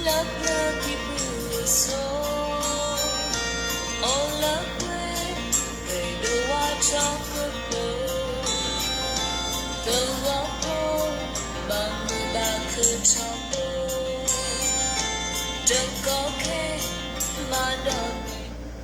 လၢပျၢၤခံဘုစိ, အိၣ်လၢပှဲၤ, ရ့ဒိၣ်ဝါထီၣ်ကပိၤ, သဝီဖိ, ဘၣ်မုာ်ဘၣ်ခုၣ်ထီဘိ, တကီခဲ, မၤဒီး ဂီၤန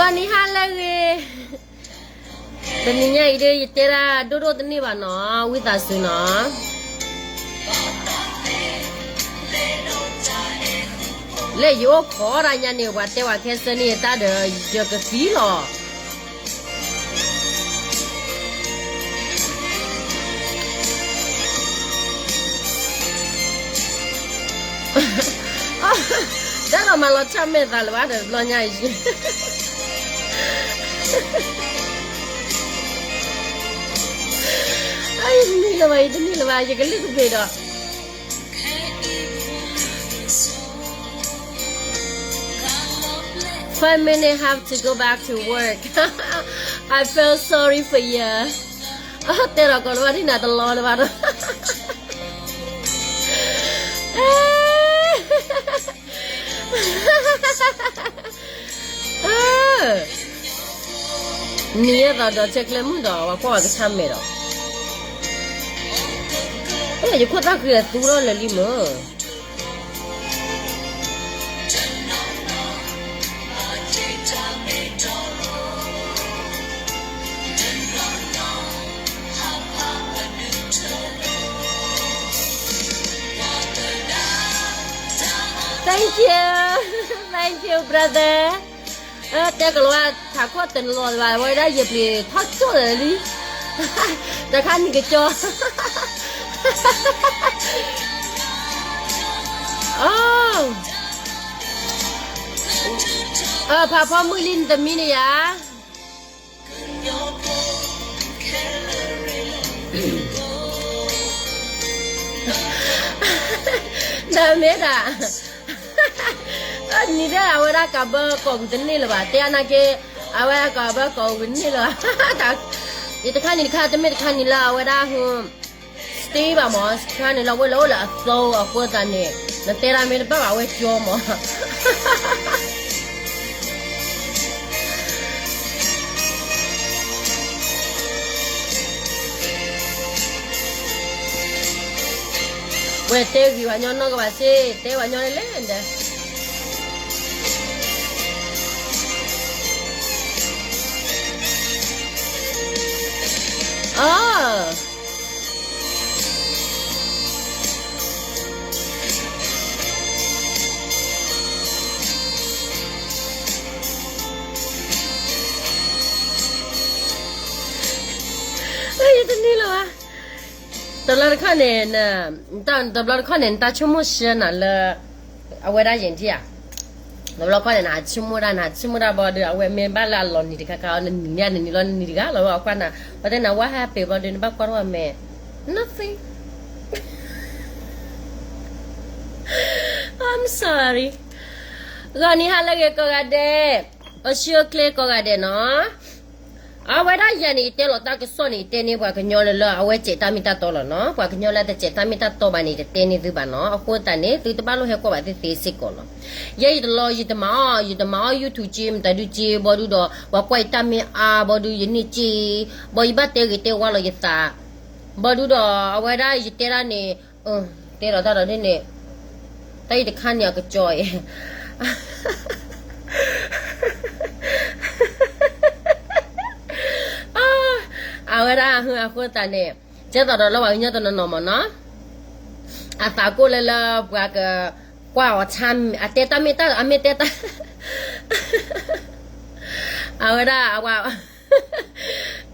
ံၤဟါလၢအဂ့ၤ, တနံၤညါအံၤဒ်ယတဲဒၣ်ဒိၣ်ဒိၣ်တန့ၢ်ဘၣ်နီၤ, ဝံသးစူၤနီၤ. လၢယအိၣ်ခိးဒၣ်ညါန့ၣ် ပှၤတဲဝဲခဲစၢၣ်န့ၣ်တၢ်ဒီး ယကသံလီၤ. တၢ်ဒီးမၤလီၤဆၣ်မဲာ်သးလၢၤဘၣ်ဒီးတဘျီညါအံၤ, ယတန့ၢ်လၢၤဘၣ်, ယတန့ၢ်လၢၤဘၣ်, ယကလုၢ်ကဘ့ၣ်ဒီး Five minutes have to go back to work. I feel sorry for you. တဲဒီးကိးလၢၤဘၣ်ဒ်နၤတလီၤလၢၤဘၣ်ဒီး နံၤယဲၢ်သီဒီးဆဲးကျဲမုၢ်ဒီး ပှၤကွၢ်ဝဲကဆါမဲာ်ဒီး, ယခိၣ်သၣ်ဃံအသူထီၣ်လၢာ်လံမၢ်. Thank you, thank you, brother. တဲကလီၤဝဲ ထးခိၣ်တလီၤဘၣ်ဝဲဒၣ် ယပျံၤထီၣ်ကၠိၣ်လၢာ်လံ, တခါနံၤကကၠီ, ဖးဖီမုၢ်လံနတမံန့ၣ်ယၤ ဒီးမ့ၢ်ဒၣ်, နံၤဒၣ်အဝဲဒၣ်ကးဘၢကီၢ်ပူၤတန့ၢ်လၢၤဘၣ်, တဲအါနာ်က့, အဝဲဒၣ်ကးဘၢကီၢ်ပူၤတန့ၢ်လၢၤဘၣ်, ယတခါနံၤတခါ တမ့ၢ်တခါနံၤလၢအဝဲဒၣ်ဟူ stay ဘၣ်မး, တခါန့ၣ်လၢအဝဲလၢအိၣ်လၢအသီအဃိသတးန့ၣ်, နတဲဒၣ်မ့ၢ်တဘၣ်ဘၣ်အဝဲကၠီမး ဝဲတဲဂ့ၤပှၤညီနီၢ်ကဘၣ်စ့ၢ်, တဲပှၤညီန့ၣ်လဲၣ်ဒီး, အ ယတန့ၢ်လၢၤဘၣ်, တဘျီတခီၣ်န့ၣ်, တဘျီတခီၣ်န့ၣ် နတၢ်ဆိကမိၣ်ဆှၢနၤလၢ အဝဲဒၣ်ယဲၢ်ထံၣ်ဧါ, တဘျီတခီၣ်န့ၣ် နဟးဆိကမိၣ်ဒၣ် နဟးဆိကမိၣ်ဒၣ်ဘၣ်ဒီး အဝဲမ့ၢ်ဘၣ်လၢအလီၤနံၤတခါခါအီၤ နနံၤန့ၣ် နနံၤလီၤ နနံၤတဂၤလီၤ အကွၢ်နၤ, ပှၤတဲနၤ what happened ဘျီဒီး နဘၣ်ကွၢ်ထီၣ်ဝဲမဲာ်, nothing. I'm sorry. ဂီၤနံၤဟါလၢအဂ့ၤကိးဂၤဒဲး, အဆှၢကျဲကိးဂၤဒဲးနီၤ. အဝဲဒၣ်ယၤန့ၣ် ယတဲလီၤတၢ်ကစီၣ်န့ၣ် ယတဲန့ၢ်ပှၤကညီလၢလၢအဝဲစဲးတၢ်မ့ၢ်တၢ်တီလီၤနီၤ. ပှၤကညီလၢတစဲးတၢ်မ့ၢ်တၢ်တီဘၣ်န့ၣ် တတဲန့ၢ်သုဘၣ်နီၤ. အဃိသတးန့ၣ် သုတဘၣ်လိၣ်ဟဲကွၢ်ဘၣ်သ့သ့စ့ၢ်ကီးလီၤ. ယဲယတလီၤ ယတမၤအီၣ် ယတမၤအီၣ် YouTube က့ မတၤဒုက့ ဘီဒုဒီး ပှၤကွၢ်ယတၢ်မ့ၢ်အါ ဘီဒုယန့ၢ်က့, ဘီယဘၣ်တဲဂ့ၤတဲဝါလီၤယသး, ဘီဒုဒီးအဝဲဒၣ်ယတဲဒၣ်န့ၣ် တဲလီၤတၢ်ဒီးဒ်န့ၣ်, တၢ်အံၤတခါန့ၣ်အကစီၤအံၤ အဝဲဒၣ်အဃိသတးန့ၣ် ကဲသိးဒီးလၢပှၤကညီတနီၤနီၤမ့ၢ်နီၤ အသးကိၢ်လၢလၢပှၤကကွၢ်အီၤဆါ အတဲတၢ်မ့ၢ်တၢ် အမ့ၢ်တဲတၢ် အဝဲဒၣ်အဝဲ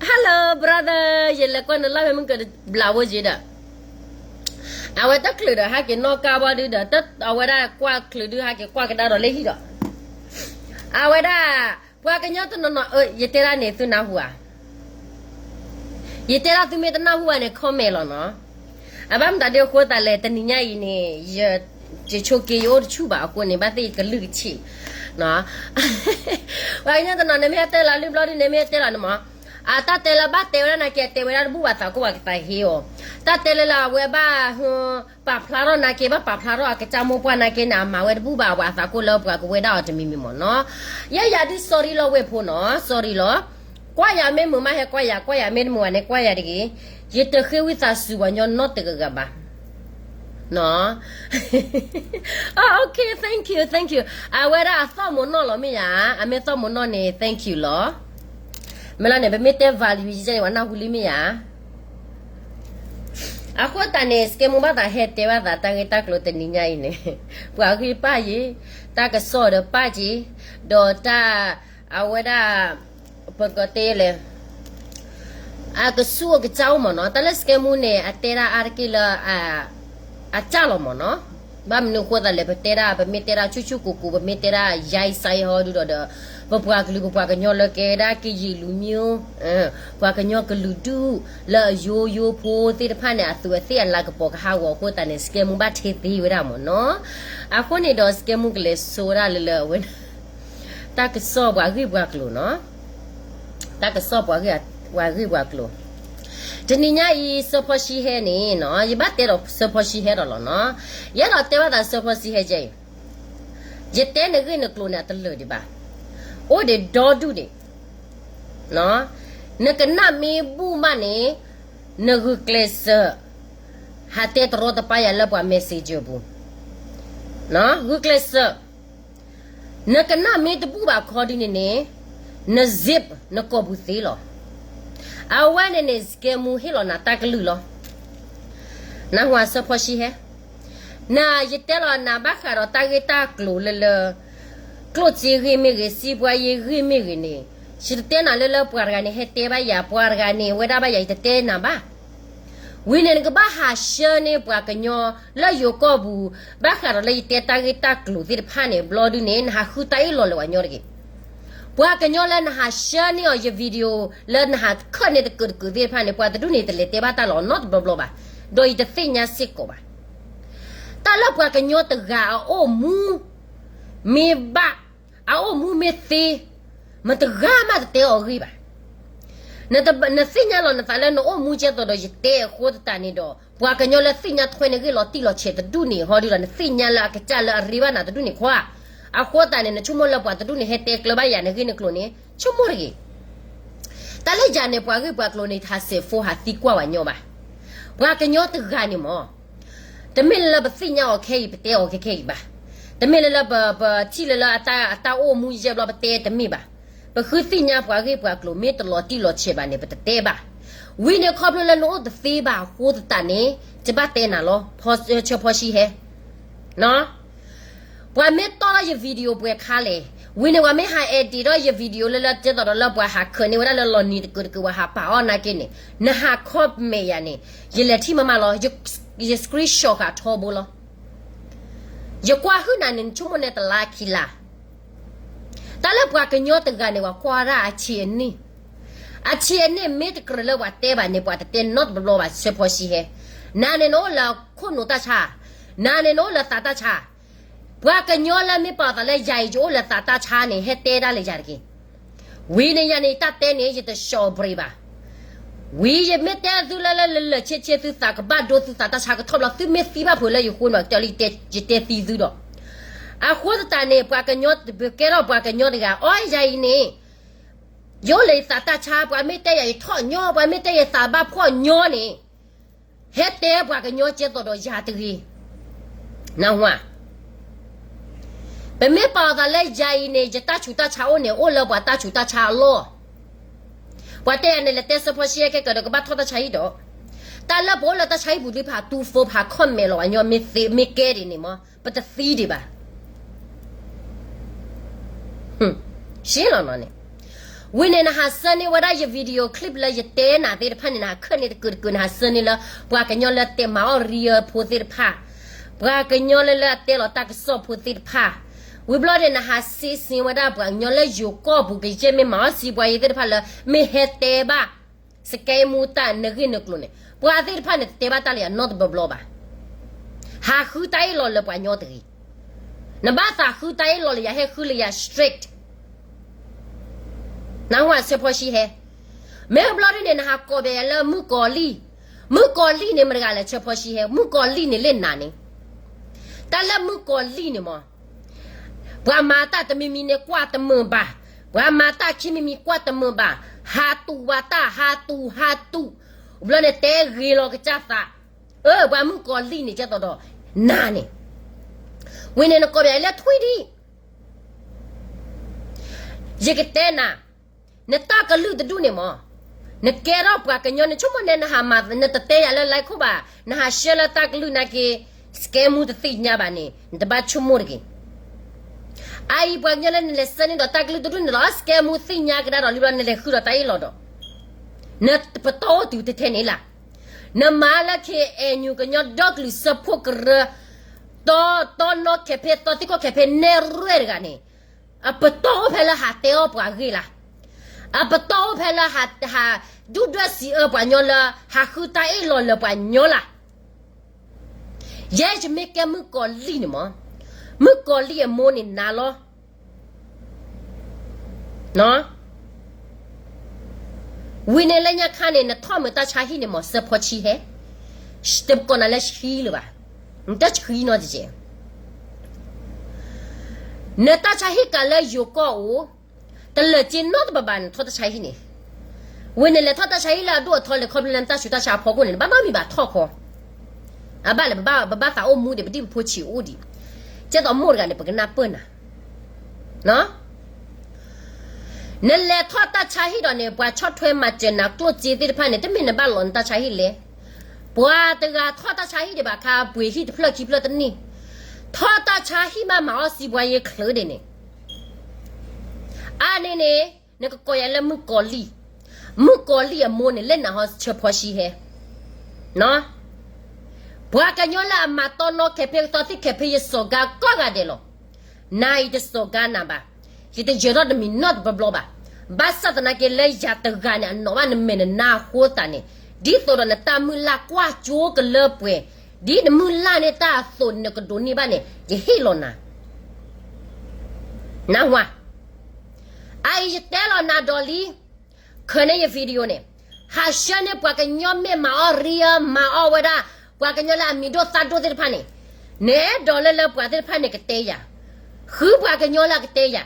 Hello brother ယလဲၤကွၢ်နလၢဖဲမုၢ်ကဘျးဝဲယံၤဒီး အဝဲတချုးဒီးဟဲက့ၤနီၣ်ကါဘၣ်ဒုဒီး အဝဲဒၣ်ကွၢ်ချုးဒုဟဲက့ၤကွၢ်ကဒါဒီးလၢဟံၣ်ဒီး အဝဲဒၣ် ပှၤကညီတနီၤနီၤ ယတဲဒၣ်န့ၣ်သုနၢ်ဟူဧါ ယတဲဒၣ်သုမ့ၢ်တနၢ်ဟူဘၣ်န့ၣ် comment လီၤနီၤ. အဘၣ်မတၤဒ်အဃိသတးလဲၣ် တနံၤညါအံၤန့ၣ် ယဆိက့ၤယအိၣ်တဆူၣ်ဘၣ်အဃိန့ၣ် ဘၣ်သ့ၣ်ယကလုၢ်ကဆ့ၣ် ပှၤကညီတနီၤန့ၣ်မ့ၢ်ဟဲတဲလီၤလံဘျီဒုန့ၣ်မ့ၢ်ဟဲတဲလီၤန့ၣ်မး အတၢ်တဲလၢဘၣ်တဲဝဲဒၣ်နာ်က့ အတဲဝဲဒၣ်တဘူၣ်ဘၣ်သးကိၢ်ဘၣ်ကသးဟ့အီၤ တၢ်တဲလၢလၢအဝဲဘၣ် ပာ်ဖျါထီၣ်နာ်က့ ဘၣ်ပာ်ဖျါထီၣ်အကစၢ်မိၢ်ပှၢ်နာ်က့န့ၣ် အမၤဝဲတဘူၣ်ဘၣ်အဝဲအသးကိၢ်လၢပှၤကဝဲဒၣ်အီၤတမံၤမံၤမ့ၢ်နီၤ. ယဲယၤဒုး sorry လီၤဝဲဖိနီၤ sorry လီၤ. ကွၢ်ယၤမ့ၢ်မုာ်မးဟဲကွၢ်ယၤ ကွၢ်ယၤမ့ၢ်တမုာ်ဘၣ်န့ၣ် ကွၢ်ယၤတဂ့ၤ. ယတဃ့ဝံသးစူၤပှၤညီနီတဂၤဂၤဘၣ် Okay, thank you, thank you. အဝဲဒၣ်အသီၣ်မုာ်နီၢ်လီၤမ့ၢ်ယၤ, အမ့ၢ်သီၣ်မုာ်နီၢ်န့ၣ် thank you လီၤ. မ့ၢ်လီၤန့ၣ် ပမ့ၢ်တဲ value ယဲန့ၣ် ပှၤနၢ်ဟူလံမ့ၢ်ယၤ. အဃိသတးန့ၣ် စကဲမူဘၣ်သးဟဲတဲဘၣ်သး တၢ်ဂ့ၢ်တၢ်ကျိၤတနံၤညါအံၤန့ၣ် ပှၤဂ့ၢ်ပၢ်ယံၤ, တၢ်ကစီၣ်ဒီးပၢ်က့ၤ, ဒီးတၢ် အဝဲဒၣ် ပကတဲလဲၣ် အကဆူၣ်အကစၢ်အိၣ်မ့ၢ်နီၤ, တၢ်လၢစကဲမူန့ၣ် အတဲဒၣ်အါတက့ၢ်လၢ အစၢ်လီၤမ့ၢ်နီၤ. ဘၣ်မနုၤအဃိသတးလဲၣ် ပတဲဒၣ် ပမ့ၢ်တဲဒၣ်ဆူၣ်ဆူၣ်ကိၢ်ကိၢ် ပမ့ၢ်တဲဒၣ်ယါအံၤစါအံၤဟီဒုဒီးဒီး ပပှၤကလုာ်ပပှၤကညီလၢကဲဒၣ်ကယံာ်လူၤမံၤ ပှၤကညီကလုာ်ဒူၣ်လၢအယိယိဖိသ့ၣ်တဖၣ်န့ၣ် အသူးအသ့ၣ်အလၤကပီၤကဟးဂီၤအဃိသတးန့ၣ် စကဲမူဘၣ်ထဲသ့ဝဲဒၣ်မ့ၢ်နီၤ. အဃိန့ၣ်ဒီးစကဲမူကလဲၤစိဝဲဒၣ်လၢလၢအဝဲ တၢ်ကစီၣ်ပှၤဂ့ၢ်ပှၤကျိၤနီၤ. တၢ်ကစီၣ်ပှၤဂ့ၢ်ပှၤကျိၤ တနံၤညါအံၤ စၢဖီၣ်ဆံဟဲန့ၣ်နီၤ ယဘၣ်တဲဒီးစၢဖီၣ်ဆံဟဲဒီးလီၤနီၤ. ယအဲၣ်ဒိးတဲဘၣ်သးစၢဖီၣ်ဆံဟဲကဲအံၤ ယတဲနဂ့ၢ်နကျိၤန့ၣ် အတလၢာ်ဒံးဘၣ်. အိၣ်ဒံးဒီဒူၣ်ဒံး နကနၣ်မ့ၢ်ဘူၣ်မးန့ၣ် နဂုာ်ကျဲးစၢး ဟးတဲတရီတပါယၤလၢပှၤ messenger ပူၤ ဂုာ်ကျဲးစၢး. နကနၣ်မ့ၢ်တဘူၣ်ဘၣ်ခီဒုန့ၣ်န့ၣ် န zip နကိာ်ပူၤသ့လီၤ. အဝဲန့ၣ်န့ၣ် စကဲမူဟ့ၣ်လီၤနၤတၢ်ကလုၢ်လီၤ. နၢ်ဟူဧါ စၢဖီၣ်ဆံဟဲ နၤ ယတဲလီၤနၤဘၣ်ဃးဒီးတၢ်ဂ့ၢ်တၢ်ကျိၤလၢလၢ ကျိၣ်စ့ဂ့ၢ်မ့ၢ်ဂ့ၤ စံးပှၤယ့ၢ်ဂ့ၢ်မ့ၢ်ဂ့ၤန့ၣ် ယတတဲနၤလၢလၢပှၤတဂၤန့ၣ် ဟဲတဲဘၣ်ယၤ ပှၤတဂၤန့ၣ် ဝဲဒၣ်ဘၣ်ယၤ ယတတဲနၤဘၣ်. ဝံၤန့ၣ် နကဘၣ်ဟးဆှၢန့ၢ်ပှၤကညီလၢယိၤကီၢ်ပူၤ ဘၣ်ဃးဒီးလၢယတဲတၢ်ဂ့ၢ်တၢ်ကျိၤသ့ၣ်တဖၣ်န့ၣ် ဘျီဒုန့ၣ် နဟးဃုတၢ်အ့ၣ်လိာ်လၢပှၤကညီတဂ့ၤ. ပှၤကညီလၢနဟးဆှၢန့ၢ်အီၤယ video လၢနဟးခၢၣ်န့ၢ်တကၢးတကၢးသ့ၣ်တဖၣ်န့ၣ် ပှၤတဒူၣ်န့ၣ်တလဲၤတဲဘၣ်တၢ်လီၤနီတဘျီဘျီဘၣ်. ဒီးယတသ့ၣ်ညါစ့ၢ်ကီးဘၣ် တၢ်လၢပှၤကညီတဂၤအအိၣ်မူ မ့ၢ်ဘၣ် အအိၣ်မူမ့ၢ်သ့ မတဂၤမးတတဲအီၤဂ့ၢ်ဘၣ်. နသ့ၣ်ညါလီၤနသးလၢနအိၣ်မူကဲသိးဒီးယတဲအဃိသတးန့ၣ်ဒီး ပှၤကညီလၢသ့ၣ်ညါထွဲနဂ့ၢ်လီၤတံၢ်လီၤဆဲးတဒူၣ်န့ၣ် ဟီဒုဒီး နသ့ၣ်ညါလၢအကစၢ်လၢအရ့ဘၣ်နၤတဒူၣ်န့ၣ်ခွါ. အဃိသတးန့ၣ် နဆိကမိၣ်လၢပှၤတဒူၣ်န့ၣ် ဟဲတဲကျၢၤဘၣ်ယၤနဂ့ၢ်နကျိၤန့ၣ် ဆိကမိၣ်တဂ့ၤ. တၢ်လၢယၤန့ၣ် ပှၤဂ့ၢ်ပှၤကျိၤန့ၣ် တဟးစဲးဖိဟးသံကွၢ်ပှၤညီဘၣ်. ပှၤကညီတဂၤန့ၣ်မး တမ့ၢ်လၢလၢပသ့ၣ်ညါအီၤခဲအံၤ ပတဲအီၤခဲခဲအံၤဘၣ်. တမ့ၢ်လၢလၢပ ပထံၣ်လၢလၢအတၢ်အိၣ်မူယဲၢ်ဘျီပတဲတမ့ၢ်ဘၣ်. ပဃုသ့ၣ်ညါပှၤဂ့ၢ်ပှၤကျိၤမ့ၢ်တလီၤတံၢ်လီၤဆဲးဘၣ်န့ၣ် ပတတဲဘၣ်. ဝံၤန့ၣ်ခီဖျိလၢနအိၣ်တသ့ဘၣ်အဃိသတးန့ၣ် ယဘၣ်တဲနၤလီၤ စၢဖီၣ်ဆံဟဲ ပှၤမ့ၢ်တီၢ်ထီၣ်ယ video ပှဲၤခါလဲၣ်, ဝံၤန့ၣ် ပှၤမ့ၢ်ဟး edit ထီၣ်ယ video လၢလၢကဲသိးဒီးလၢပှၤဟးခၢးန့ၢ်ဝဲဒၣ်လၢလီၤနံၤတကၢးတကၢး ပှၤဟးပာ်အီၣ်နာ်က့န့ၣ် နဟး comment ယၤန့ၣ် ယလဲၤထံၣ်မးမးလီၤ. ယ screenshot ဃာ်ထီဘိလီၤ. ယကွၢ်ဟုၣ်နၤန့ၣ် နဆိကမိၣ်န့ၣ်တလါခံလါ တၢ်လၢပှၤကညီတဂၤန့ၣ် ပှၤကွၢ်ဒၣ်အဆံးအနံၣ်, အဆံးအနံၣ်မ့ၢ်တကြၢးလၢပှၤတဲဘၣ်န့ၣ် ပှၤတတဲနီတဘျီဘၣ် စၢဖီၣ်ဆံဟဲ. နၤန့ၣ်နအိၣ်လၢခိၣ်နူာ်တၢ်ဆါ, နၤန့ၣ်နအိၣ်လၢသးတၢ်ဆါ. ပှၤကညီလၢမ့ၢ်ပာ်သးလၢယၤအံၤ ယအိၣ်လၢသးတၢ်ဆါန့ၣ် ဟဲတဲဒၣ်လၢယၤတက့ၢ်. ဝံၤန့ၣ်ယၤန့ၣ် ယတၢ်တဲန့ၣ် ယတ short break ဘၣ်. ဝံၤယမ့ၢ်တဲသုလၢလၢလၢလၢဆ့ဆ့ သုသးကဘၣ်ဒိ သုသးတၢ်ဆါကထီၣ်ဘျီ သုမ့ၢ်သံဘၣ်ဖုးလၢယဃိန့ၣ် ကတဲလၢယတဲသံသုဒီး အဃိသတးန့ၣ် ပှၤကညီတဘၣ်ကဲထီၣ်ပှၤကညီတဂၤ အီ ယၤအံၤန့ၣ် ယအိၣ်လၢယသးတၢ်ဆါ ပှၤမ့ၢ်တဲယၤယထီၣ်ညီ ပှၤမ့ၢ်တဲယသးဘၣ်ဖှီၣ်ညီန့ၣ် ဟဲတဲပှၤကညီကဲသိးဒီးယၤတဂ့ၤ. နၢ်ဟူဧါ. ပမ့ၢ်ပာ်အသးလၢယၤအံၤန့ၣ် ယတၢ်ဆူးတၢ်ဆါအိၣ်န့ၣ် အိၣ်လၢပှၤတၢ်ဆူးတၢ်ဆါအလီၢ်. ပှၤတဲယၤန့ၣ် လဲၤတဲစၢဖီၣ်ဆံဟဲခဲကဒီး ကဘၣ်ထီၣ်တၢ်ဆါဟံၣ်ဒီး, တၢ်လၢပအိၣ်လၢတၢ်ဆါဟံၣ်ပူၤသ့ၣ်တဖၣ် တူၢ်ဖိဖး comment လီၤ ပှၤကညီမ့ၢ်ကဲဒ်န့ၣ်မး ပတသံဒံးဘၣ်. ရှဲလီၤနီၤန့ၣ်, ဝံၤန့ၣ် နဟးဆှၢန့ၢ်ဝဲဒၣ်ယ video clip လၢယတဲနၤသ့ၣ်တဖၣ်န့ၣ် နဟးခၢၣ်န့ၢ်တကုာ်တကုာ် နဟးဆှၢန့ၢ်လၢ ပှၤကညီလၢတဲမၤအီၣ်ရံအဖိသ့ၣ်တဖၣ်, ပှၤကညီလၢလၢအတဲလီၤတၢ်ကစီၣ်ဖိသ့ၣ်တဖၣ်, ဝံၤဘျီန့ၣ် နဟးစံးဆၢဝဲဒၣ်ပှၤကညီလၢယိၤကီၢ်ပူၤ ကယဲၢ်မ့ၢ်မၤအီၣ်စံးပှၤယဲသ့ၣ်တဖၣ်လၢ မ့ၢ်ဟဲတဲဘၣ် စကဲမူတၢ်နဂ့ၢ်နကျိၤန့ၣ် ပှၤသ့ၣ်တဖၣ်န့ၣ် တတဲဘၣ်တၢ်လၢယၤနီတဘျီဘျီဘၣ်. ဟးဃုတၢ်အ့ၣ်လိာ်လၢပှၤကညီတဂ့ၤ. နဘၣ်သးဃုတၢ်အ့ၣ်လိာ်လၢယၤ ဟဲဃုလၢယၤ straight နၢ်ဟူဧါ ဆၢဖီၣ်ဆံဟဲ. မ့ၢ်ဘျီဒ်န့ၣ် နဟးကိးဘၣ်ယၤလၢမုၣ်ကီၤလံၢ်, မုၣ်ကီၤလံၢ်န့ၣ်မတၤတဂၤလဲၣ် ဆၢဖီၣ်ဆံဟဲ, မုၣ်ကီၤလံၢ်န့ၣ်လၢနၤန့ၣ်, တၢ်လၢမုၣ်ကီၤလံၢ်န့ၣ်မး ပှၤမၤတၢ်တမံၤမံၤန့ၣ် ကွၢ်တမုာ်ဘၣ်, ပှၤမၤတၢ်ခံမံၤမံၤ ကွၢ်တမုာ်ဘၣ်, ဟးတူာ်ဝဲတၢ် ဟးတူာ် ဟးတူာ်, ဘျီန့ၣ်တဲဂ့ၤလီၤကစၢ်သး, အၢ ပှၤမုၣ်ကီၤလံၢ်န့ၣ် ကဲသိးဒီး နၤန့ၣ်, ဝံၤန့ၣ် နကိးဘၣ်ယၤလၢထွံၣ်ဒံး ယကတဲနၤ, နတၢ်ကလုၢ်တဒူၣ်န့ၣ်မး, နကဲထီၣ်ပှၤကညီ နဆိကမိၣ်န့ၣ် နဟးမၤ နတတဲယၤလၢ like ခိၣ်ဘၣ်, နဟးဆှၢလၢတၢ်ကလုၢ်နာ်က့, စကဲမူတသ့ၣ်ညါဘၣ်န့ၣ် နတဘၣ်ဆိကမိၣ်တဂ့ၤ. အအံၤပှၤကညီလၢနလဲၤဆှၢန့ၢ်ဒီးတၢ်ကလုၢ်တဒူၣ်န့ၣ်ဒီး စကဲမူသ့ၣ်ညါကဒါဒီးလံဘျီ နလဲၤဃုဒီးတၢ်အ့ၣ်လိာ်ဒီး နပတီၢ်အိၣ်တုၤထဲထဲန့ၣ်လၢ်. နမၤလၢ KNU ကညီဒီကလုာ်စၢဖှိၣ်ကရၢ တီတီနီၣ် campaign သီသံၣ်ခီၣ် campaign နဲၣ်ရွဲၣ်တဂၤန့ၣ်, အပတီၢ်အိၣ်ဖဲလၢဟးတဲအီၣ်ပှၤဂ့ၢ်လၢ်, အပတီၢ်အိၣ်ဖဲလၢဟး ဟးဒုၣ်ဒွဲၣ်စံးအၢပှၤကညီလၢ ဟးဃုတၢ်အ့ၣ်လိာ်လၢပှၤကညီလၢ်. ယဲယမ့ၢ်ကဲမုၣ်ကီၤလံၢ်န့ၣ်မး, မုၣ်ကီၤလံၢ်အမိၢ်န့ၣ်နၤလီၤ. ဝံၤန့ၣ်လၢညါခါန့ၣ် နထီၣ်မုာ်တၢ်ဆါဟံၣ်န့ၣ်မး စၢဖီဆံဟဲ, တကိးနၤလၢဆှံလၢၤဘၣ်, နတဆှံနီတကဲး. နတၢ်ဆါဟံၣ်ကးလၢယိၤကီၢ်အိၣ်, တလၢာ်က့နီတဘျီဘၣ် နထီၣ်တၢ်ဆါဟံၣ်န့ၣ်, ဝံၤန့ၣ်လဲၤထီၣ်တၢ်ဆါဟံၣ်လၢအဒိၣ်အထီလၢခီဖျိလၢနတၢ်ဆူးတၢ်ဆါအဖီခိၣ်န့ၣ် နဘၣ်နီတမံၤဘၣ်ထီၣ်ခီ, အဘၣ်လဲၣ် ပဘၣ်သးအိၣ်မူဒံး ပဒံၣ်ပဖိဆံးအိၣ်ဒံး, ကဲသိးမိၢ်တဂၤန့ၣ် ပကနၢ်ပၢၢ်နၤ နလဲၤထီၣ်တၢ်ဆါဟံၣ်ဒီးန့ၣ် ပှၤဆီၣ်ထွဲမၤစၢၤနၤကျိၣ်စ့သ့ၣ်တဖၣ်န့ၣ် တမ့ၢ်နဘၣ်လီၤနတၢ်ဆါဟံၣ်လဲၣ်. ပှၤတဂၤထီၣ်တၢ်ဆါဟံၣ်ဒံးဘၣ်ခါ ပှ့ၤဟံၣ်တဖျၢၣ်ခံဖျၢၣ်တန့ၢ်, ထီၣ်တၢ်ဆါဟံၣ်မးမၤအီၣ်စံးပှၤယဲချၢဒံးန့ၣ်, အါန့ၣ်န့ၣ် နကကိးယၤလၢမုၣ်ကီၤလံၢ်, မုၣ်ကီၤလံၢ်အမိၢ်န့ၣ် လၢနၤဟီဆၢဖီဆံဟဲ ပှၤကညီလၢအမၤတီနီၣ် campaign သီသံၣ် campaign ယစိာ်ကါကိးဂၤဒဲးလီၤ. နၤအံၤတစိာ်ကါနၤဘၣ်, ယတယၢၤထီၣ်တမံၤနီတဘျီဘျီဘၣ်. ဘၣ်ဆၣ်သနာ်က့လၢယၤတဂၤန့ၣ် အနီၢ်ဘၣ်နမဲာ်နနါအဃိသတးန့ၣ်, ဒ်သိးဒီးနတၢ်မုၢ်လၢ်ကွၢ်ကၠိကလၢပှဲၤ, ဒ်နမုၢ်လၢ်န့ၢ်တၢ်အသိးန့ၣ် နကဒိးန့ၢ်ဘၣ်န့ၣ် ယဟ့ၣ်လီၤနၤ နၢ်ဟူဧါ. အအံၤယတဲလီၤနၤဒီးလံ, ခၢၣ်န့ၢ်ယ video န့ၣ်, ဟးဆှၢန့ၢ်ပှၤကညီမ့ၢ်မၤအီၣ်ရံ မၤအီၣ်ဝဲဒၣ် ပှၤကညီလၢအမံၤဒိၣ်သၣ်ဒိၣ်သ့ၣ်တဖၣ်န့ၣ်, နအဲၣ်ဒိးလၢလၢပှၤသ့ၣ်တဖၣ်န့ၣ်ကတဲယၤ, ဃုပှၤကညီလၢအကတဲယၤ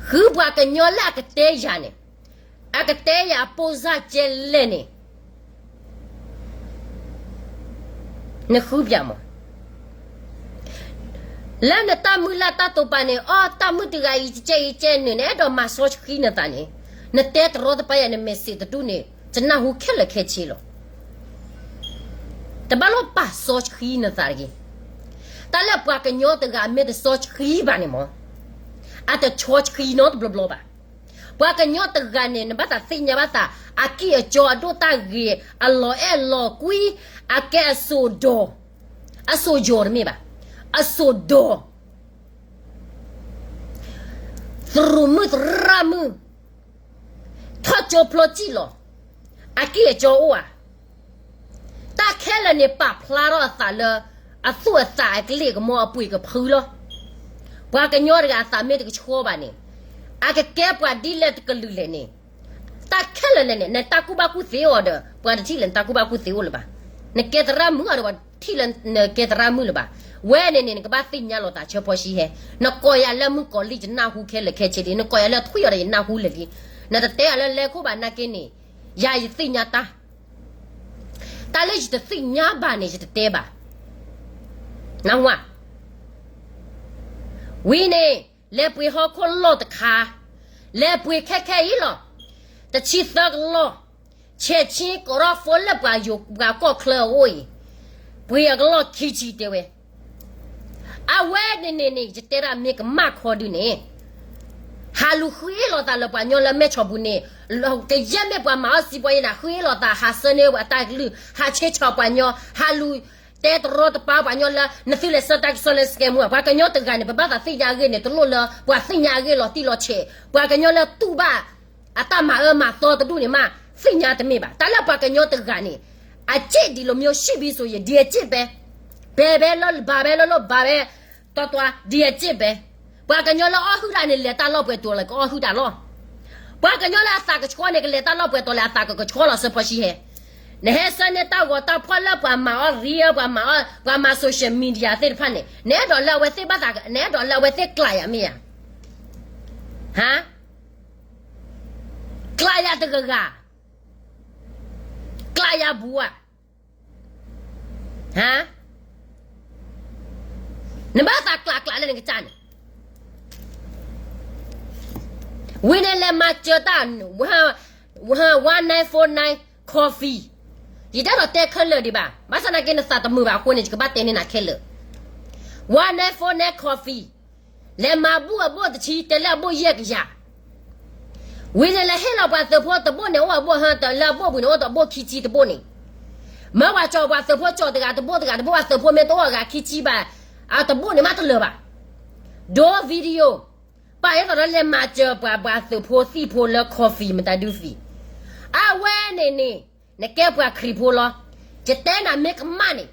ဃုပှၤကညီလၢအကတဲယၤန့ၣ်, အကတဲယၤအပိၢ်စၢ်ကဲလဲၣ်န့ၣ်, နဃုပၠးမး. လၢနတၢ်မုၢ်လၢ်တၢ်တိာ်ပာ်န့ၣ် အီၣ်တၢ်မုၣ်တဂၤအံၤ ကကဲအံၤကဲနုာ် နအဲၣ်ဒိးမၤစီဆှံနသးန့ၣ်, နတဲတရီတပါယၤ နmessageတဒူၣ်န့ၣ် ကနၢ်ဟူခဲလၢာ်ခဲဆ့လီၤ. တဘၣ်လိၣ်ပာ်စီဆှံနသးတဂ့ၤ. တၢ်လၢပှၤကညီတဂၤမ့ၢ်တစီဆှံဘၣ်န့ၣ်မး, အတစီဆှံနီတဘျီဘျီဘၣ်. ပှၤကညီတဂၤန့ၣ် နဘၣ်သးသ့ၣ်ညါဘၣ်သး အကံၢ်အစီအဒိၣ်တၢ်ဂ့ၤ အလီၤအဲၣ်လီၤကွံ အကဲအစိာ်ဒီး, အစိာ်ယီၤတမ့ၢ်ဘၣ်, အစိာ်ဒီး သရူးမုၣ်သရၣ်မုၣ်, ထီၣ်ကၠိဖျိစံၣ်လီၤ, အကံၢ်အစီအိၣ်ဧါ. တၢ်ခဲလၢာ်န့ၣ် ပာ်ဖျါထီၣ်အသးလၢ အသူၣ်အသးအကလ့ၢ်ကမီၤအပှ့ၤကဖုလီၤ. ပှၤကညီတဂၤအသးမ့ၢ်တကဆှီဘၣ်န့ၣ်, အကကဲပှၤဒ်လဲၣ်တကလုာ်လဲၣ်န့ၣ်, တၢ်ခဲလၢာ်လဲၣ်န့ၣ် နတၢ်ကူၣ်ဘၣ်ကူၣ်သ့အီၤဒီး ပှၤတထံၣ်လၢနတၢ်ကူၣ်ဘၣ်ကူၣ်သ့အိၣ်လၢၤဘၣ်. နကဲသရၣ်မုၣ်အီၤဒီး ပှၤတထံၣ်လၢနကဲသရၣ်မုၣ်လၢၤဘၣ်. ဝဲန့ၣ်န့ၣ် နကဘၣ်သ့ၣ်ညါလိာ်သးဆၢဖီဆံဟဲ, နကိးယၤလၢမုၣ်ကီၤလံၢ် ယနၢ်ဟူခဲလၢာ်ခဲဆ့လံ, နကိးယၤလၢထွံၣ်အီၤဒီး ယနၢ်ဟူလၢာ်လံ. နတတဲယၤလၢလဲၤခိၣ်ဘၣ်နာ်က့န့ၣ်, ယၤယသ့ၣ်ညါတၢ် တၢ်လၢယတသ့ၣ်ညါဘၣ်န့ၣ် ယတတဲဘၣ်. နၢ်ဟူဧါ. ဝံၤန့ၣ် လဲၤပှ့ၤဟီၣ်ခိၣ်လီၢ်တခါ, လဲၤပှ့ၤခဲခဲအံၤလီၤ. တဆံသၢကလီၢ်, ဆဲးဆ့ကီးထီၣ်ဖိလၢပှၤယိၤပှၤကီၢ်ချၢအအိၣ်အံၤ, ပှ့ၤအကလီၢ်ခံဆံတဲဝဲ. အဝဲန့ၣ်န့ၣ်န့ၣ် ယတဲဒၣ်မ့ၢ်ကမၣ်ခီဒုန့ၣ် ဟးလူၤဃ့လိာ်သးလၢပှၤကညီလၢမဲၢ်ဆီးပူၤန့ၣ်, ကယဲၢ်မ့ၢ်ပှၤမၤအီၣ်စံးပှၤယဲနၤ ဃ့လိာ်သး ဟးဆၢန့ၢ်အတၢ်ကလုၢ်, ဟးဆ့ဆီးပှၤကညီ, ဟးလူၤတဲတရီတပါပှၤကညီလၢ နသုလဲၤဆှၢတၢ်ကစီၣ်လၢ scam မူ ပှၤကညီတဂၤန့ၣ် ပဘၣ်သးသ့ၣ်ညါအဂ့ၢ်န့ၣ် တလိၣ်လၢပှၤသ့ၣ်ညါအဂ့ၢ်လီၤတံၢ်လီၤဆဲး, ပှၤကညီလၢတူၢ်ဘၣ် အတၢ်မၤအၢမၤသီတဒူၣ်န့ၣ်မး သ့ၣ်ညါတမ့ၢ်ဘၣ်. တၢ်လၢပှၤကညီတဂၤန့ၣ် အကျင့်ဒီလိုမျိုးရှိပြီဆိုရင် ဒီအကျင့်ပဲ, ဘဲဘဲလၢဘၣ်ဘဲလၢလၢဘၣ်ဘဲ, တွၤတွၤ ဒီအကျင့်ပဲ. ပှၤကညီလၢအီၣ်ဟုၣ်တၢ်န့ၣ် လဲၤတၢ်လီၢ်ပှဲၤတီၤလၢကအီၣ်ဟုၣ်တၢ်လီၤ. ပှၤကညီလၢအသးကဆှီန့ၣ် ကလဲၤတၢ်လီၢ်ပှဲၤတီၤလၢအသးကကဆှီလီၤစၢဖီၡံဟဲ. နဟဲဆၢန့ၢ်တၢ်ဂီၤတၢ်ဖီၣ်လၢပှၤမၤအီၣ် reel ပှၤမၤအီၣ် ပှၤမၤ social media သ့ၣ်တဖၣ်န့ၣ် နအဲၣ်ဒိးလၢအဝဲသ့ၣ်ဘၣ်သး နအဲၣ်ဒိးလၢအဝဲသ့ၣ်ကျးယၤမ့ၢ်ဧါ. ဟါ, ကျးယၤတဂၤဂၤ, ကျးယၤဘူးဧါ. ဟါ, နဘၣ်သးကျးကျးလၢနကစၢ်န့ၣ်. ဝံၤန့ၣ်လဲၤမၤစၢၤတၢ် one nine four nine coffee, ယတအဲၣ်ဒိးတဲခဲလၢာ်ဒံးဘၣ်, ဘၣ်ဆၣ်သနာ်က့ နသးတမုာ်ဘၣ်အဃိန့ၣ် ယကဘၣ်တဲန့ၢ်နၤခဲလၢာ်. One nine four nine coffee, လဲၤမၤဘူၣ်အဘိၣ်တဆံ တဲလၢအဘိၣ်ယဲၢ်ကယၤ. ဝံၤန့ၣ်လဲၤဟ့ၣ်လီၤပှၤသုးဖိတဘိၣ်န့ၣ် အိၣ်အဘိၣ်ဟါ တလၢအဘိၣ်ပူၤန့ၣ် အိၣ်ဒီးဘိၣ်ခံဆံတဘိၣ်န့ၣ်, မၢပှၤကၠီၤပှၤသုးဖိကၠီၤတဂၤတဘိၣ်တဂၤတဘိၣ် ပှၤသုးဖိမ့ၢ်တအိၣ်အဂၤခံဆံဘၣ်, အတဘိၣ်န့ၣ်မးတလၢာ်ဘၣ်. ဒိ video, ပၢ်အဲၣ်ဒိးလၢလဲၤမၤစၢၤပှၤ ပှၤသုးဖိသံၣ်ဖိလၢ coffee မတၤဒုသံး. အဝဲန့ၣ်န့ၣ် နကဲပှၤခရံာ်ဖိလီၤ. ယတဲနၤမ့ၢ်ကမၣ်န့ၣ်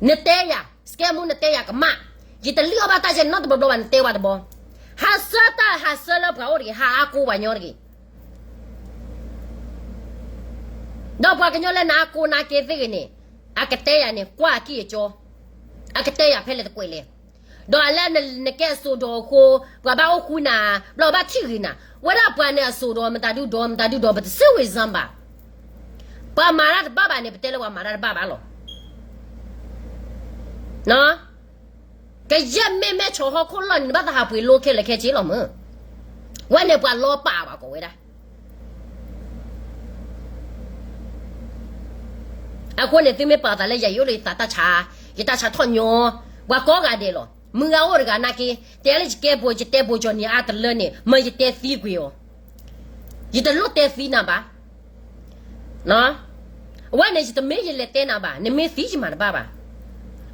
နတဲယၤ, scam မူ နတဲယၤကမၣ်, ယတလံၣ်အီၣ်ဘၣ်တၢ်ယဲနီတဘျီဘျီဘၣ် နတဲဝဲတဘျီ. ဟးဆၢတၢ် ဟးဆၢလၢပှၤအိၣ်တဂ့ၤ, ဟးအါကိးပှၤညီတဂ့ၤ. ဒီးပှၤကညီလၢနအါကိးနၤက့ၤသ့ၣ်ဂ့ၤန့ၣ်, အကတဲယၤန့ၣ် ကွၢ်အကံၢ်အကၠီ, အကတဲယၤဖဲလဲၣ်တကွဲးလဲၣ်. ဒီးအလၢနကဲအစိာ်ဒီးအဃိ, ပှၤဘၣ်အိၣ်ဃူနၤ, ဘျီဘၣ်ထံၣ်ဂ့ၤနၤ, ဝဲဒၣ်ပှၤန့ၣ်အစိာ်ဒီးမတၤဒုဒီး မတၤဒုဒီး ပတစ့ဝ့ၤစၢ်ဘၣ်. ပှၤမၤတၢ်တဘၣ်ဘၣ်န့ၣ် ပတဲလၢပှၤမၤတၢ်တဘၣ်ဘၣ်လီၤ. ကယဲၢ်မ့ၢ်မဲၢ်ဆီးဟီၣ်ခိၣ်လီၢ်န့ၣ် နဘၣ်သးဟးပှ့ၤလိခဲလၢာ်ခဲဆ့လီၤမၢ်. ဝဲန့ၣ်ပှၤလီပာ်ဘၣ်ကိးဝဲဒၣ်. အဃိန့ၣ် သုမ့ၢ်ပာ်သးလၢယၤ ယအိၣ်ဒီးယသးတၢ်ဆါ, ယတၢ်ဆါထီၣ်ညီ, ပှၤကိးဂၤဒဲးလီၤ. မုၢ်ဂၤအိၣ်တဂၤနာ်က့, တဲလၢယကဲဘိ ယတဲဘိကၠီၤနံၤ အါတလၢန့ၣ် မၢယတဲသံကွံာ်အီၤ, ယတလိၣ်တဲသံနၤဘၣ်. အဝဲန့ၣ် ယတမ့ၢ်ယလဲၤတဲနၤဘၣ်, နမ့ၢ်သံယမၤတဘၣ်ဘၣ်.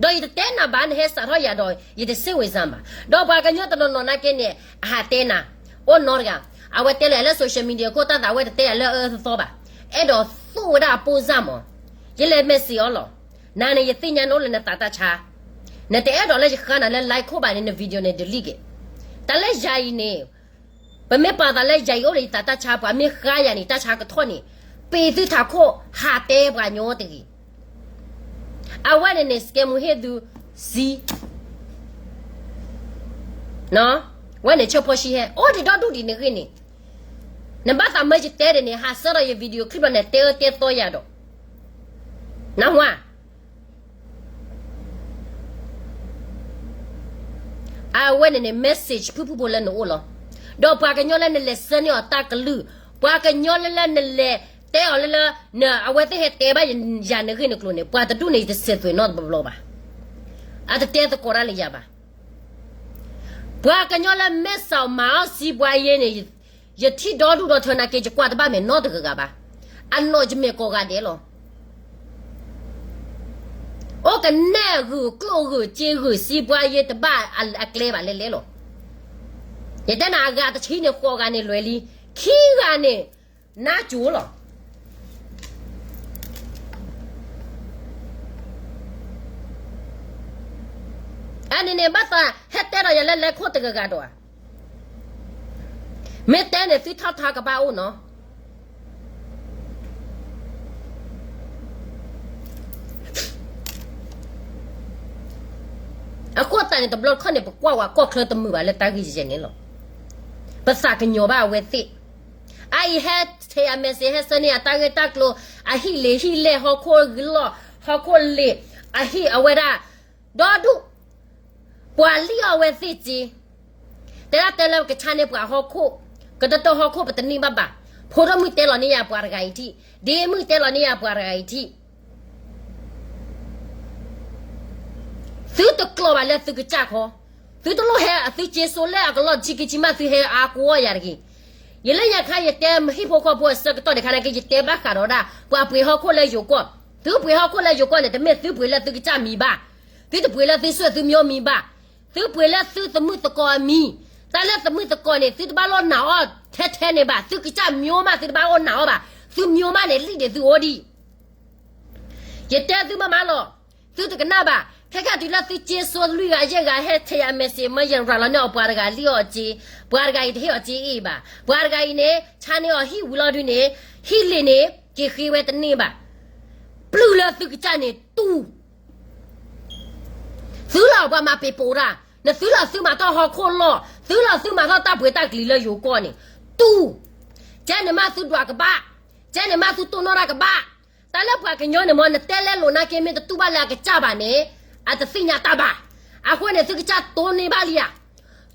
ဒီးယတတဲနၤဘၣ်, နဟဲစးထီၣ်ယၤဒီး ယတစ့ဝ့ၤစၢ်ဘၣ်. ဒီးပှၤကညီတနီၤနီၤနာ်က့န့ၣ် အဟးတဲနၤ, အိၣ်နီတဂၤ, အဝဲတဲလၢ social media ခိၣ်တၢ်သး အဝဲတတဲယၤလၢအအၢသီသီဘၣ်, အဲၣ်ဒိးသိၣ်ဝဲဒၣ်အပိၢ်စၢ်မး. ယလဲၤ message အီၤလီၤ. နၤန့ၣ် ယသ့ၣ်ညါနအိၣ်လၢနသးတၢ်ဆါ, နတအဲၣ်ဒိးလၢယဃါနၤလၢ live ခိၣ်ဘၣ်န့ၣ် န video န့ၣ် delete က့ၤ. တၢ်လၢယၤအံၤန့ၣ်, ပမ့ၢ်ပာ်သးလၢယၤအံၤအိၣ်ဒီးယသးတၢ်ဆါ, ပှၤမ့ၢ်ဃါယၤန့ၣ် တၢ်ဆါကထီၣ်န့ၣ်, ပ့ၤသုထးခိၣ် ဟးတဲပှၤညီတဂ့ၤ. အဝဲန့ၣ်န့ၣ် scam မူဟ့ၣ်သုစံ ဝဲန့ၣ် ဆၢဖီၣ်ဆံဟဲ အိၣ်ဒံးဒီဒူၣ်ဒံးန့ၣ်ဂ့ၢ်န့ၣ်, နဘၣ်သးမၢယတဲဒ်န့ၣ် ဟးဆၢထီၣ်ယ video clip ဒီးနတဲအၢတဲသီယၤဒီး, နၢ်ဟူဧါ. အဝဲန့ၣ်န့ၣ် message ဖုၣ်ဖုၣ်ဖိလၢနအိၣ်လီၤ. ဒီးပှၤကညီလၢနလဲၤဆှၢန့ၢ်အီၤတၢ်ကလုၢ်, ပှၤကညီလၢလၢနလဲၤတဲအီၤလၢလၢ အဝဲသ့ၣ်ဟဲတဲဘၣ်ယၤနဂ့ၢ်နကျိၤန့ၣ် ပှၤတဒူၣ်န့ၣ် ယတစဲးသွဲးနီတဘျီဘၣ်. အတတဲသကိးတၢ်လၢယၤဘၣ်. ပှၤကညီလၢမဲၢ်ဆီးမၤအီၣ်စံးပှၤယဲန့ၣ် ယထံၣ်ဒီဒူၣ်ဒီထၢနာ်က့ ယကွၢ်တဘၣ်မဲာ်နီတဂၤဂၤဘၣ်. အနီၢ်ယမဲာ်ကိးဂၤဒဲးလီၤ. အိၣ်ကနဲၣ်ဂုာ်ကျိၣ်ဂုာ်စ့ဂုာ်စံးပှၤယဲတဘၣ်အကျဲဘၣ်လဲၣ်လဲၣ်လီၤ. ယတဲနၤအဂၤတဆံန့ၣ်ဃိးဂၤန့ၣ်လွဲၤလံ, ခံဂၤန့ၣ် နါကၠိလီၤ. အန့ၣ်န့ၣ် ဘၣ်သးဟဲတဲဒီးယၤလၢလဲၤခိၣ်တဂၤဂၤဒီးဧါ. မ့ၢ်တဲန့ၣ် သုထီၣ်ထါကဘၣ်အိၣ်နီၤ. အဃိသတးန့ၣ် တဘျီတခီၣ်န့ၣ် ပကွၢ်ဝဲကီၢ်ချၢတမုာ်ဘၣ်လၢတၢ်ဂ့ၢ်ယဲၢ်န့ၣ်လီၤ. ပသးကညီၤဘၣ်အဝဲသ့ၣ်. အအံၤဟဲထဲအမဲာ်စ့ ဟဲဆၢန့ၢ်အတၢ်ဂ့ၢ်တၢ်ကျိၤ, အဟံၣ်လ့ၤဟံၣ်လဲၢ် ဟီၣ်ခိၣ်လီၢ် ဟီၣ်ခိၣ်လ့ၤ, အဟံၣ်အဝဲဒၣ် ဒီဒူၣ်, ပှၤလံၣ်အီၣ်ဝဲသ့ၣ်စ့, တဲဒၣ်တဲလၢကဆါန့ၢ်ပှၤဟီၣ်ခိၣ်, ကတၢၢ်တၢၢ်ဟီၣ်ခိၣ်ပတန့ၢ်ဘၣ်ဘၣ်, ဖိဒိၣ်မုၣ်တဲလီၤန့ၢ်ယၤပှၤတဂၤအံၤထံၣ်, ဒ့မုၣ်တဲလီၤန့ၢ်ယၤပှၤတဂၤအံၤထံၣ် သုတကျိးဘၣ်လၢသုကစၢ်ခီ, သုတလိၣ်ဟဲအသုစ့စိလၢအကလီၢ် ဆံခံဆံမး သုဟဲအါကဝီၢ်ယၤတဂ့ၤ. ယလၢညါခါယတဲဟံၣ်ဖိဃီဖိအဆၢကတီၢ်တခါန့ၣ်က့ ယတဲဘၣ်ဃးဒီးဒၣ် ပှၤပှ့ၤဟီၣ်ခိၣ်လၢယိၤကီၢ်, သုပှ့ၤဟီၣ်ခိၣ်လၢယိၤကီၢ်န့ၣ် တမ့ၢ်သုပှ့ၤလၢသုကစၢ်မံၤဘၣ်, သုတပှ့ၤလၢသုစွဲၣ်သုမျိုးမံၤဘၣ်, သုပှ့ၤလၢသုသမုၣ်သကိးအမံၤ, တၢ်လၢသမုၣ်သကိးန့ၣ် သုတဘၣ်လိၣ်နာ်အီၤထဲထဲန့ၣ်ဘၣ်, သုကစၢ်မျိုးမးသုတဘၣ်အိၣ်နာ်အီၤဘၣ်, သုမျိုးမးန့ၣ် လံၣ်ဒံးသုအိၣ်ဒံး ယတဲသုမးမးလီၤ, သုတကနၣ်ဘၣ်, ခဲခါတုၤလၢသုစ့စိလွံၢ်ဂၤယဲၢ်ဂၤဟဲထဲယၤ message မၢယရၤလီၤန့ၢ်အီၤ ပှၤတဂၤလံၣ်အီၤစ့, ပှၤတဂၤအံၤတဟ့ၣ်အီၤစ့အ့ၣ်ဘၣ်, ပှၤတဂၤအံၤန့ၣ် ဆါန့ၢ်အီၤဟံၣ်ဝံၤလီၤဒုန့ၣ်, ဟံၣ်လ့ၣ်န့ၣ် က့ၤဃ့ဝဲတန့ၢ်ဘၣ်, ပျုၢ်လၢသုကစၢ်န့ၣ်တူၢ် သုလီၤပှၤမၤပ့ၤပိာ်တၢ်, နသုလီၤသုမၤထီၣ်ဟီၣ်ခိၣ်လီၢ်, သုလီၤသုမၤထီၣ်တၢ်ပှ့ၤတၢ်ကလံၤလၢယိၤကီၢ်န့ၣ်, တူၢ်, ကဲန့ၣ်မးသုဒွးကဘၣ်, ကဲန့ၣ်မးသုတိၢ်နီၣ်တၢ်ကဘၣ်, တၢ်လၢပှၤကညီန့ၣ်မ့ၢ် နတဲလဲလိာ်နာ်က့ မ့ၢ်တတူၢ်ဘၣ်လၢအကစၢ်ဘၣ်န့ၣ်, အတသ့ၣ်ညါတၢ်ဘၣ်, အဃိန့ၣ် သုကစၢ်တိၢ်န့ၢ်ဘၣ်လံဧါ,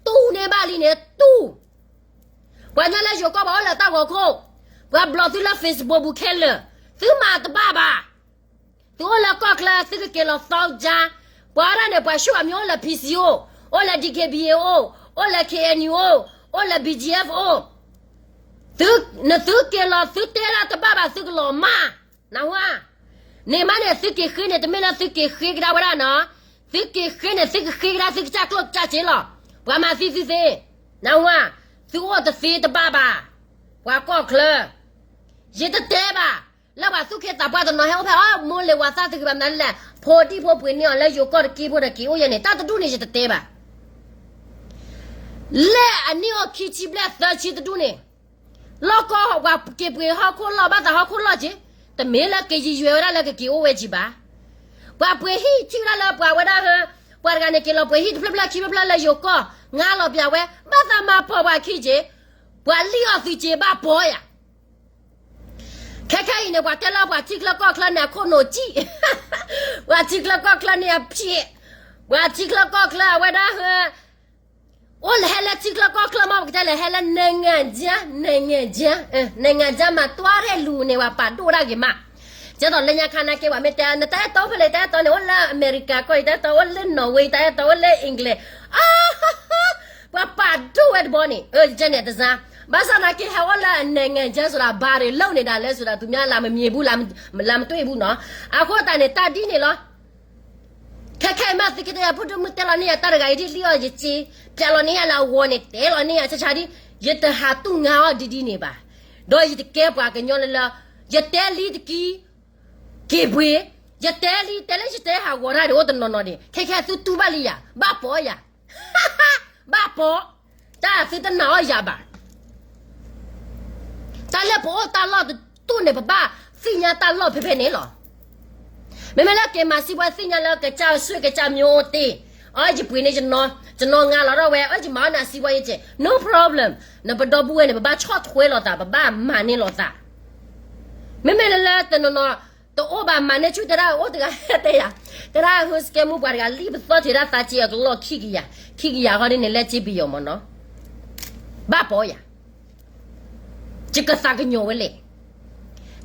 တူၢ်န့ၢ်ဘၣ်လံန့ၣ် တူၢ် ပှၤညီလၢယိၤကီၢ်ပှၤအိၣ်လၢတၢ်ဂီၤခိၣ်, ပှၤဘျီးသုလၢ Facebook ပူၤခဲလၢာ်, သုမၤတဘၣ်ဘၣ်, သုအိၣ်လၢကီၢ်ချၢ သုကက့ၤလီၤသီကါ, ပှၤဒၣ်န့ၣ် ပှၤဆူၣ်အမံၤအိၣ်လၢ P C O, အိၣ်လၢ D K B A အိၣ်, အိၣ်လၢ K N U အိၣ်, အိၣ်လၢ B G F အိၣ်, နသုက့ၤလီၤ သုတဲဒၣ်တဘၣ်ဘၣ် သုကလီၤမၢ်, နၢ်ဟူဧါ, န့ၣ်မးန့ၣ် သုက့ၤဃ့န့ၣ် တမ့ၢ်လၢသုက့ၤဃ့ကဒါဝဲဒၣ်နီၤ, သုက့ၤဃ့န့ၣ် သုကဃ့ကဒါသုကစၢ်ကျိၣ်ကစၢ်စ့လီၤ, ပှၤမၤသံသုသ့, နၢ်ဟူဧါ, သုအိၣ်တသ့တဘၣ်ဘၣ်, ပှၤကီၢ်ချၢ ယတတဲဘၣ်, လၢပှၤသူၣ်က့သးပှၢ်တနီၤဟဲအိၣ်ဖဲအီၣ်မိၢ်လ့ၤဝၤသၣ် သုကဘၣ်မနုၤလဲၣ်, ဖိဒံဖိပှ့ၤန့ၢ်အီၤလၢယိၤကီၢ်တက့ဖိတက့အိၣ်ယဲန့ၣ် တၢ်တဒူၣ်န့ၣ်ယတတဲဘၣ်, လၢအနံၣ်အိၣ်ခံဆံဘျဲၣ်သၢဆံတဒူၣ်န့ၣ်, လီၢ်ကီၢ်ပှၤက့ၤပှ့ၤဟီၣ်ခိၣ်လီၢ် ဘၣ်သးဟီၣ်ခိၣ်လီၢ်က့ၤ, တမ့ၢ်လၢကယံာ်ယွဲဝဲဒၣ်လၢကက့ၤအိၣ်ဝဲကံဘၣ်, ပှၤပှ့ၤဟံၣ်ထံၣ်ဝဲဒၣ်လၢပှၤဝဲဒၣ်ဟၢ, ပှၤတဂၤန့ၣ်က့ၤလီၤပှ့ၤဟံၣ်တဖျၢၣ်ဖျၢၣ်ခံဖျၢၣ်ဖျၢၣ်လၢယိၤကီၢ် ငါလီၤပၠးဝဲ ဘၣ်သးမၤပိာ်ပှၤခံက့ၤ, ပှၤလံၣ်အီၣ်သုက့ၤဘၣ်ပိာ်ယၤ ခဲခဲအံၤန့ၣ် ပှၤတဲလၢပှၤထံချၢကီၢ်ချၢန့ၣ် အခိၣ်နူာ်စံၣ်, ပှၤထံချၢကီၢ်ချၢန့ၣ်အဖျဲး, ပှၤထံချၢကီၢ်ချၢအဝဲဒၣ်ဟၢ, အိၣ်လၢဟဲလၢထံချၢကီၢ်ချၢမး ပကတဲလဲၣ် ဟဲလၢ နိုင်ငံခြား, နိုင်ငံခြား, နိုင်ငံခြားမး တွားရဲလူၤန့ၣ် ပှၤပာ်ဒိၣ်ဒၣ်ဂ့ၤမး, ကဲသိးလၢညါခါနာ်က့ ပှၤမ့ၢ်တဲ နတၢ်အဲၣ်တီဖဲလဲၣ် တၢ်အဲၣ်တီန့ၣ် အိၣ်လၢအမဲရကၤကီၢ်အံၤ တၢ်အဲၣ်တီအိၣ်လၢ Norway တၢ်အဲၣ်တီအိၣ်လၢ England, အါ ပှၤပာ်ဒိၣ်ဝဲတဘီန့ၣ်, ကဲန့ၣ်တစါ, ဘၣ်ဆၣ်သနာ်က့ ဟဲအိၣ်လၢအ နိုင်ငံခြား ဆိုတာ ဘာတွေလုပ်နေတာလဲဆိုတာ သူများလာမမြင်ဘူး, လာမတွေ့ဘူးနော်, အဃိသတးန့ၣ် တၢ်ဒ်န့ၣ်လီၤ, ခဲခဲအံၤမး သုကတဲယၤ ဖိဒိၣ်မုၣ်တဲလီၤန့ၢ်ယၤ တၢ်တဂၤအံၤဒ်လံအီၤ ယစ့, ပျးလီၤန့ၢ်ယၤလၢအဂီၢ်န့ၣ် တဲလီၤန့ၢ်ယၤ ဆါဆါဒ်, ယတဟးတူၢ်ငါအီၤဒ်ဒ်န့ၣ်ဘၣ်, ဒီးယတကဲပှၤကညီလၢလၢ, ယတဲလံတကံ က့ၤပှ့ၤ, ယတဲလံ တဲလၢယတဲဟးဂီၤတၢ်ဒံးအိၣ်တနီၤနီၤဒံး ခဲခဲသုတူၢ်ဘၣ်လံယၤ ဘၣ်ပိာ်ယၤ, ဘၣ်ပိာ်, တၢ်သုတနာ်အီၤယၤဘၣ်, တၢ်လၢပအိၣ်တၢ်လီၢ်တတူၢ်န့ၣ် ပဘၣ်သ့ၣ်ညါတၢ်လီၢ်ဖဲဖဲန့ၣ်လီၤ, မ့မ့ၢ်လၢက့ၤမၤစံးပှၤသ့ၣ်ညါလၢကစၢ်အဆွေကစၢ်မျိုးတ့ၢ်, အီ ယပှ့ၤန့ၢ်ယနီၤ, ယနီၤငါလီၤထီၣ်ဝဲ အီ ယမၤအီၣ်နၤစံးပှၤယဲၢ်ကဲး no problem, နပဒီပုၢ်ဝဲၢ်န့ၣ် ပဘၣ်ဆီၣ်ထွဲလိာ်သး ပဘၣ်မၤန့ၢ်လိာ်သး မ့မ့ၢ်လၢလၢတနီၤနီၤ တအိၣ်ဘၣ်မၤန့ၢ်ဆူၣ်တဲဒၣ်အိၣ်တဂၤတဲယၤ, တဲဒၣ်ဟိစကဲမူပှၤတဂၤလံပသီၣ်ထံးဒၣ်သးစ့အကလီၢ်ခံကယၤ, ခံကယၤဃီဒ်န့ၣ် လဲၤစ့ပယီၤမၢ်နီၤ, ဘၣ်ပိာ်ယၤ, ယကသးကညီၤဝဲလဲၣ်,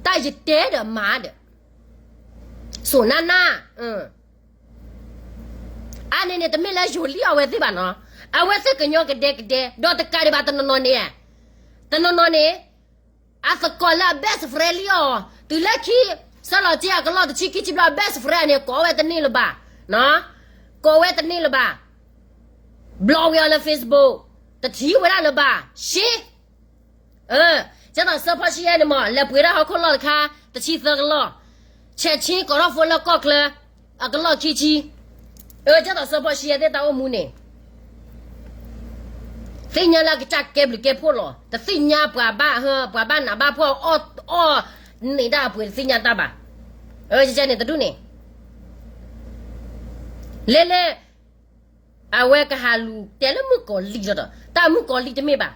တၢ်ယတဲဒီးမၤဒီး, စိၣ်နၢ်နၢ် အါန့ၣ်န့ၣ် တမ့ၢ်လၢယိၤလံအီၣ်ဝဲသ့ၣ်ဘၣ်နီၤ, အဝဲသ့ၣ်ကညီကဒဲကဒဲ ဒီးတကးဒံးဘၣ်တနီၤနီၤန့ၣ်, တနီၤနီၤန့ၣ်, အသကိးလၢအ best friend လံအီၤ, တုၤလၢခံ, ဆၢလီၤစ့အကလီၢ်တဆံခံဆံဘျီ best friend န့ၣ် ကိးဝဲတန့ၢ်လၢၤဘၣ်, ကိးဝဲတန့ၢ်လၢၤဘၣ်, ဘျီဝဲအီၤလၢ Facebook, တထံၣ်ဝဲဒၣ်လၢၤဘၣ်, ရှ့ ကဲသိးစၢဖီဆံယဲန့ၣ်မး လဲၤပှ့ၤဒၣ်ဟီၣ်ခိၣ်လီၢ်တခါ တဆံသၢကလီၢ်, ဆဲးဆ့ကိးထီၣ်ဖိလၢကီၢ်ချၢ, အကလီၢ်ခံဆံ, ကဲသိးစၢဖီဆံယဲသ့ၣ်တၢ်အိၣ်မူန့ၣ်, သ့ၣ်ညါလၢအကစၢ်ကဲဘျုးကဲဖှိၣ်လီၤ, တသ့ၣ်ညါပှၤဘၣ်ဟၢ ပှၤဘၣ်နးဘၣ်ဖှီၣ် အီၣ်အီၣ်န့ၢ်ဒၣ်အပှ့ၤတသ့ၣ်ညါတၢ်ဘၣ်, ကဲန့ၣ်တဒူၣ်န့ၣ် လဲၤလဲၤ အဝဲကဟးလူၤတဲလၢမုၣ်ကီၤလံၢ်ဒီး, တၢ်မုၣ်ကီၤလံၢ်တမ့ၢ်ဘၣ်.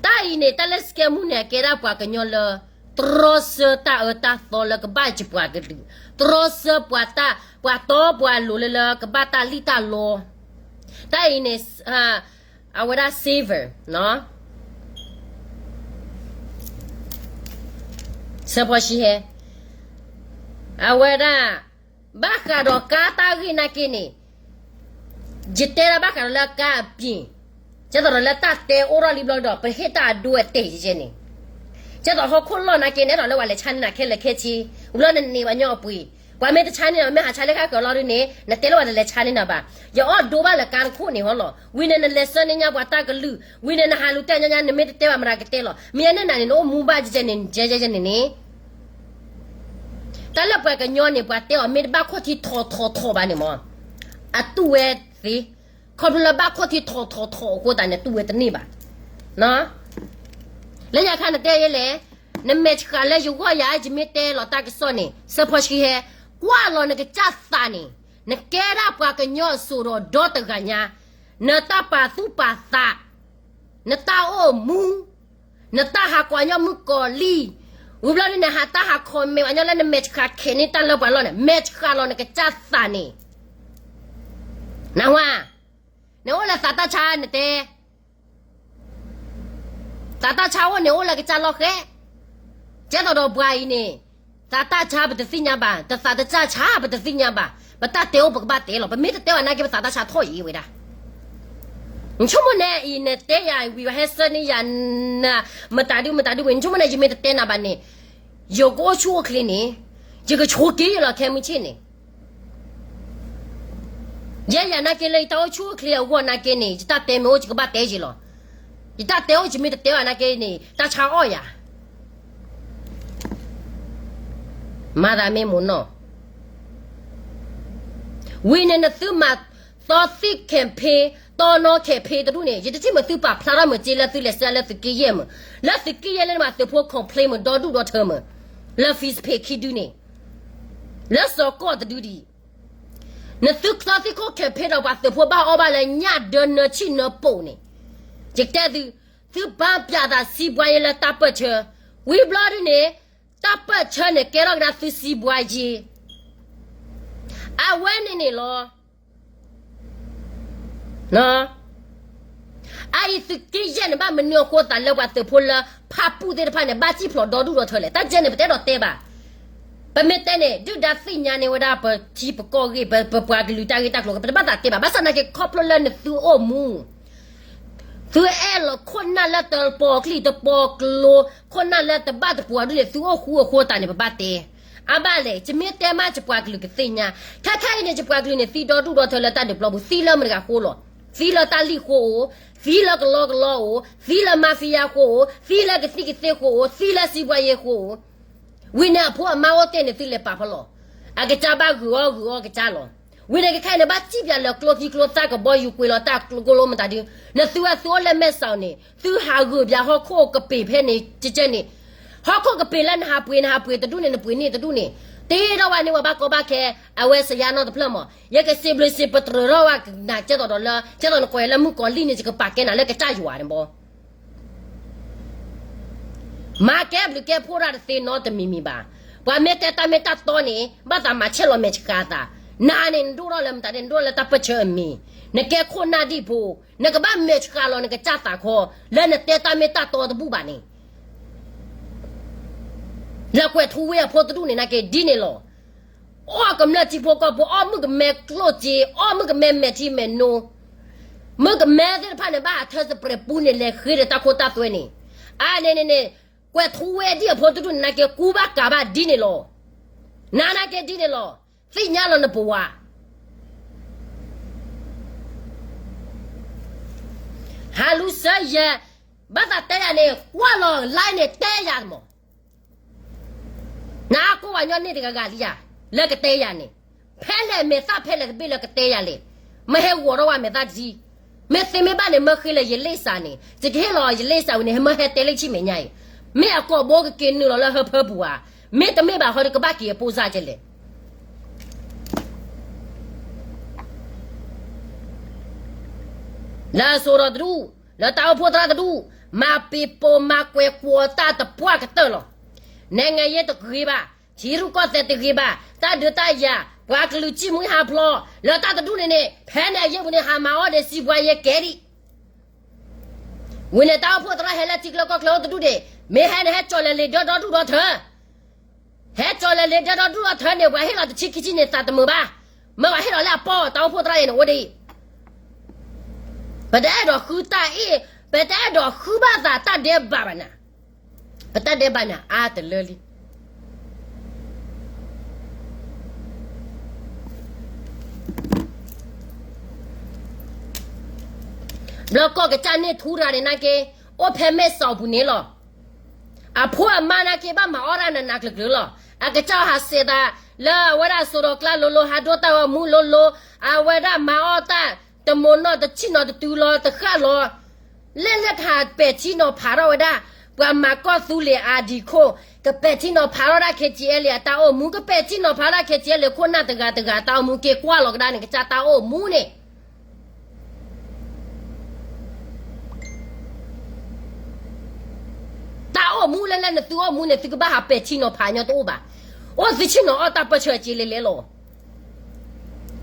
တၢ်အံၤန့ၣ် တၢ်လၢစကဲမူန့ၣ် အကဲဒၣ်ပှၤကညီလၢ တြီဆၢတၢ်အၢတၢ်သီလၢကဘၣ်ယပှၤကလုာ်, တြီဆၢပှၤတၢ် ပှၤတီပှၤလိၤလၢလၢကဘၣ်တၢ်လံၣ်တၢ်လီ, တၢ်အံၤန့ၣ် အဝဲဒၣ် silver ဆၢဖီဆံဟဲ, အဝဲဒၣ် ဘၣ်ဃးဒီးကါတၢ်ဂ့ၢ်နာ်က့န့ၣ်, ယတဲဒၣ်ဘၣ်ဃးဒီးလၢကါအပျ့ၤ, ကဲသိးဒီးလၢတၢ်တဲအိၣ်ထီၣ်လံဘျီဒီး ပဟ့ၣ်တၢ်အဒိအတဲာ်ယဲန့ၣ်, ကဲသိးဟီၣ်ခိၣ်လီၢ်နာ်က့န့ၣ် အဲၣ်ဒိးလၢပှၤလဲၤဆါန့ၢ်နၤခဲလၢာ်ခဲဆ့, ဝံၤလီၤနန့ၢ်ပှၤညီအပှ့ၤ, ပှၤမ့ၢ်တဆါန့ၢ်နၤ မ့ၢ်ဟးဆါလၢဃၣ်ဃၢၤလီၤဒုန့ၣ် နတဲလၢပှၤတလဲၤဆါန့ၢ်နၤဘၣ်, ယအီၣ်ဒိဘၣ်လၢကါတခိၣ်န့ၣ်ဟီလီၤ, ဝံၤန့ၣ် နလဲၤဆှၢန့ၢ်ညါပှၤတၢ်ကလုၢ်, ဝံၤန့ၣ် နဟးလူၤတဲာ်ညါညါ နမ့ၢ်တတဲဘၣ်မတၤကတဲလီၤ, မ့ၢ်ယဲန့ၣ်နၤန့ၣ် နအိၣ်မူဘၣ်ယဲန့ၣ် ယဲယဲန့ၣ်န့ၣ် တၢ်လၢပှၤကညီန့ၣ် ပှၤတဲအီၤမ့ၢ်တဘၣ်ခီၣ်ထံးထီထီထီဘၣ်န့ၣ်မး, အတူၢ်ဝဲသ့, ခီဖျိလၢဘၣ်ခီၣ်ထံးထီထီထီအဃိသတးန့ၣ် တူၢ်ဝဲတန့ၢ်ဘၣ်. လၢညါခါနတဲယဲလဲၣ်, နမဲာ်ဆှးလၢယဂီၢ်ယၤ ယမ့ၢ်တဲလီၤတၢ်ကစီၣ်န့ၣ် ဆၢဖီဆှံဟဲ, ကွၢ်လီၤနကစၢ်သးန့ၣ်, နကဲဒၣ်ပှၤကညီအစိၤဒီးဒီတဂၤညါ, နတၢ်ပာ်သူၣ်ပာ်သး, နတၢ်အိၣ်မူ နတၢ်ဟးကွၢ်ညီမုၣ်ကီၤလံၢ်, ဝံၤဘျီဒုန့ၣ် ဟးတၢ်ဟး comment ပှၤညီလၢနမဲာ်ဆှးခဲန့ၢ်တၢ်လၢပှၤလီၢ်န့ၣ် မဲာ်ဆှးလီၤနကစၢ်သးန့ၣ်, နဝါ, နအိၣ်လၢသးတၢ်ဆါနတဲ, သးတၢ်ဆါအိၣ်န့ၣ်အိၣ်လၢကစၢ်လီၢ်ဃဲ, ကဲသိးဒီးပှၤအံၤန့ၣ်, သးတၢ်ဆါပတသ့ၣ်ညါဘၣ်, တသးတစၢ်ဆါပတသ့ၣ်ညါဘၣ်, ပတၢ်တဲအိၣ်ပကဘၣ်တဲလီၤ, ပမ့ၢ်တတဲဘၣ်နာ်က့ ပသးတၢ်ဆါထီၣ်ယံၤဝဲဒၣ် နဆိကမိၣ်န့ၣ်အံၤ နတဲယၤဝံၤ ပှၤဟဲဆှၢန့ၢ်ယၤ, မတၤဒုမတၤဒုဝံၤ နဆိကမိၣ်န့ၣ် ယမ့ၢ်တတဲနၤဘၣ်န့ၣ်, ယကအိၣ်ဆူၣ်အိၣ်ချ့န့ၣ်, ယကဆိးက့ၤယလီၤခဲမုၢ်ဆ့ၣ်န့ၣ်, ယဲယၤနာ်က့လၢယတၢ်အိၣ်ဆူၣ်အိၣ်ချ့အဂီၢ်နာ်က့န့ၣ် ယတၢ်တဲမ့ၢ်အိၣ်ယကဘၣ်တဲယံၤလီၤ, ယတၢ်တဲအိၣ်ယမ့ၢ်တတဲဘၣ်နာ်က့န့ၣ် တၢ်ဆါအီၣ်ယၤ မၤသးမ့ၢ်မိၢ်နီၢ်, ဝံၤန့ၣ်နသုမၤသီသံၣ် campaign, တီနီ campaign တဒူၣ်န့ၣ် ယတထံၣ်မ့ၢ်သုပာ်ဖျါထီၣ်မ့ၢ်စ့လၢသုလဲၤစ့လၢသုးက့ယဲၢ်မ့ၢ်, လၢသုးက့ယဲၢ်လၢနဘၣ်သုးဖိ complain မ့ၢ်ဒီဒူၣ်ဒီထၢမ့ၢ်, လၢ Facebook ခံဒုန့ၣ်, လၢစီၤကီၢ်တဒုဒံး နသုသီသံၣ်ခိၣ် campaign ဒီးပှၤသုးဖိဘၣ်အီၣ်ဘၣ်လၢညၣ်ဒၢနၢဆံၣ်နၢပိာ်န့ၣ်, ယကတဲသု, သုပာ်ပၠးသးစံးဘှါယဲလၢတၢ်ပၢၢ်ဆၢ, ဝံၤဘျီဒုန့ၣ်, တၢ်ပၢၢ်ဆၢန့ၣ်ကဲထီၣ်ကဒါသုစံးဘှါယဲ, အဝဲန့ၣ်န့ၣ်လီၤ. အအံၤသုးက့ယဲၢ်န့ၣ် ဘၣ်မနုၤအဃိသးလၢပှၤသုးဖိလၢဖၣ်ပူၣ်သ့ၣ်တဖၣ်န့ၣ် ဘၣ်စံၣ်ဖျိးဒီဒူၣ်ဒီထၢလဲၣ်, တၢ်ကဲန့ၣ် ပတအဲၣ်ဒိးတဲဘၣ်. ပမ့ၢ်တဲန့ၣ် ဒုၣ်ဒါသ့ၣ်ညါန့ၢ်ဝဲဒၣ်ပထံပကီၢ်ဂ့ၢ်, ပပှၤကလုာ်တၢ်ဂ့ၢ်တၢ်ကျိၤ ပတဘၣ်သးတဲဘၣ်. ဘၣ်ဆၣ်သနာ်က့ ခီဖျိလၢနသုအိၣ်မူ သုအဲၣ်လီၤခိၣ်နၢ်လၢတပီၤချံတပီၤကျိ, ခိၣ်နၢ်လၢတဘၣ်တပှၤဒ်န့ၣ် သုအိၣ်ဃူအဃိသတးန့ၣ် ပဘၣ်တဲ. အါဘၣ်လဲၣ်, ယမ့ၢ်တဲမး ယပှၤကလုာ်ကသ့ၣ်ညါ, ခဲခဲအံၤန့ၣ် ယပှၤကလုာ်န့ၣ် သံဒီဒူၣ်ဒီထၢလၢတၢ်ဒုးပျီပူၤ, သံလၢမတၤတဂၤဃိလီၤ. သံလၢတၢ်လံၣ်ဃိဧိၤ, သံလၢကလီကလီဧိၤ, သံလၢ mafia ဃိဧိၤ, သံလၢကသံၣ်ကသ့ဃိဧိၤ, သံလၢစံးဘှါယဲဃိဧိၤ ဝံၤန့ၣ်အဖိအမါအိၣ်တ့ၢ်န့ၣ် သုလဲၤပာ်ဖီလီၤ. အကစၢ်ဘၣ်ဂုာ်အီၣ်ဂုာ်အီၣ်ကစၢ်လီၤ. ဝံၤန့ၣ်ခဲခဲအံၤန့ၣ် ဘၣ်စံၣ်ပၠးလၢကျိသံကျိသၣ်ကဘီယူၤကွံာ်လီၤတၢ်ကျိကျိမတၤဒု, နသုဝဲသုအိၣ်လၢမဲၢ်စီၤန့ၣ် သုဟးဂုာ်ပၠးဟီၣ်ခိၣ်ကပ့ၤဖဲန့ၣ်ကကဲန့ၣ်, ဟီၣ်ခိၣ်ကပ့ၤလၢနဟးပှ့ၤ နဟးပှ့ၤတဒူၣ်န့ၣ် နပှ့ၤန့ၢ်တဒူၣ်န့ၣ်, တ့ထီၣ်ဝဲန့ၢ်ပှၤဘၣ်ကီဘၣ်ခဲ, အဝဲစယါနီတဖျၢၣ်မး, ယကစံးဘျုးစံးပတြၢၤထီၣ်ဝဲနၤ ကဲသိးဒီးလၢ ကဲသိးနကွၢ်လၢမုၣ်ကီၤလံၢ်န့ၣ် ယကပာ်ကဲနၤလၢကစၢ်ယွၤန့ၣ်ဘီ မၤကဲဘျုးကဲဖှိၣ်တၢ်တသ့နီတမံၤမံၤဘၣ်. ပှၤမ့ၢ်တဲတၢ်မ့ၢ်တၢ်တီန့ၣ် ဘၣ်သးမၤဆဲးလီၤမဲာ်ဆှးသး, နၤန့ၣ် နဒိၣ်ထီၣ်လၢမတၤဒ်န့ၣ် နဒိၣ်ထီၣ်လၢတၢ်ပၢၢ်ဆၢအမံၤ, နကဲခိၣ်နၢ်ဒံၣ်ဖိ, နကဘၣ်မဲာ်ဆှးလီၤနကစၢ်သးခီ, လၢနတဲတၢ်မ့ၢ်တၢ်တီတဘူၣ်ဘၣ်န့ၣ် လၢကွဲးထူဝ့အဖိတဒူၣ်န့ၣ်နာ်က့ဒ်န့ၣ်လီၤ. အီၣ်ကမျၢၢ်ထံဖိကီၢ်ဖိ, အီၣ်မုၣ်ကမဲကျိၣ်စ့, အီၣ်မုၣ်ကမဲမဲာ်ထံမဲာ်နိ, မုၣ်ကမဲသ့ၣ်တဖၣ်န့ၣ် ဘၣ်အထၢစပရဲၤပူန့ၣ် လဲၤဃ့ဒီးတၢ်ခိတၢ်သွဲန့ၣ်, အါန့ၣ်န့ၣ်န့ၣ်, ကွဲးထူဝ့ဒံၣ်အဖိတဒူၣ်န့ၣ်နာ်က့ ကူဘၣ်ကၤဘၣ်ဒ်န့ၣ်လီၤ. နၤနာ်က့ဒ်န့ၣ်လီၤ. သ့ၣ်ညါလီၤနပဝၤ ဟးလူၤစၢၤယဲ, ဘၣ်သးတဲယၤန့ၣ် ကွၢ်လီၤ live န့ၣ် တဲယၤမး, နကိးဝဲညီန့ၣ်တဂၤဂၤလံယၤ, လၢကတဲယၤန့ၣ်, ဖဲလဲၣ်မဲာ်သၣ်ဖဲလဲၣ်တဘ့ၣ်လၢကတဲယၤလဲၣ်, မ့ၢ်ဟဲဂီၤထီၣ်ဝဲမဲာ်သၣ်တထံ, မ့ၢ်သ့မ့ၢ်ဘၣ်န့ၣ် မ့ၢ်ဃ့လၢယလ့ၣ်စးန့ၣ် ယကဟ့ၣ်လီၤယလ့ၣ်စးဝံၤန့ၣ် မ့ၢ်ဟဲတဲလၢဆံမဲာ်ညါအံၤ, မ့ၢ်အကိာ်ဘိကက့ၤနုာ်လီၤလၢဟၢဖၢပူၤဧါ, မ့တမ့ၢ်ဘၣ်ဃီဒီးကဘၣ်က့ၤအပိၢ်စၢ်ကလဲၣ် လၢအစိၤဒီးတဒူၣ်, လၢတၢ်အိၣ်ဖှိၣ်သရၣ်တဒူၣ်, မၤပ့ၤပိာ်မၤကွဲးကွီၤတၢ်တပှၢ်ကတၢၢ်လီၤ. နဲငယဲတဂ့ၤဘၣ်, ထံရူၢ်ကီၢ်သဲးတဂ့ၤဘၣ်, တၢ်ဒုးတၢ်ယၤ, ပှၤကလုာ်စံၣ်မှံဟးဖျိး လၢတၢ်တဒူၣ်န့ၣ်န့ၣ် ဖဲန့ၣ်အယဲၢ်ပူၤန့ၣ် ဟးမၤအီၣ်ဒီးစံးပှၤယဲကဲဒံး. ဝံၤန့ၣ်တၢ်အိၣ်ဖှိၣ်သရၣ်ဟဲလၢထံချၢကီၢ်ချၢအိၣ်တဒူၣ်ဒံး, မ့ၢ်ဟဲန့ၣ် ဟဲကၠီၤလဲၤလ့ၤဒၢဒီဒူၣ်ဒီထၢ, ဟဲကၠီၤလဲၤလ့ၤဒၢဒီဒူၣ်ဒီထၢန့ၣ် ပှၤဟ့ၣ်လီၤတဆံခံဆံန့ၣ်သးတမုာ်ဘၣ်, မ့ၢ်ပှၤဟ့ၣ်လီၤလၢအပီၢ် တၢ်အိၣ်ဖှိၣ်သရၣ်အံၤန့ၣ်အိၣ်ဒံး. ပတအဲၣ်ဒိးဃုတၢ်အ့ၣ်, ပတအဲၣ်ဒိးဃုဘၣ်သးတၢ်ဒဲးဘးဘၣ်နၤ, ပတၢ်ဒဲးဘးန့ၣ်အါတလၢလံ. ဘျီကီၢ်ကစၢ်န့ၣ်ထူတဂၤန့ၣ်နာ်က့, အိၣ်ဖဲမဲၢ်စီၤအပူၤန့ၣ်လီၤ. အဖိအမါနာ်က့ဘၣ်မၤအီၣ်တၢ်နးနးကျၢၤကျၢၤလီၤ. အကစၢ်ဟးစဲးသး လၢအဝဲဒၣ်စိၤဒီးကျါလိၤလိၤ ဟးဒိတၢ်ဂီၤမူလိၤလိၤ, အဝဲဒၣ်မၤအီၣ်တၢ် တမိၤနီၢ်တဆံၣ်နီၤတတုၤလီၤတဃၣ်လီၤ. လဲၣ်လဲၣ်ကဟးပဲာ်ထံနီၤဖးထီၣ်ဝဲဒၣ် ပှၤမၤကီၢ်သူလ့ၤအါဒံခိၣ်, ကပဲာ်ထံနီၤဖးထီၣ်ဒၣ် KTLA အတၢ်အိၣ်မူ, ကပဲာ်ထံနီၤဖးထီၣ်ဒၣ် KTLA ခိၣ်နၢ်တဂၤတဂၤအတၢ်အိၣ်မူ, က့ၤကွၢ်လီၤကဒါန့ၣ် ကစၢ်တၢ်အိၣ်မူန့ၣ် တၢ်အိၣ်မူလၢလၢနသုအိၣ်မူန့ၣ် သုကဘၣ်ဟးပဲာ်ထံနီၤဖးညီတအိၣ်ဘၣ်. အိၣ်သုဆ့ၣ်နီၤအီၣ်တၢ်ပၢၢ်ဆၢအစ့လဲၤလဲၤလီၤ.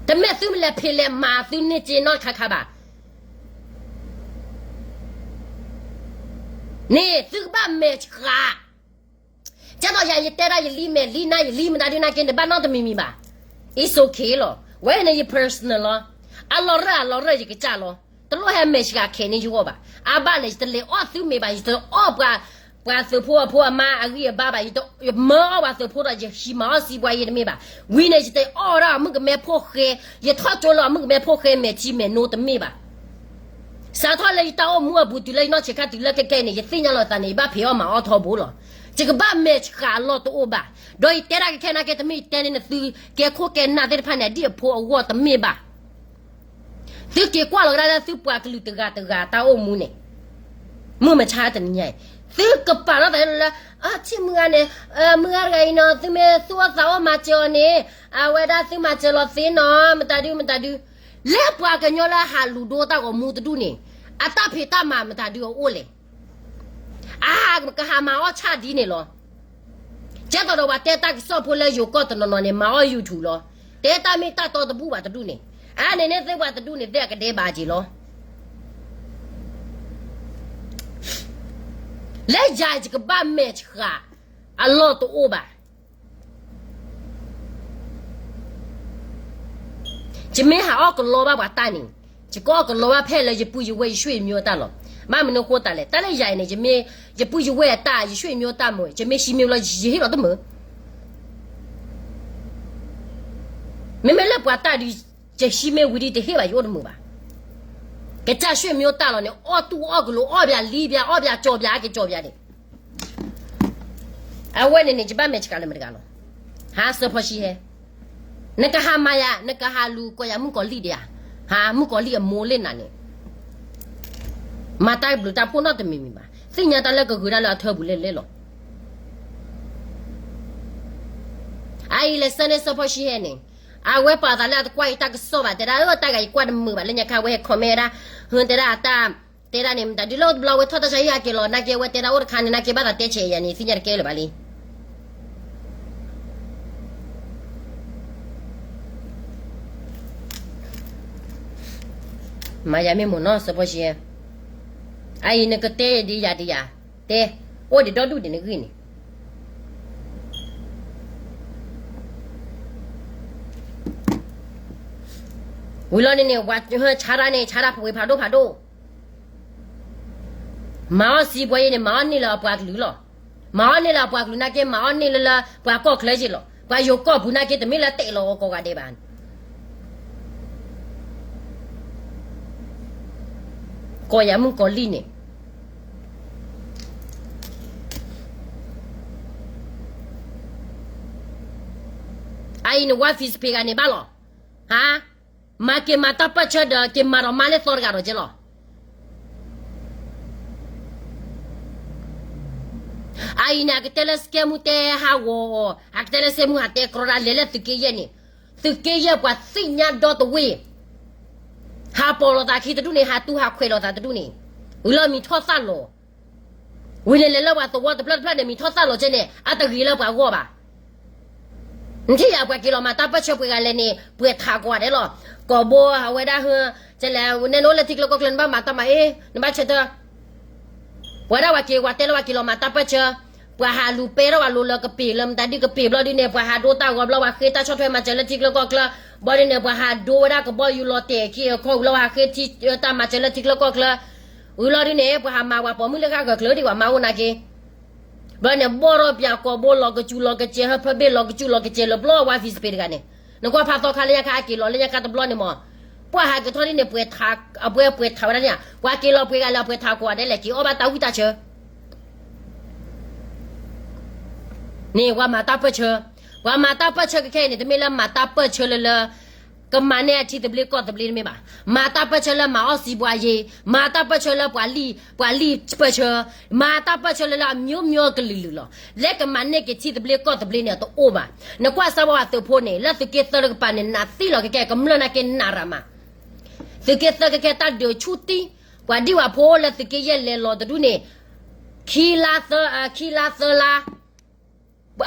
တမ့ၢ်သုမ့ၢ်လဲၤဖံးလဲၤမၤသုန့ၢ်စ့နီတခါခါဘၣ်. န့ၣ်သုကဘၣ်မဲာ်ဆှး ကဲသိးယၤယတဲဒၣ်ယလံမဲာ်လံနါယလံမတၤဒုနာ်က့ နဘၣ်နီတမံၤမံၤဘၣ်. It's okay လီၤ. ဝဲန့ၣ်ယ personal လီၤ. အလီၤရၢၢ်အလီၤရၢၢ်ယကစၢ်လီၤ. တလိၣ်ဟဲမဲာ်ဆှးခဲန့ၢ်ယဂီၢ်ဘၣ်. အဘၣ်န့ၣ် ယတလဲၤအီၣ်သုမ့ၤဘၣ်, ယတအီၣ်ပှၤ, ပှၤသုးဖိအဖိအမါအဂံၢ်အဘါဘၣ်, ယတ, ယမၢအီၣ်ပှၤသုးဖိဒီးယဟံးမၤအီၣ်စံးပှၤယဲတမ့ၢ်ဘၣ်. ဝံၤန့ၣ် ယတအီၣ်ဒၣ်အမုၣ်ကမဲဖိဃဲ, ယထီၣ်ကၠိလၢအမုၣ်ကမဲဖိဃဲမဲာ်ထံမဲာ်နိတမ့ၢ်ဘၣ်. စးထီၣ်လၢယတၢ်အိၣ်မူအပူၤတုၤလၢယနီၢ်ဆံးခါတုၤလၢခဲခဲအံၤန့ၣ် ယသ့ၣ်ညါလီၤသးန့ၣ် ယဘၣ်ဖံးအီၣ်မၤအီၣ်ထီဘိလီၤ. ယကဘၣ်မဲာ်ဆှးအလီၢ်တအိၣ်ဘၣ်. ဒီးယတဲဒၣ်ကခဲနာ်က့ တမ့ၢ်ယတဲန့ၣ်နသုကဲခိၣ်ကဲနၢ်သ့ၣ်တဖၣ်န့ၣ် အဒံၣ်အဖိအဂီၢ်တမ့ၢ်ဘၣ်. သုက့ၤကွၢ်လီၤကဒါလၢသုပှၤကလုာ်တဂၤတဂၤတၢ်အိၣ်မူန့ၣ်, မုၢ်မဆါတနံၤညါအံၤ, သုကပာ်ထီၣ်သးလၢ, အထံၣ်မုၢ်ဂၤန့ၣ်, မုၢ်ဂၤတဂၤအံၤနီၤ သုမ့ၢ်သူၣ်အီၣ်သးအီၣ်မၤစၢၤအီၤန့ၣ်, အဝဲဒၣ်သုမၤစၢၤလီၤသ့နီၤ မတၤဒုမတၤဒု, လၢပှၤကညီလၢဟးလူၤဒိတၢ်ဂီၤမူတဒူၣ်န့ၣ်, အတၢ်ဖံးတၢ်မၤမတၤဒုအအိၣ်လဲၣ်. အကဟးမၤအီၣ်ဆၣ်ဒ်န့ၣ်လီၤ. ကဲသိးဒီးပှၤတဲတၢ်ကစီၣ်ဖိလၢယိၤကီၢ်တနီၤနီၤန့ၣ် မၤအီၣ် YouTube လီၤ. တဲတၢ်မ့ၢ်တၢ်တီတဘူၣ်ဘၣ်တဒူၣ်န့ၣ်, အါန့ၣ်န့ၣ်သ့ၣ်ပှၤတဒူၣ်န့ၣ်သ့ၣ်အကဒဲဘၣ်က့ၤလီၤ. လၢယၤယကဘၣ်မဲာ်ဆှးအလီၢ်တအိၣ်ဘၣ်. ယမ့ၢ်ဟးအီၣ်ကလီဘၣ်ပှၤတၢ်န့ၣ်, ယကအီၣ်ကလီဘၣ်ဖဲလၢယပုၢ်ယဝဲၢ်ယဆွေမျိုးတၢ်လီၤ. ဘၣ်မနုၤဃိသးလဲၣ်, တၢ်လၢယၤအံၤန့ၣ် ယမ့ၢ်ယပုၢ်ယဝဲၢ်အတၢ် ယဆွေမျိုးတၢ်မ့ၢ် ယမ့ၢ်ဟံးမ့ၢ်လီၤ ယဟ့ၣ်လီၤတမုာ်. မ့မ့ၢ်လၢပှၤတၢ်ဒုး ယဟံးမ့ၢ်ဝံၤဒုးတဟ့ၣ်ဘၣ်ယအိၣ်တမုာ်ဘၣ်. ကစၢ်ဆွေမျိုးတၢ်လီၤန့ၣ် အီၣ်တူၢ်အီၣ်ကလိၤ အီၣ်ဘၣ်လံဘၣ် အီၣ်ဘၣ်ကၠီဘၣ် အက့ၤကၠီဘၣ်န့ၣ် အဝဲန့ၣ်န့ၣ် ယဘၣ်မဲာ်ဆှးလၢမတၤတဂၤလီၤ. ဟါ စီၤဖီၡံဟဲ, နကဟးမၤယၤ နကဟးလူၤကိးယၤမုၣ်ကီၤလံၢ်ဒံးဧါ. ဟါ မုၣ်ကီၤလံၢ်အမိၢ်လၢနၤန့ၣ် မၤတၢ်ဘျုးတၢ်ဖှိၣ်နီတမံၤမံၤဘၣ်. သ့ၣ်ညါတၢ်လၢကဂုၤတၢ်လၢအထၢပူၤလဲၣ်လဲၣ်လီၤ. အအံၤလဲၤဆၢန့ၢ်စီၤဖီၡံဟဲန့ၣ်, အဝဲပာ်သးလၢအတကွၢ်ယတၢ်ကစီၣ်ဘၣ် တဲဒၣ် အၢ တၢ်ဂၤယကွၢ်တမုာ်ဘၣ် လၢညါခါဝဲဟဲ comment ဒၣ်, ဟၢ တဲဒၣ်အတၢ်, တဲဒၣ်န့ၣ် မတၤဒုလၢတဘျီဝဲထီၣ်တၢ်ဆါဟံၣ်ဟးက့ၤလီၤ နာ်က့ဝဲတဲဒၣ်အိၣ်တခါန့ၣ် နာ်က့ဘၣ်သးတဲဆဲးယၤန့ၣ် သ့ၣ်ညါတကဲလၢၤဘၣ်လံ. မၤယၤမ့ၢ်မိၢ်နီၢ်စီၤဖီၡံ, အအံၤနကတဲဒ်ယၤဒ်ယၤ, တဲ, အိၣ်ဒံးဒီဒူၣ်ဒံးနဂ့ၢ်န့ၣ်. ဝံၤလီၤန့ၣ်န့ၣ် ပှၤဆါတၢ်န့ၣ် ဆါတၢ်ဖးဝ့ၤဖးဒိၣ်ဖးဒိၣ်, မၤအီၣ်စံးပှၤယဲန့ၣ် မၤအီၣ်န့ၢ်လၢအပှၤကလုာ်လီၤ. မၤအီၣ်န့ၢ်လၢအပှၤကလုာ်နာ်က့ မၤအီၣ်န့ၢ်လၢလၢပှၤကီၢ်ချၢယဲလီၤ. ပှၤယိၤကီၢ်ပူၤနာ်က့ တမ့ၢ်လၢတဲာ်လီၤအီၤကိးဂၤဒဲးဘၣ်. ကိးယၤမုၣ်ကီၤလံၢ်န့ၣ်, အအံၤနဝါ Facebook ဂၤန့ၣ်ဘၣ်လီၤ. ဟါ, မၤက့ၤမၤတၢ်ပၢၢ်ဆၢဒီး က့ၤမၤဒီးမါလၢသီတဂၤဒီးကဲလီၤ. အအံၤန့ၣ် အကတဲလၢစကဲမူတဲဟးဂီၤအီၤ, အကတဲလၢစကဲမူဟးတဲကြီတၢ်လဲၤလၢသုးက့ယဲၢ်န့ၣ်, သုးက့ယဲၢ်ပှၤသ့ၣ်ညါဒီတဝ့ၢ်, ဟးပိာ်လိာ်သးခံတဒူၣ်န့ၣ် ဟးတူၢ်ဟးခွဲးလိာ်သးတဒူၣ်န့ၣ်, ဝံၤလီၤမံၤထီၣ်သၣ်လီၤ. ဝံၤန့ၣ်လဲၤလၢပှၤသဝီတဖျၢၣ်တဖျၢၣ်န့ၣ် မံၤထီၣ်သၣ်လီၤကဲန့ၣ် အတဂ့ၤလၢပှၤဂီၢ်ဘၣ်. နထံၣ်ယၤ ပှၤက့ၤလီၤမၤတၢ်ပၢၢ်ဆၢပှဲၤဂၤလဲၣ်န့ၣ် ပှဲၤထးကွၢ်ဒဲးလီၤ. ကိာ်ဘိအဝဲဒၣ်ဟၢ လဲၤ နဲနအိၣ်လၢထံချၢကီၢ်ချၢ နဘၣ်မၤတၢ်မၤအ့ နဘၣ်ဆၢထၢၣ် ပှၤဒၣ်ပှၤက့ၤ ပှၤတဲလၢပှၤက့ၤလီၤမၤတၢ်ပၢၢ်ဆၢ, ပှၤဟးလူၤပဲထီၣ်ပှၤလိၤလၢကပ့ၤလၢမတၤဒုကပ့ၤဘျီဒုန့ၣ် ပှၤဟးဒိတၢ်ဂီၤဘျီ ပှၤဃ့တၢ်ဆီၣ်ထွဲမၤစၢၤလၢထံချၢကီၢ်ချၢ, ဘျီဒုန့ၣ် ပှၤဟးဒိဝဲဒၣ်ကဘီယူၤလီၤတဲာ်ခံအခီဝံၤလီၤ ပှၤဟးဃ့ထံတၢ်မၤစၢၤလၢထံချၢကီၢ်ချၢ, ဝံၤလီၤဒုန့ၣ် ပှၤဟးမၤပှၤပိာ်မုၣ်လၢဃၣ်ဂၢၢ်ကျၢၤဒံး ပှၤမၤအိၣ်နာ်က့ ဘျီန့ၣ် ဘီၣ်ထီၣ်ပၠးကိာ်ဘိလီၤကစူၤလီၤကစဲး ဟၢဖၢဘ့ၣ်လီၤကစူၤလီၤကစဲးလၢဘျီဝါ Facebook တဂၤန့ၣ်, နကွၢ်ဖးသီခါလၢညါခါအက့ၤလီၤလၢညါခါတဘျီန့ၣ်မး, ပှၤဟးက့ၤထီၣ်ဒ်န့ၣ် ပှဲၤထး အပှဲၤပှဲၤထးဝဲဒၣ်န့ၣ် ပှၤက့ၤလီၤပှဲၤဂၤလၢအပှဲၤထးကွၢ်ဒဲးလဲၣ် က့ၤအီၣ်ဘၣ်တၢ်ဝံၣ်တၢ်ဆၢ န့ၣ် ပှၤမၤတၢ်ပၢၢ်ဆၢ, ပှၤမၤတၢ်ပၢၢ်ဆၢခဲခဲအံၤန့ၣ် တမ့ၢ်လၢမၤတၢ်ပၢၢ်ဆၢလၢလၢ ကမၤန့ၢ်အထံသဘျ့ကီၢ်သဘျ့တမ့ၢ်ဘၣ်, မၤတၢ်ပၢၢ်ဆၢလၢမၤအီၣ်စံးဘှါယ့, မၤတၢ်ပၢၢ်ဆၢလၢပှၤလံၣ် ပှၤလံၣ်ပၢၢ်ဆၢ, မၤတၢ်ပၢၢ်ဆၢလၢလၢအမျိုးမျိုးကလုာ်လုာ်လီၤ. လၢကမၤန့ၢ်က့ၤထံသဘျ့ကီၢ်သဘျ့န့ၣ် တအိၣ်ဘၣ်. နကွၢ်စၢ်ဝဲပှၤသုးဖိန့ၣ် လၢသုးက့သၢတကပၤန့ၣ် နးသံလီၤကဲကဲ ကမျၢၢ်နာ်က့နးရၤမး, သုးက့သၢကဲကဲတၢ်ဒုးဆူၣ်တံၢ်, ပှၤဒံၣ်ပှၤဖိလၢသုးက့ယဲၢ်လဲၤလီၤတဒူၣ်န့ၣ်, ခံလါသၢ ခံလါသၢလါ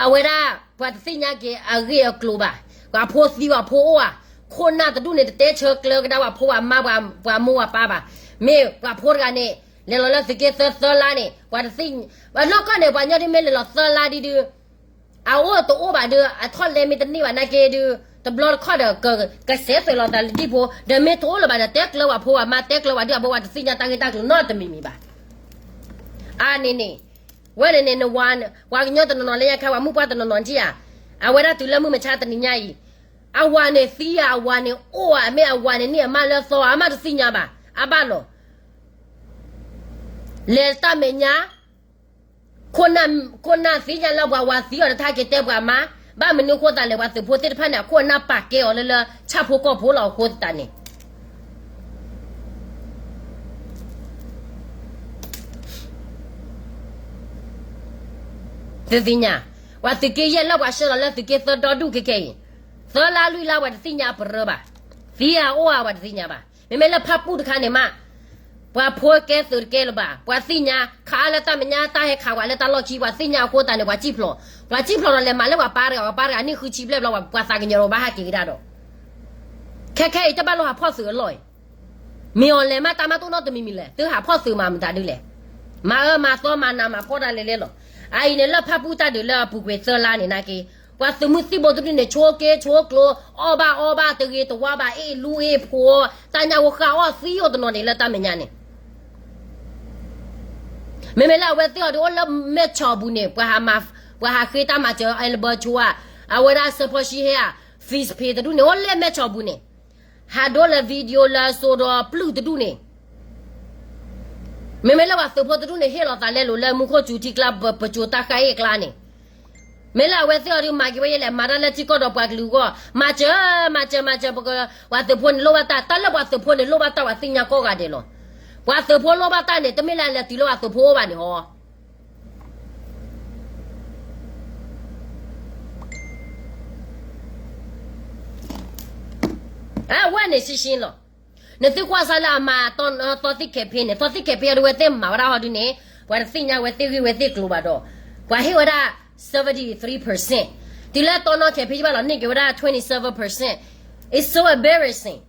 အဝဲဒၣ် ပှၤတသ့ၣ်ညါက့ၤအဂ့ၢ်အကျိၤဘၣ်, ပှၤဖိသံပှၤဖိအိၣ်ဧါ, ခိၣ်နၢ်တဒူၣ်န့ၣ် တတဲဆၢကျၢကဒါပှၤဖိပှၤမါ ပှၤမိၢ်ပှၤပၢ်ဘၣ်, မ့ၢ်ပှၤဖိတဂၤန့ၣ် လဲၤလီၤလၢသုးက့သၢသၢလါန့ၣ် ပှၤတသ့ၣ်, ပှၤနီၢ်ကီၢ်န့ၣ် ပှၤညီဒ်မ့ၢ်လဲၤလီၤသၢလါဒ်ဒုး အအိၣ်တအိၣ်ဘၣ်ဒီး အထီၣ်လဲမ့ၢ်တန့ၢ်ဘၣ်နာ်က့ဒုး တဘျီတခီၣ်ဒီး ကစဲးသွဲၣ်လီၤသးလၢဒံၣ်ဖိ ဒီးမ့ၢ်တအိၣ်လၢၤဘၣ်ဒီး တဲကျၢပှၤဖိပှၤမါ တဲကျၢပှၤဒံၣ်ပှၤဖိ ပှၤတသ့ၣ်ညါတၢ်ဂ့ၢ်တၢ်ကျိၤနီတမံၤမံၤဘၣ်. အါန့ၣ်န့ၣ် ဝဲန့ၣ်န့ၣ် နဝၤ ပှၤကညီတနီၤနီၤလၢညါခါ ပှၤမုၣ်ပှၢ်တနီၤနီၤထံၣ်ဧါ, အဝဲဒၣ်တုၤလၢမုၢ်မဆါတနံၤညါအံၤ အဝၤန့ၣ်သံဧါ အဝၤန့ၣ်အိၣ်ဧါ မ့ၢ်အဝၤန့ၣ်န့ၢ်အမါလၢအသီဧါ အမါတသ့ၣ်ညါဘၣ် အဘၣ်လီၤ လဲၤတၢ်မဲာ်ညါ ခိၣ်နၢ်သ့ၣ်ညါလၢပှၤဝၤသံအီၤတထါက့ၤတဲပှၤမါ, ဘၣ်မနုၤအဃိသတးလဲၣ် ပှၤသုးဖိသ့ၣ်တဖၣ်န့ၣ် အခိၣ်အနၢ်ပာ်ကဲအီၤလၢလၢ ဆၣ်ဖိကီၢ်ဖိလီၤအဃိသတးန့ၣ် သုသ့ၣ်ညါ, ပှၤသုးက့ယဲၢ်လၢပှၤဆှၢလီၤလၢ သုးက့သၢဒီဒူၣ်ခဲခဲအံၤ, သၢလါလွံၢ်လါ ပှၤတသ့ၣ်ညါအပရၢဘၣ်, သံဧါအိၣ်ဧါ ပှၤတသ့ၣ်ညါဘၣ်. မ့မ့ၢ်လၢဖၣ်ပူၣ်တခါန့ၣ်မး, ပှၤဖိကဲသုးတကဲလၢၤဘၣ်, ပှၤသ့ၣ်ညါ ခးအါလၢတၢ်မဲာ်ညါ တၢ်ဟဲခးဝဲလၢတၢ်လီၢ်ခံ ပှၤသ့ၣ်ညါအဃိသတးန့ၣ် ပှၤစံၣ်ဖျိး, ပှၤစံၣ်ဖျိးဒီးလဲၤမၤလၢပှၤပၢ်တဂၤ, ပှၤပၢ်တဂၤန့ၣ်ဃုဆံဘျဲၣ်ဘျီ ပှၤသးကညီၤဒီးဘၣ်ဟးက့ၤကဒါဒီး ခဲခဲအံၤတဘၣ်လိၣ်ဟးဖီၣ်သုးအလီၢ်အံၤ, မ့ၢ်အီၤလဲၤမးတၢ်မးတအိၣ်နီတမံၤမံၤလဲၣ်, သုဟးဖီၣ်သုးမၤမတၤဒ်လဲၣ်, မၤအၢမၤသီမၤနးမၤဖှီၣ်တၢ်လဲၤလဲၣ်လီၤ. အအံၤန့ၣ်လၢဖၣ်ပူၣ်တၢ်ဒုးလၢအပူၤကွံာ်သၢလါန့ၣ်နာ်က့, ပှၤသုးမုၢ်သံၣ်ဘိတဒူၣ်န့ၣ် ဆိက့ဆိကျိ, အီၣ်ဘၣ်အီဘၣ် တဂ့ၤတဝါဘၣ် အ့ၣ်လူအ့ၣ်ဖိ, တၢ်ညၣ်ဖိဃၣ်အီၣ်သံအိၣ်တနီၤန့ၣ်လၢတၢ်မဲာ်ညါန့ၣ် မ့မ့ၢ်လၢအဝဲသ့ၣ်အီၤဒုးအိၣ်လၢမဲၢ်ဆီးပူၤန့ၣ် ပှၤဟးဃ့တၢ်မၤစၢၤ အဲလဘၢၣ်ဆိဧါ, အဝဲဒၣ်စၢဖီၣ်ရှံဟဲဧါ, ဖံးစဖ့းတဒူၣ်န့ၣ် အိၣ်လၢမဲၢ်ဆီးပူၤန့ၣ်, ဟးဒိလၢ video လၢအစိဒီးပျုၢ်တဒူၣ်န့ၣ်, မ့မ့ၢ်လၢပှၤသုးဖိတဒူၣ်န့ၣ် ဟ့ၣ်လီၤသးလဲလိာ်လၢမူခိၣ်စူၤထံကျါ ပစိၤတၢ်ဃၣ်အ့ၣ်ကျါန့ၣ် မ့ၢ်လၢအဝဲသ့ၣ်အီၤဒုးမၤက့ၤဝဲယဲလဲၣ်, မၤတၢ်လၢထံကီၢ်ဒီးပှၤကလုာ်အဂီၢ်, မၤစၢၤ မၤစၢၤ မၤစၢၤ, ပှၤသုးဖိန့ၣ်လိၣ်ဘၣ်တၢ်, တၢ်လၢပှၤသုးဖိန့ၣ်လိၣ်ဘၣ်တၢ် ပှၤသ့ၣ်ညါကိးဂၤဒဲးလီၤ. ပှၤသုးဖိလိၣ်ဘၣ်တၢ်န့ၣ် တမ့ၢ်လၢအလဲၤတုၤလၢပှၤသုးဖိအိၣ်ဘၣ်န့ၣ်ဟီ အဝဲန့ၣ်ရှင်းရှင်းလီၤ. နသုကွၢ်စၢ်လၢအမၤသီသ့ၣ် campaign န့ၣ်, သီသ့ၣ် campaign အဒုးဝဲသ့ၣ်မၤဝဲဒၣ်ဟီဒုးန့ၣ်, ပှၤတသ့ၣ်ညါဝဲသ့ၣ်ဂ့ၢ်ဝဲသ့ၣ်ကျိၤဘၣ်ဒီး, ပှၤဟ့ၣ်ဝဲဒၣ် seventy three percent, တုၤလၢတီနီ campaign ဘၣ်လီၤန့ၢ်က့ၤဝဲဒၣ် twenty seven percent, it's so embarrassing.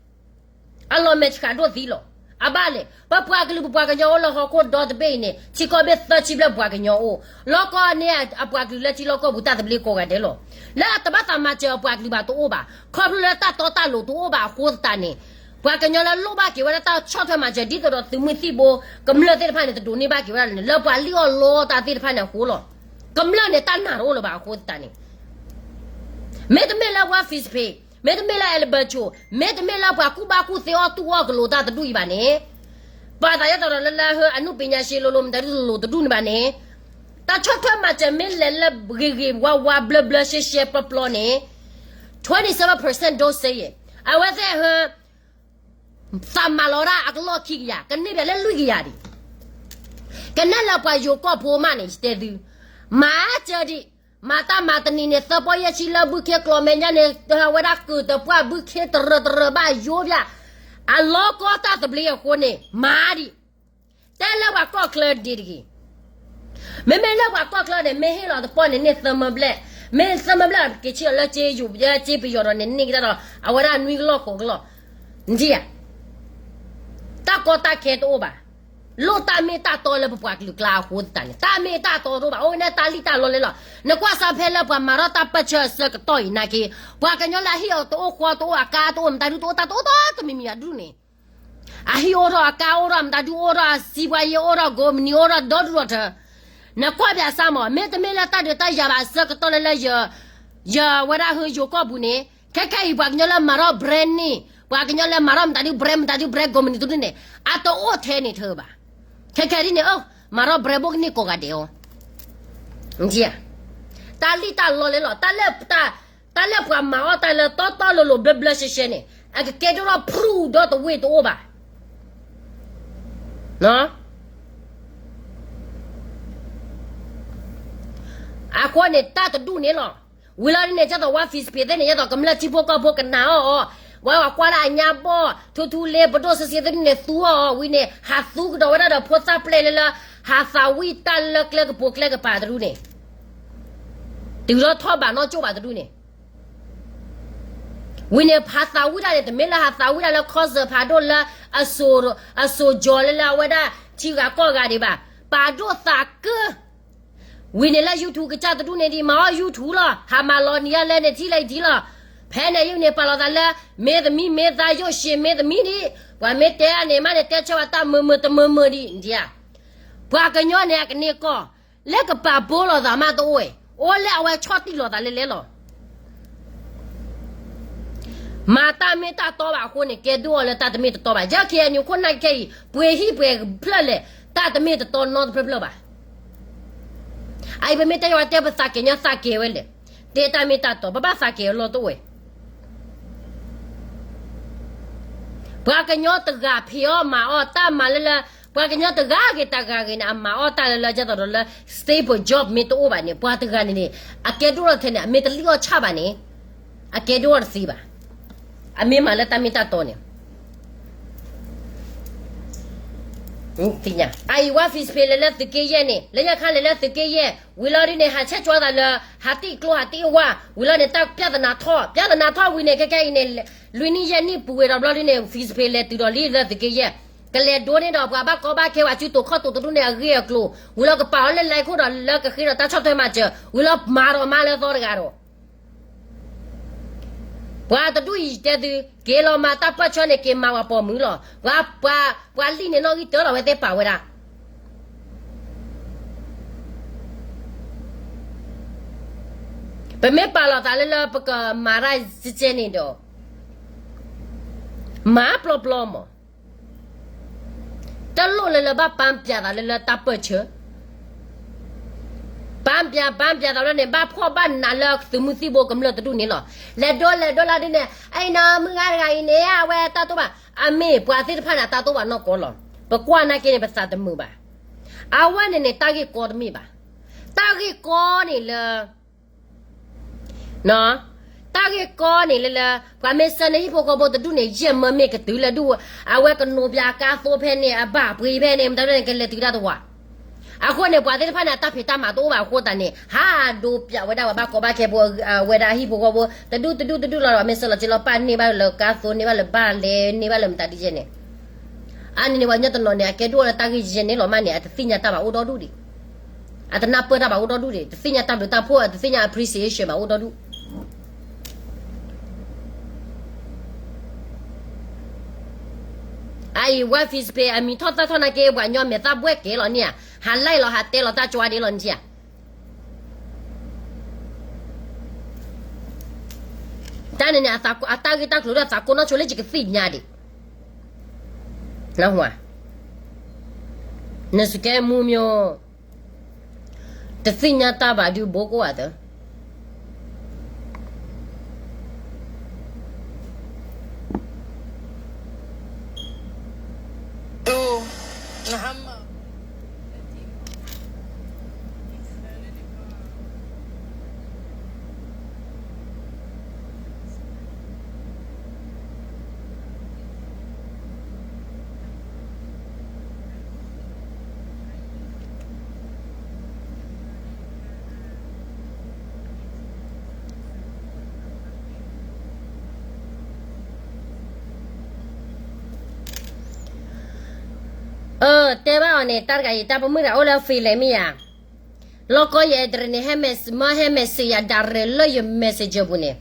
အလီၤမဲာ်ဆှးဒိၣ်သံလီၤ. အဘၣ်လဲၣ်, ပပှၤကလုာ်ပပှၤကညီအိၣ်လၢဟီၣ်ခိၣ်ဒီတဘ့ၣ်အံၤန့ၣ် ထံကီၢ်ဘ့ၣ်သၢဆံဘျဲၣ်ပှၤကညီအိၣ်, လီၢ်ကီၢ်န့ၣ်အပှၤကလုာ်လၢထံလီၢ်ကီၢ်ပူၤတၢ်သဘျ့ကိးဂၤဒဲးလီၤ. လၢအတဘၣ်သးမၤစၢၤအပှၤကလုာ်ဘၣ်တအိၣ်ဘၣ်, ခီဖျိလၢတၢ်တီတၢ်လိၤတအိၣ်ဘၣ်အဃိသတးန့ၣ်, ပှၤကညီလၢလိၣ်ဘၣ်က့ၤဝဲဒၣ်တၢ်ဆီၣ်ထွဲမၤစၢၤ ဒ်သိးဒီးသုးမုၢ်သံၣ်ဘိ ကမျၢၢ်သ့ၣ်တဖၣ်န့ၣ် တဒိးန့ၢ်ဘၣ်က့ၤဝဲဒၣ်န့ၣ် လၢပှၤလံၣ်အီၣ်လီတၢ်သ့ၣ်တဖၣ်န့ၣ်အဃိလီၤ. ကမျၢၢ်န့ၣ်တၢ်နာ်တအိၣ်လၢၤဘၣ်အဃိသတးန့ၣ် မ့တမ့ၢ်လၢပှၤ Facebook, မ့တမ့ၢ်လၢ အဲလဘၢၣ်ဆိ, မ့တမ့ၢ်လၢပှၤကူၣ်ဘၣ်ကူၣ်သ့အီၣ်တူၢ်အီၣ်ကလိၤတၢ်တဒူၣ်အံၤဘၣ်န့ၣ်, ပှၤသးယဲၢ်တီၤဒီးလၢလၢဟၢအနုပညာရှင်လိၤလိၤ မတၤဒုလိၤတဒူၣ်န့ၣ်ဘၣ်န့ၣ်, တၢ်ဆီၣ်ထွဲမၤစၢၤမ့ၢ်လဲၤလၢဂ့ၤဂ့ၤဝါဝါဘျၢဘျၢရှဲရှဲပျီပျီန့ၣ်, twenty seven percent don't say it. အဝဲသ့ၣ်ဟၢ သးမၤလီၤဒၣ်အကလီၢ်ခံကယၤ, ကန့ၢ်ဘၣ်လၢလွံၢ်ကယၤဒံး, ကနဲၣ်လၢပှၤယိၤကီၢ်ဖိမးန့ၣ် ယတဲသု, မၤစၢၤဒံး, မၤတၢ်မၤတနံၤန့ၣ် သၢပီၢ်ယဲၢ်ဆံလၢဘုခ့ကျီၢ်မဲာ်ညါန့ၣ် တဟးဝဲဒၣ်ကုာ်တပှၢ်ဘုခ့တရၢတရၢဘၣ်ယိယၤ, အလီၢ်ကီၢ်တၢ်သဘျ့အဃိန့ၣ် မၤဒံး, တဲလၢပှၤကီၢ်ချၢဒ်တဂ့ၤ, မ့မ့ၢ်လၢပှၤကီၢ်ချၢန့ၣ် မ့ၢ်ဟ့ၣ်လီၤတပီၢ်န့ၣ် န့ၢ်သၢမၢဘျဲၣ်, မ့ၢ်သၢမၢဘျဲၣ် က့ၤဆံးအီၤလၢစ့ယိၤ စ့ပယီၤဒီးန့ၣ် န့ၢ်ကတၢၢ်ဒီး အဝဲဒၣ်နွံကလီၢ်ဃိးကလီၢ်, နထံၣ်ဧါ, တၢ်ကီတၢ်ခဲတအိၣ်ဘၣ်, လိၣ်တၢ်မ့ၢ်တၢ်တီလၢပပှၤကလုာ်ကျါအဃိသတးန့ၣ် တၢ်မ့ၢ်တၢ်တီတအိၣ်ဘၣ်, အိၣ်ဝဲန့ၣ်တၢ်လံၣ်တၢ်လီလဲလီၤ, နကွၢ်စးဖဲလၢပှၤမၤထီၣ်တၢ်ပၢၢ်ဆၢအဆၢကတီၢ်အံၤနာ်က့, ပှၤကညီလၢအဟံၣ်အတအိၣ်ဃီတအိၣ်အကါတအိၣ်မတၤဒုတအိၣ်တၢ်တအိၣ်တီတမံၤမံၤအဒူၣ်န့ၣ် အဟံၣ်အိၣ်ထီၣ်အကါအိၣ်ထီၣ်မတၤဒုအိၣ်ထီၣ်အစံးပှၤယဲအိၣ်ထီၣ်ကိးမုၢ်နံၤအိၣ်ထီၣ်ဒီဒူၣ်ဒီထၢ, နကွၢ်ပၠးစၢ်မး မ့တမ့ၢ်လၢတၢ်ဒုးတၢ်ယၤဘၣ်အဆၢကတီၢ်လၢလၢ ယဝဲဒၣ်ဟၢယိၤကီၢ်ပူၤန့ၣ် ခဲခဲအံၤပှၤကညီလၢမၤထီၣ် brand name ပှၤကညီလၢမၤထီၣ်မတၤဒု brand မတၤဒု brand ကိးမုၢ်နံၤတဒူၣ်န့ၣ် အတအိၣ်ထဲန့ၣ်ထၢဘၣ်, ခဲခဲဒ်န့ၣ် မၤထီၣ် brand ဘိကန့ၢ်ကိးဂၤဒဲးအီၤ တၢ်လံၣ်တၢ်လီလဲလီၤ, တၢ်လၢပှၤမၤအီၣ်တၢ်လၢတီတီလိၤလိၤဘျၢဘျၢရှဲရှဲန့ၣ် အကကဲဒိၣ်ထီၣ်ဖရူဒီတဝ့ၢ်တအိၣ်ဘၣ်. အဃိန့ၣ် တၢ်တဒူၣ်န့ၣ်လီၤ. ဝံၤလီၤဒ်န့ၣ် ဒ်သိးဝါ Facebook သ့ၣ်န့ၣ် ဒ်သိးကမျၢၢ်ထံဖိကီၢ်ဖိကနၣ်အီၤအီၤ, ဝဲအကွၢ်လၢအညါဘီၣ် ထူထူလ့ ပဒိၣ်စ့စ့သ့ၣ်န့ၣ် သူအီၤအီၤ, ဝံၤန့ၣ် ဟးသူကဒီးဝဲဒၣ်ဒီးဖိသၣ်ပျဲၢ်လၢလၢ ဟးသးဝံၣ်တၢ်လၢကျဲကပိာ်ကျဲကပၤတဒူၣ်န့ၣ် တုၤထီၣ်ထီၣ်ဘၣ်နီၢ်ကၠိၣ်ဘၣ်တဒူၣ်န့ၣ် ဝံၤန့ၣ် ဟးသးဝံၣ်တၢ်န့ၣ် တမ့ၢ်လၢဟးသးဝံၣ်တၢ်လၢ concert ဖးဒိၣ်လၢ အစိၤကၠီၤလၢလၢအဝဲဒၣ်ထံဂၤကီၢ်ဂၤဒံးဘၣ်, ပာ်ဒိၣ်သးကၢ ဝံၤန့ၣ်လၢ YouTube ကစၢ်တဒူၣ်န့ၣ်ဒံး မၤအီၣ် YouTube လီၤ, ဟးမၤလီၤနံၤယါလဲၣ်န့ၣ် ထံၣ်လၢအံၤထံလီၤ. ဖဲန့ၣ်ယုၢ်န့ၣ် ပာ်လီၤသးလၢ မ့ၢ်သမံမ့ၢ်သါယိၣ်ရှံးမ့ၢ်သမံဒံး, ပှၤမ့ၢ်တဲအန့ၣ်မးန့ၣ် တဲဆၢဝဲတၢ်မုာ်မုာ်တမုာ်မုာ်ဒံး, ပှၤကညီန့ၣ် အကန့ၢ်ကီၢ် လၢကပာ်ဘိလိာ်သးမးတအိၣ်, အိၣ်လၢအဝဲဆီၣ်တံၢ်လိာ်သးလဲလဲလီၤ. မၤတၢ်မ့ၢ်တၢ်တီဘၣ်အဃိန့ၣ် ကဲဒိၣ်အီၤလၢတၢ်တမ့ၢ်တတီဘၣ်. ယဲခဲအံၤ နခိၣ်နၢ်ခဲအံၤ ပှ့ၤဟံၣ်ပှ့ၤဖျၢၣ်လဲၣ် တၢ်တမ့ၢ်တတီနီတဖျၢၣ်ဖျၢၣ်ဘၣ်. အအံၤပမ့ၢ်တဲယွၤတဲပသးကဲၤညီသးကဲၤဝဲလဲၣ်, တဲတၢ်မ့ၢ်တၢ်တီ ပဘၣ်သးကဲၤအလီၢ်တအိၣ်ဝဲ ပှၤကညီတဂၤဖံးအီၣ်မၤအီၣ်တၢ်မၤလၢလၢ, ပှၤကညီတဂၤဂ့ၤတဂၤဂ့ၤန့ၣ် အမၤအီၣ်တၢ်လၢလၢ ဒ်သိးဒီးလၢ stable job မ့ၢ်တအိၣ်ဘၣ်န့ၣ် ပှၤတဂၤန့ၣ်န့ၣ် အကဲဒိၣ်လီၤထဲန့ၣ် အမ့ၢ်တလံၣ်အီၣ်ဆၣ်ဘၣ်န့ၣ် အကဲဒိၣ်လီၤတသ့ဘၣ်. အမ့ၢ်မၤလၢတၢ်မ့ၢ်တၢ်တီန့ၣ် အအံၤဝဲ Facebook လဲၤလၢသုးက့ယဲၢ်န့ၣ် လၢညါခါလဲၤလၢသုးက့ယဲၢ် ဝံၤလီၤဒ်န့ၣ် ဟးဆဲးကၠီသးလၢ ဟးတံၢ်ကျိဟးတံၢ်ဝါ ဝံၤလီၤန့ၣ် တၢ်ပြဿနာထီၣ် ပြဿနာထီၣ်ဝံၤန့ၣ် ခဲခဲအံၤန့ၣ် လွံၢ်နံၣ်ယဲၢ်နံၣ်ပူၤဝဲဒီးဘျီဒ်န့ၣ် Facebook လဲၤတုၤဒီးလံလၢသုးက့ယဲၢ် ကလဲၤဒိးန့ၢ်ဒီးပှၤဘၣ်ကီဘၣ်ခဲဝဲစုတိာ်ခီၣ်တိာ်တဒူၣ်န့ၣ် အဂ့ၢ်အကျိၤ ဝံၤလီၤကပာ်အီၤလၢ line ခိၣ်ဒီးလၢကဃ့ဒီးတၢ်ဆီၣ်ထွဲမၤစၢၤ ဝံၤလီၤမၤဒီးမၤလၢသီတဂၤဒီး ပှၤတဒူၣ်အံၤတဲသု က့ၤလီၤမၤတၢ်ပၢၢ်ဆၢန့ၣ် က့ၤမၤဝဲပိာ်မုၣ်လီၤ. ပှၤ ပှၤလံၣ်န့ၣ်နီၣ်ဂံၢ်တၢလီၤဝဲသ့ၣ်ပာ်ဝဲဒၣ်. ပမ့ၢ်ပာ်လီၤသးလၢလၢပကမၤတၢ်ကဲန့ၣ်ဒီး မၤပျီပျီမး တလိၣ်လၢလၢဘၣ်ပာ်ပျးသးလၢလၢတၢ်ပၢၢ်ဆၢ ပာ်ပျး ပာ်ပျးသးလၢန့ၣ် ဘၣ်ဖှီၣ်ဘၣ်နးလၢသုးမုၢ်သံၣ်ဘိကမျၢၢ်တဒူၣ်န့ၣ်လီၤ. လဲၤဒိးလဲၤဒိးလၢဒ်န့ၣ် အံၤနီၤမုၢ်ဂၤတဂၤအံၤန့ၣ် အဝဲတၢ်တိၢ်ဘၣ် အမ့ၢ်ပှၤသ့ၣ်တဖၣ်န့ၣ် အတၢ်တိၢ်ဘၣ်နီၢ်ကီၢ်လီၤ. ပကွၢ်နာ်က့န့ၣ် ပသးတမုာ်ဘၣ်. အဝဲန့ၣ်န့ၣ် တၢ်ဂ့ၢ်ကီတမ့ၢ်ဘၣ်. တၢ်ဂ့ၢ်ကီန့ၣ်လၢ တၢ်ဂ့ၢ်ကီန့ၣ်လၢလၢ ပှၤမ့ၢ်ဆၢန့ၢ်ဟံၣ်ဖိဃီဖိတဒူၣ်န့ၣ် ယဲၢ်မၢမ့ၢ်ကတုၤလၢဒူၣ် အဝဲကနိးပျးကါသိဖဲန့ၣ် အဘၣ်ပှ့ၤဖဲန့ၣ် မတၤဒ်န့ၣ် ကလဲၤတုၤတၢ်တဝၢ်. အဃိန့ၣ် ပှၤသ့ၣ်တဖၣ်န့ၣ် အတၢ်ဖံးတၢ်မၤတအိၣ်ဘၣ်အဃိသတးန့ၣ် ဟးဒိးပျးဝဲဒၣ်ပှၤဘၣ်ကီဘၣ်ခဲဖိ အဝဲဒၣ်ဟံၣ်ဖိဃီဖိ တဒူၣ်တဒူၣ်တဒူၣ်လီၤဒီး မ့ၢ်ဆၢလီၤက့ၤလီၤပာ်န့ၢ်ဘၣ်လၢကါသိန့ၢ်ဘၣ်လၢဘၣ်လဲၤန့ၢ်ဘၣ်လၢမတၤဒ်ယဲၢ်န့ၣ် အါန့ၣ်န့ၣ် ပှၤကညီတနီၤန့ၣ် အကဲဒိၣ်လၢတၢ်ဂ့ၢ်ယဲၢ်န့ၣ်လီၤမးန့ၣ် အတသ့ၣ်ညါတၢ်ဘၣ်အိၣ်ဒီဒူၣ်ဒံး အတနၢ်ပၢၢ်တၢ်ဘၣ်အိၣ်ဒီဒူၣ်ဒံး တသ့ၣ်ညါတၢ်ဘျုးတၢ်ဖှိၣ် တသ့ၣ်ညါ appreciation ဘၣ်အိၣ်ဒီဒူၣ် အအံၤ ဝဲ Facebook အမံၤထီၣ်သၣ်ထီၣ်နာ်က့ ပှၤကညီမဲာ်သၣ်ဘှဲၣ်ကဲလီၤန့ၣ်ဧါ ဟး like လီၤ ဟးတဲလီၤတၢ်ကၠီဒ့လီၤန့ၣ်ဧါ တၢ်န့ၣ်န့ၣ် အတၢ်ဂ့ၢ်တၢ်ကျိၤဒီးသးကိးနီၢ်ဆိလၢယကသ့ၣ်ညါဒံး နစကဲမူမျိုး တသ့ၣ်ညါတၢ်ဘၣ်ဒုးဘိကိးဂၤသၢ အၢ တဲဘၣ်အီၤန့ၣ် တၢ်တဂၤအံၤ တၢ်ပိာ်မုၣ်တဂၤအိၣ်လၢ Finland မ့ၢ်ဧါ, လီၢ်ကီယ address န့ၣ် ဟဲ message မၢ ဟဲ message ယၤ direct လၢယ messenger ပူၤန့ၣ်,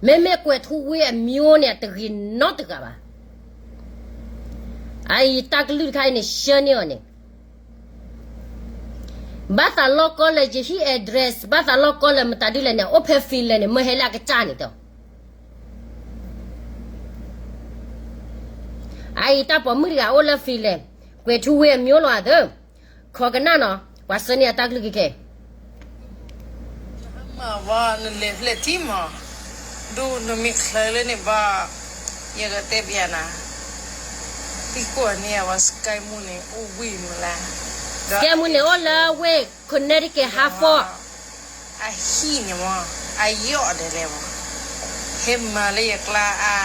မ့မ့ၢ်ကွဲးထူဝ့အမျိုးန့ၣ် တဂ့ၤနီတဂၤဘၣ်. အအံၤတၢ်ကလုၢ်တခါအံၤန့ၣ် ဆှၢန့ၢ်အီၤန့ၣ် ဘၣ်သးလီၢ်ကီလၢယဟံၣ် address ဘၣ်သးလီၢ်ကီလၢမတၤဒ်လဲၣ်န့ၣ် အိၣ်ဖဲ Finland န့ၣ် မၢဟဲလၢအကစၢ်န့ၣ်ဒီး အအံၤတၢ်ပိာ်မုၣ်တဂၤအိၣ်လၢ Finland, ကွဲးထူဝ့အမျိုးလီၤသၢ, ခိးကနၣ်နီၤ, ပှၤဆှၢန့ၢ်အတၢ်ကလုၢ်ခဲခဲ မၤဝဲ နလဲၤဖျဲၣ်ထံမး, ဒိၣ်နမ့ၢ်ချၢလၢန့ၣ်ဘၣ်, ယကတဲပျးနၤ, သံကွၢ်န့ၢ်အဝဲ Sky Moon န့ၣ် အိၣ်ဝ့ၢ်မုၢ်လၢ်, Sky Moon န့ၣ်အိၣ်လၢဝ့ၢ် Connecticut Hartford အဟံၣ်န့ၣ်မး, အယီၣ်ဒဲးလဲၣ်မး, ဟဲမၤလၢယကျါအါ,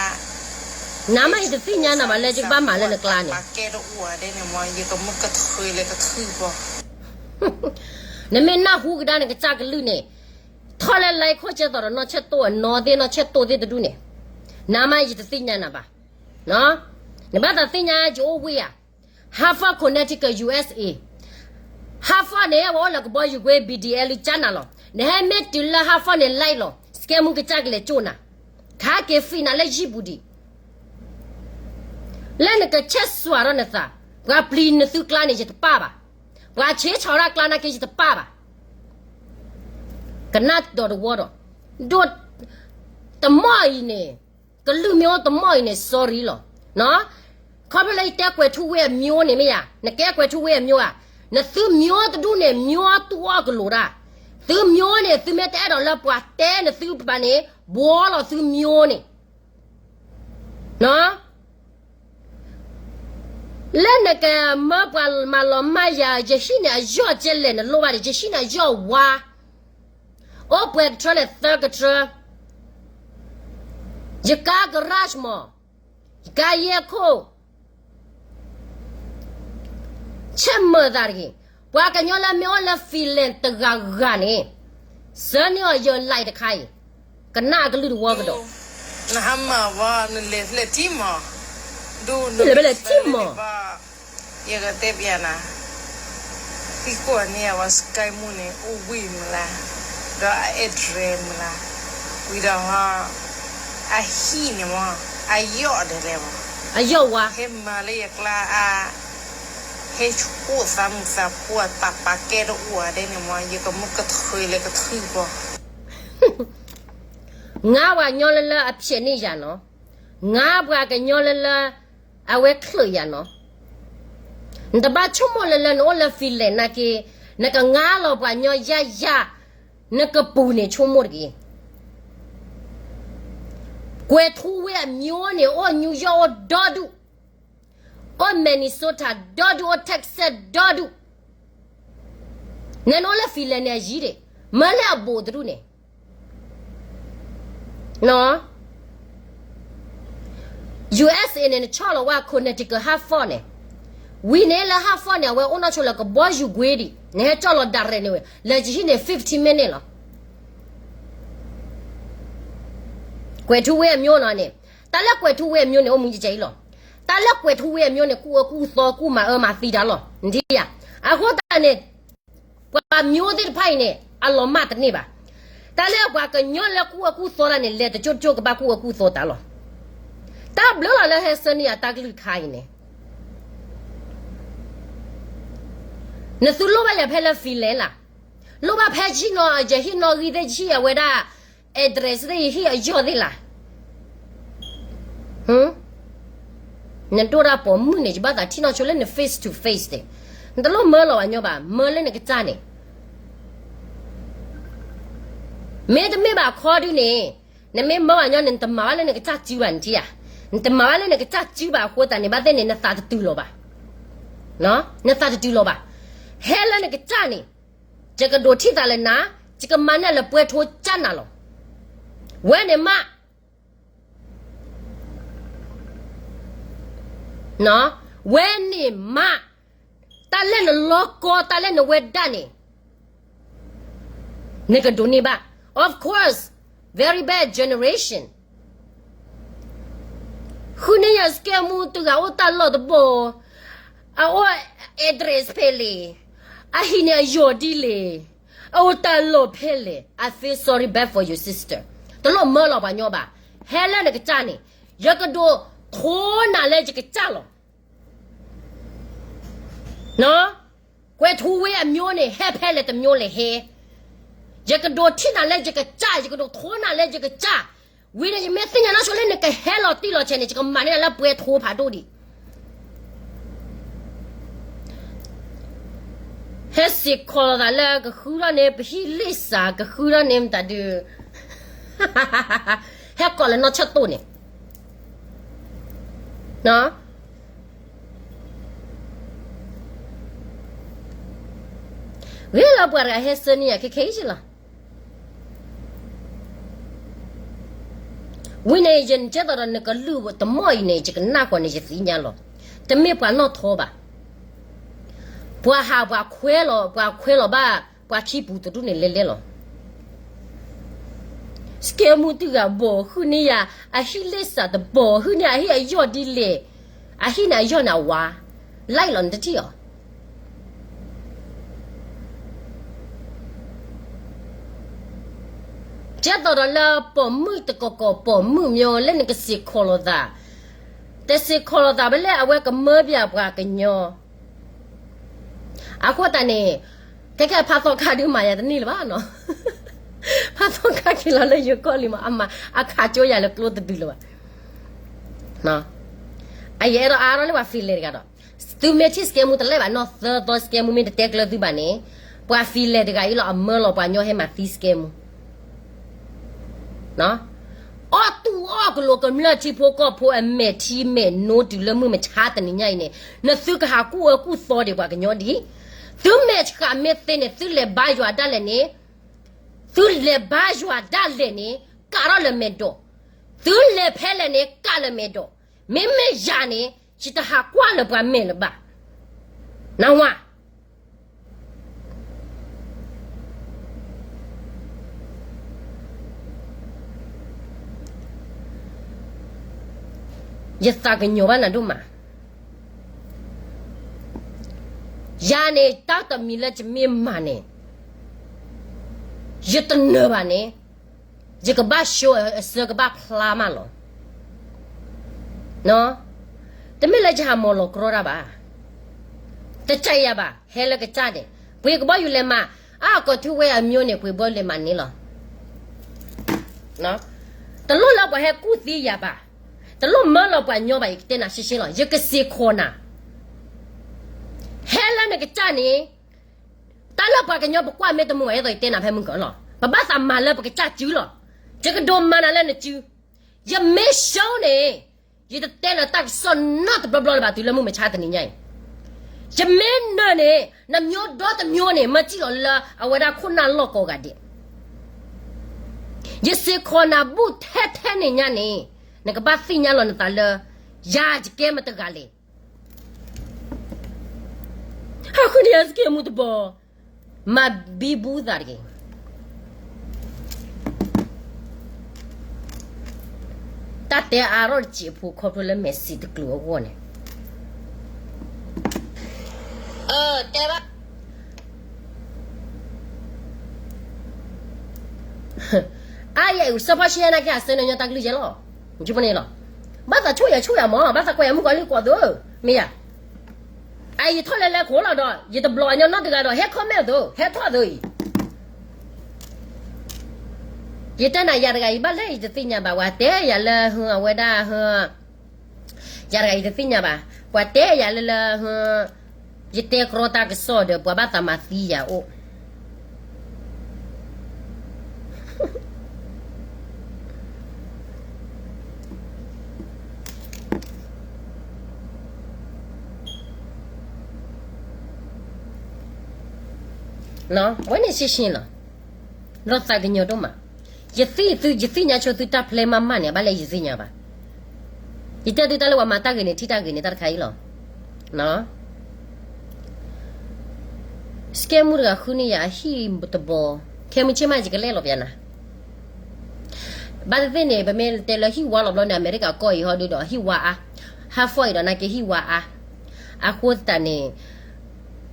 နမ့ၢ်ယတသ့ၣ်ညါနၤဘၣ်လၢ ယကဘၣ်မၤလၢနကျါန့ၣ်, ပာ်ကဲတအိၣ်ဒဲးန့ၣ်မး ယကမ့ၢ်ကထုးလၢကထုးပီၤ, နမ့ၢ်နၢ်ဟူကဒါနကစၢ်ကလုၢ်န့ၣ်, ထီၣ်လၢ line ခိၣ်ကၢသိးဒီး နီၢ်ဆဲၣ်တိၣ်အနီၢ်သ့ၣ် နီၢ်ဆဲၣ်တိၣ်သ့ၣ်တဒူၣ်န့ၣ်, နမ့ၢ်ယတသ့ၣ်ညါနၤဘၣ်, နဘၣ်သးသ့ၣ်ညါယအိၣ်ဝ့ၢ်ဧါ, Hartford Connecticut USA, Hartford န့ၣ် ပှၤအိၣ်လၢကဘီယူၤကွ့ BDL ကၠါနၤလီၤ, နဟဲမ့ၢ်တုၤလၢ Hartford န့ၣ် live လီၤ, Sky Moon ကစၢ်ကလဲၤကၠိနၤ, ခါက့ၤ free နၤလၢယံၣ်ပူၤဒံး, လၢနကဆဲးစွးထီၣ်နသး, ပှၤပျံၤနသုကျါန့ၣ် ယတပၣ်ဘၣ်, ပှၤဆ့ဆီၣ်ဒၣ်ကျါနာ်က့ ယတပၣ်ဘၣ်, ကနၣ်ဒီးတဝီဒီး, ဒိၣ်, တမီၢ်အံၤန့ၣ်, ကလုၢ်မ့ၢ်အိၣ်တမီၢ်အံၤန့ၣ် sorry လီၤ, ခီဖျိလၢယတဲကွဲးထူဝ့အမျိုးန့ၣ်မ့ၢ်ဧါ, နကဲကွဲးထူဝ့အမျိုးဧါ, နသုမျိုးတဒူၣ်န့ၣ် မျိုးသူအီၣ်ကလိာ်ဒၣ်, သုမျိုးန့ၣ် သုမ့ၢ်တအဲၣ်ဒိးလၢပှၤတဲနသုဘၣ်န့ၣ် ဘှီလီၤသုမျိုးန့ၣ်, လၢနကမၢပှၤမၤလီၤမၢ်ယၤ ယဟံၣ်န့ၣ်အယီၣ်ကဲလဲၣ် နလိၣ်ဘၣ်ဒီး ယဟံၣ်န့ၣ်အယီၣ်ဝါ, အိၣ်ပှဲၤကထြၢန့ၣ်သၢကထြၢ, ယကါ garage မး, ယကါယဲၢ်ခိၣ်, ဆဲးမၢၢ်သးတဂ့ၤ, ပှၤကညီလၢမ့ၢ်အိၣ်လၢ Finland တဂၤဂၤန့ၣ်, ဆှၢန့ၢ်အီၤယ line တခါအံၤ, ကနၣ်အကလုၢ်တဝီကဒီး, နဟါမၢ်ဝဲ နလဲၤဖျဲၣ်ထံမး, ဒိၣ်နလဲၤဖျဲၣ်ထံမး, ယကတဲပျးနၤ, သံကွၢ်န့ၢ်အဝဲ Sky Moon န့ၣ် အိၣ်ဝ့ၢ်မုၢ်လၢ်, ဒီးအ address မုၢ်လၢ်, ဝံၤဒီး အဟံၣ်န့ၣ်မး, အယီၣ်ဒဲးလဲၣ်မး, အယီၣ်ဝါ, ဟဲမၤလၢယကျါအါ, ဟဲဆိၣ်သးမုာ်သးဖိအတၢ်ပာ်ကဲတအိၣ်ဧါဒဲးန့ၣ်မး ယကမ့ၢ်ကထုးလၢကထုးပီၤ, ငါပှၤကညီလၢလၢအဖျဲးန့ၢ်ယၤနီၤ, ငါပှၤကညီလၢလၢ အဝဲချုးယၤနီၤ, နတဘၣ်ဆိကမိၣ်လၢလၢနအိၣ်လၢ Finland နာ်က့, နကငါလီၤပှၤညီယၢ်ယၢ်, နကပူၤန့ၣ်ဆိကမိၣ်တက့ၢ်, ကွဲးထူဝ့အမျိုးန့ၣ် အိၣ် New York အိၣ်ဒီဒူၣ်, အိၣ် Minnesota ဒီဒူၣ်, အိၣ် Texas ဒီဒူၣ်, နနအိၣ်လၢ Finland န့ၣ်အယံၤဒံး, မၢလၢအဘူးတဒူၣ်န့ၣ် USA န့ၣ် နဆီၣ်လီၤဝဲ Connecticut Hartford န့ၣ်, ဝံၤန့ၣ်လၢ Hartford န့ၣ် အဝဲအိၣ်နီၢ်ဆိလၢကဘီယူၤကွ့ဒံး, နဟဲကၠီၣ်လီၤ direct န့ၣ်ဝဲ လၢယဟံၣ်န့ၣ် fifteen minute လီၤ. ကွဲးထူဝ့အမျိုးနီၤန့ၣ်, တၢ်လၢကွဲးထူဝ့အမျိုးန့ၣ် အိၣ်မူယကအံၤလီၤ. တၢ်လၢကွဲးထူဝ့အမျိုးန့ၣ် ကူၣ်အၢကူၣ်သီ ကူၣ်မၤအၢမၤသီတၢ်လီၤ. နထံၣ်ဧါ. အဃိသတးန့ၣ် ပှၤမျိုးသ့ၣ်တဖၣ်အံၤန့ၣ် အလီၤမၢ်တန့ၢ်ဘၣ်. တၢ်လၢပှၤကညီလၢကူၣ်အၢကူၣ်သီတၢ်န့ၣ် လဲၤတကၠိတကၠိကဘၣ်ကူၣ်အၢကူၣ်သီတၢ်လီၤ. တၢ်ဘျုးလီၤလၢဟဲဆှၢန့ၢ်အတၢ်ကလုၢ်တခါအံၤန့ၣ် နသုလိၣ်ဘၣ်ယၤဖဲလၢ Finland လၢ်, လိၣ်ဘၣ်ဖဲယဟံၣ်နီၤ, ယဟံၣ်နီၣ်ဂံၢ်သ့ၣ် ယဟံၣ်အဝဲဒၣ် address သ့ၣ် ယဟံၣ်အယီၢ်သ့ၣ်လၢ်. နဒိၣ်တၢ်ပိာ်မုၣ်န့ၣ် ယဘၣ်သးထံၣ်နီၢ်ဆိလၢန face to face န့ၣ်, နတလိၣ်မၢလီၤဘၣ်ညီဘၣ်, မၢလၢနကစၢ်န့ၣ် မ့တမ့ၢ်ဘၣ်ခီဒုန့ၣ်, နမ့ၢ်မၢဘၣ်ညီန့ၣ် နတမၤဘၣ်လၢနကစၢ်စုဘၣ် နထံၣ်ဧါ. နတမၤဘၣ်လၢနကစၢ်စုဘၣ်အဃိသတးန့ၣ် ဘၣ်သ့ၣ်န့ၣ် နသးတတုၤလီၤဘၣ်. နသးတတုၤလီၤဘၣ်. ဟဲလၢနကစၢ်န့ၣ်, ယကဒိးထံၣ်သးလၢနၤ, ယကမၤန့ၢ်လၢပှဲၤထိကၢ်နၤလီၤ. ဝဲန့ၣ်မး ဝဲန့ၣ်မး, တၢ်လၢနလီၢ်ကီ တၢ်လၢနဝဲဒၣ်န့ၣ် နကဒိးန့ၢ်ဘၣ်. Of course, very bad generation. ဃုန့ၢ်ယၤ scammer တဂၤအိၣ်တၢ်လီၢ်တဘီ, အအိၣ် address ဖဲလဲၣ်, အဟံၣ်န့ၣ်အယီၢ်ဒ်လဲၣ်, အအိၣ်တၢ်လီၢ်ဖဲလဲၣ်, I feel sorry bad for your sister. တလိၣ်မၢလီၤပှၤညီဘၣ်, ဟဲလၢနကစၢ်န့ၣ်, ယကဒိးထိးနၤလၢယကစၢ်လီၤ. ကွဲၤထူဝ့အမျိုးန့ၣ် ဟဲဖဲလဲၣ်တမျိုးလဲၣ်ဟဲ, ယကဒိးထံၣ်နၤလၢယကစၢ်, ယကဒိးထိးနၤလၢယကစၢ်, ဝံၤန့ၣ် ယမ့ၢ်သ့ၣ်ညါနီၢ်ဆိလၢ နကဟဲလီၤတံၢ်လီၤဆဲးန့ၣ် ယကမၤန့ၢ်နၤလၢပှဲၤထူဖးဒိၣ်ဒံး. ဟဲစ့ၢ်ကီးလိာ်သးလၢကဃုထီၣ်န့ၣ် ပဟံၣ်လ့ၣ်စး ကဃုထီၣ်န့ၣ်မတၤဒုး, ဟဲကိးလၢနီၢ်ဆၢၣ်တိၣ်န့ၣ် ဂ့ၤလီၤ ပှၤတဂၤဟဲဆှၢန့ၢ်ယၤခဲခဲအံၤလီၤ. ဝံၤန့ၣ် ယကဲသိးဒီးနကလုၢ်တမီၢ်အံၤန့ၣ် ယကနၣ်ဃီၤန့ၣ် ယသ့ၣ်ညါလီၤ. တမ့ၢ်ပှၤနီၢ်ထီဘၣ်. ပှၤဟးပှၤခွဲလီၤ, ပှၤခွဲလီၤဘၣ် ပှၤခံပူၤတဒူၣ်န့ၣ်လဲၤလဲၤလီၤ. စကဲမူတဂၤဘီၣ် ဟုၣ်န့ၢ်ယၤ အဟံၣ်လ့ၣ်စးတဘီၣ် ဟုၣ်န့ၢ်အဟံၣ်အယီၢ်ဒ်လဲၣ်, အဟံၣ်န့ၣ်အယီၢ်န့ၣ်အဝါ, လၢအံၤလီၤနတထံၣ်အီၤ. ကဲသိးဒီးလၢပိာ်မုၣ်တကီၢ်ကီၢ်ပိာ်မုၣ်မၠိ လၢနကစ့ၢ်ကီးလိာ်သး, တစ့ၢ်ကီးလိာ်သးဘၣ်လၢအဝဲကမၢပၠးပှၤကညီ အဃိသတးန့ၣ်, ခဲခဲဖးသီခါဒုးမၤယၤတန့ၢ်လၢၤဘၣ်နီၤ, ဖးသီခါက့ၤလီၤလၢယိၤကီၢ်လံမး အမၤအခးကၠိယၤလၢကျိတဒုလၢၤဘၣ်. အယအဲၣ်ဒိးအါထီၣ်လၢပှၤ feeling တဂၤဒီး, သုမ့ၢ်ထံၣ် scammer တလဲၤဘၣ်နီၢ်သၢသီ scammer မ့ၢ်တတဲကျၢၤသုဘၣ်န့ၣ်, ပှၤ feeling တဂၤအံၤလီၤ အမၢလီၤပှၤညီဟဲမၤသံ scammer အီၣ်တူၢ်အီၣ်ကလိာ်ကမျၢၢ်ထံဖိကီၢ်ဖိအမဲာ်ထံမဲာ်နိတုၤလၢမုၢ်မဆါတနံၤညါအံၤန့ၣ်, နသုကဟးကူၣ်အၢကူၣ်သီဒံးပှၤကညီဒံး, သုမဲာ်ဆှးမ့ၢ်သ့န့ၣ် သုလဲၤဘါယွၤဒၣ်လဲာ်န့ၣ်, သုလဲၤဘါယွၤဒၣ်လဲာ်န့ၣ် ကးထီၣ်လၢမဲာ်ဒိး, သုလဲၤဖဲလဲၣ်န့ၣ် ကးလၢမဲာ်ဒိး, မ့မ့ၢ်ယၤန့ၣ် ယတဟးကွၢ်လၢပှၤမဲာ်လၢၤဘၣ်, နဝၤ ယသးကညီၤဘၣ်နၤဒိၣ်မး, ယၤန့ၣ် တၢ်တမံၤလၢယမ့ၢ်မၤန့ၣ်, ယတနၢၤဘၣ်န့ၣ်, ယကဘၣ် show အစၢကဘၣ်ဖျါမးလီၤ. တမ့ၢ်လၢယဟးမီၤလီၤကြီတၢ်ဘၣ်, တကးယၤဘၣ်, ဟဲလၢကစၢ်န့ၣ် ပှ့ၤကဘီယူၤလဲၤမၤ, အကီၢ်ထူဝဲအမျိုးန့ၣ် ပှ့ၤဘီလဲၤမၤန့ၣ်လီၤ. တလိၣ်လၢပှၤဟဲကူၣ်သံယၤဘၣ်, တလိၣ်မၢလီၤပှၤညီဘၣ် ယကတဲနၤရှဲရှဲလီၤ, ယကစ့ၢ်ကီးနၤ, ဟဲလၢနကစၢ်န့ၣ်, တၢ်လၢပှၤကညီပကွၢ်မ့ၢ်တမုာ် ယဲသိးယတဲနၤဖဲမုၢ်ကၢလီၤ, ပဘၣ်သးမၤလၢပကစၢ်စုလီၤ, ယကဒိးမၤနၤလၢနစု, ယမ့ၢ် show န့ၣ်, ယတတဲလၢတၢ်ကစီၣ်နီတဘျီဘျီလၢၤဘၣ် တုၤလၢမုၢ်မဆါတနံၤညါအံၤ, ယမ့ၢ်နၢၤန့ၣ် နမျိုးဒီတမျိုးန့ၣ် မၢစံၣ်လီၤလၢအဝဲဒၣ်ခိၣ်နၢ်လီၢ်ကိးဂၤဒဲး, ယစ့ၢ်ကီးနၤဘူၣ်ထဲထဲန့ၣ်ညါန့ၣ်, နကဘၣ်သ့ၣ်ညါလီၤနသးလၢ, ယၤယကဲမတဂၤလဲၣ် ဟးဃုန့ၢ်ယၤ scammer တဘီၣ်, မၤဘံဘူသးတဂ့ၤ, တၢ်တဲအါထီၣ်တစဲးဖိခီဖျိလၢမဲာ်ဆံးတကျိၤအဂီၢ်န့ၣ်, တဲဘၣ် အါယဲၢ်အုး စီၤဖီၣ်ရှဲနာ်က့ အစၢနညီတၢ်ကလုၢ်ယဲလီၤ, န့ၣ်လီၤ, ဘၣ်သးဆိၣ်ယၤဆိၣ်ယၤမး ဘၣ်သးကွၢ်ယၤမုၣ်ကီၤလံၢ်ကွီၢ်သိ, မ့ၢ်ယၤ, အအံၤယထီၣ်လဲၤလဲၤခိၣ်လီၤဒီး ယတဘျီအညီနီတဂၤဒီး ဟဲ comment သိ, ဟဲထီၣ်သိအံၤ, ယတဲနၤယၤတဂၤအံၤဘၣ်လဲၣ် ယတသ့ၣ်ညါဘၣ် ပှၤတဲယၤလၢဟၢအဝဲဒၣ်ဟၢ ယၤတဂၤယတသ့ၣ်ညါဘၣ်, ပှၤတဲယၤလၢလၢ, ယတဲကြီတၢ်ကစီၣ်ဒီး ပှၤဘၣ်သးမၤသံယၤအိၣ်, ဝဲန့ၣ်ရှင်းရှင်းလီၤ, လီၤသးကညီၤဒိၣ်မး, ယသ့ၣ်သု ယသ့ၣ်ညါဆိသုတၢ်ဖျဲမးမးန့ၣ် ဘၣ်လဲၣ်ယသ့ၣ်ညါဘၣ်, ယတဲသုတၢ်လၢပှၤမၤတၢ်ဂ့ၤန့ၣ် ထံၣ်တၢ်ဂ့ၤန့ၣ် တၢ်တခါအံၤလီၤ. scammer တဂၤဃုန့ၢ်ယၤအဟံၣ်တဘီ, ခဲမုၢ်ဆ့ၣ်မးယကလဲၤလီၤပျးနၤ, ဘၣ်သ့ၣ်သ့ၣ်န့ၣ် ပမ့ၢ်တဲလၢဟံၣ်ဝါလီၤဘျီန့ၣ် အမဲရကၤကီၢ်အံၤဟီဒုဒီး ဟံၣ်ဝါအါ, ဟးဖီၣ်အံၤဒီးနာ်က့ဟံၣ်ဝါအါ, အဃိသတးန့ၣ်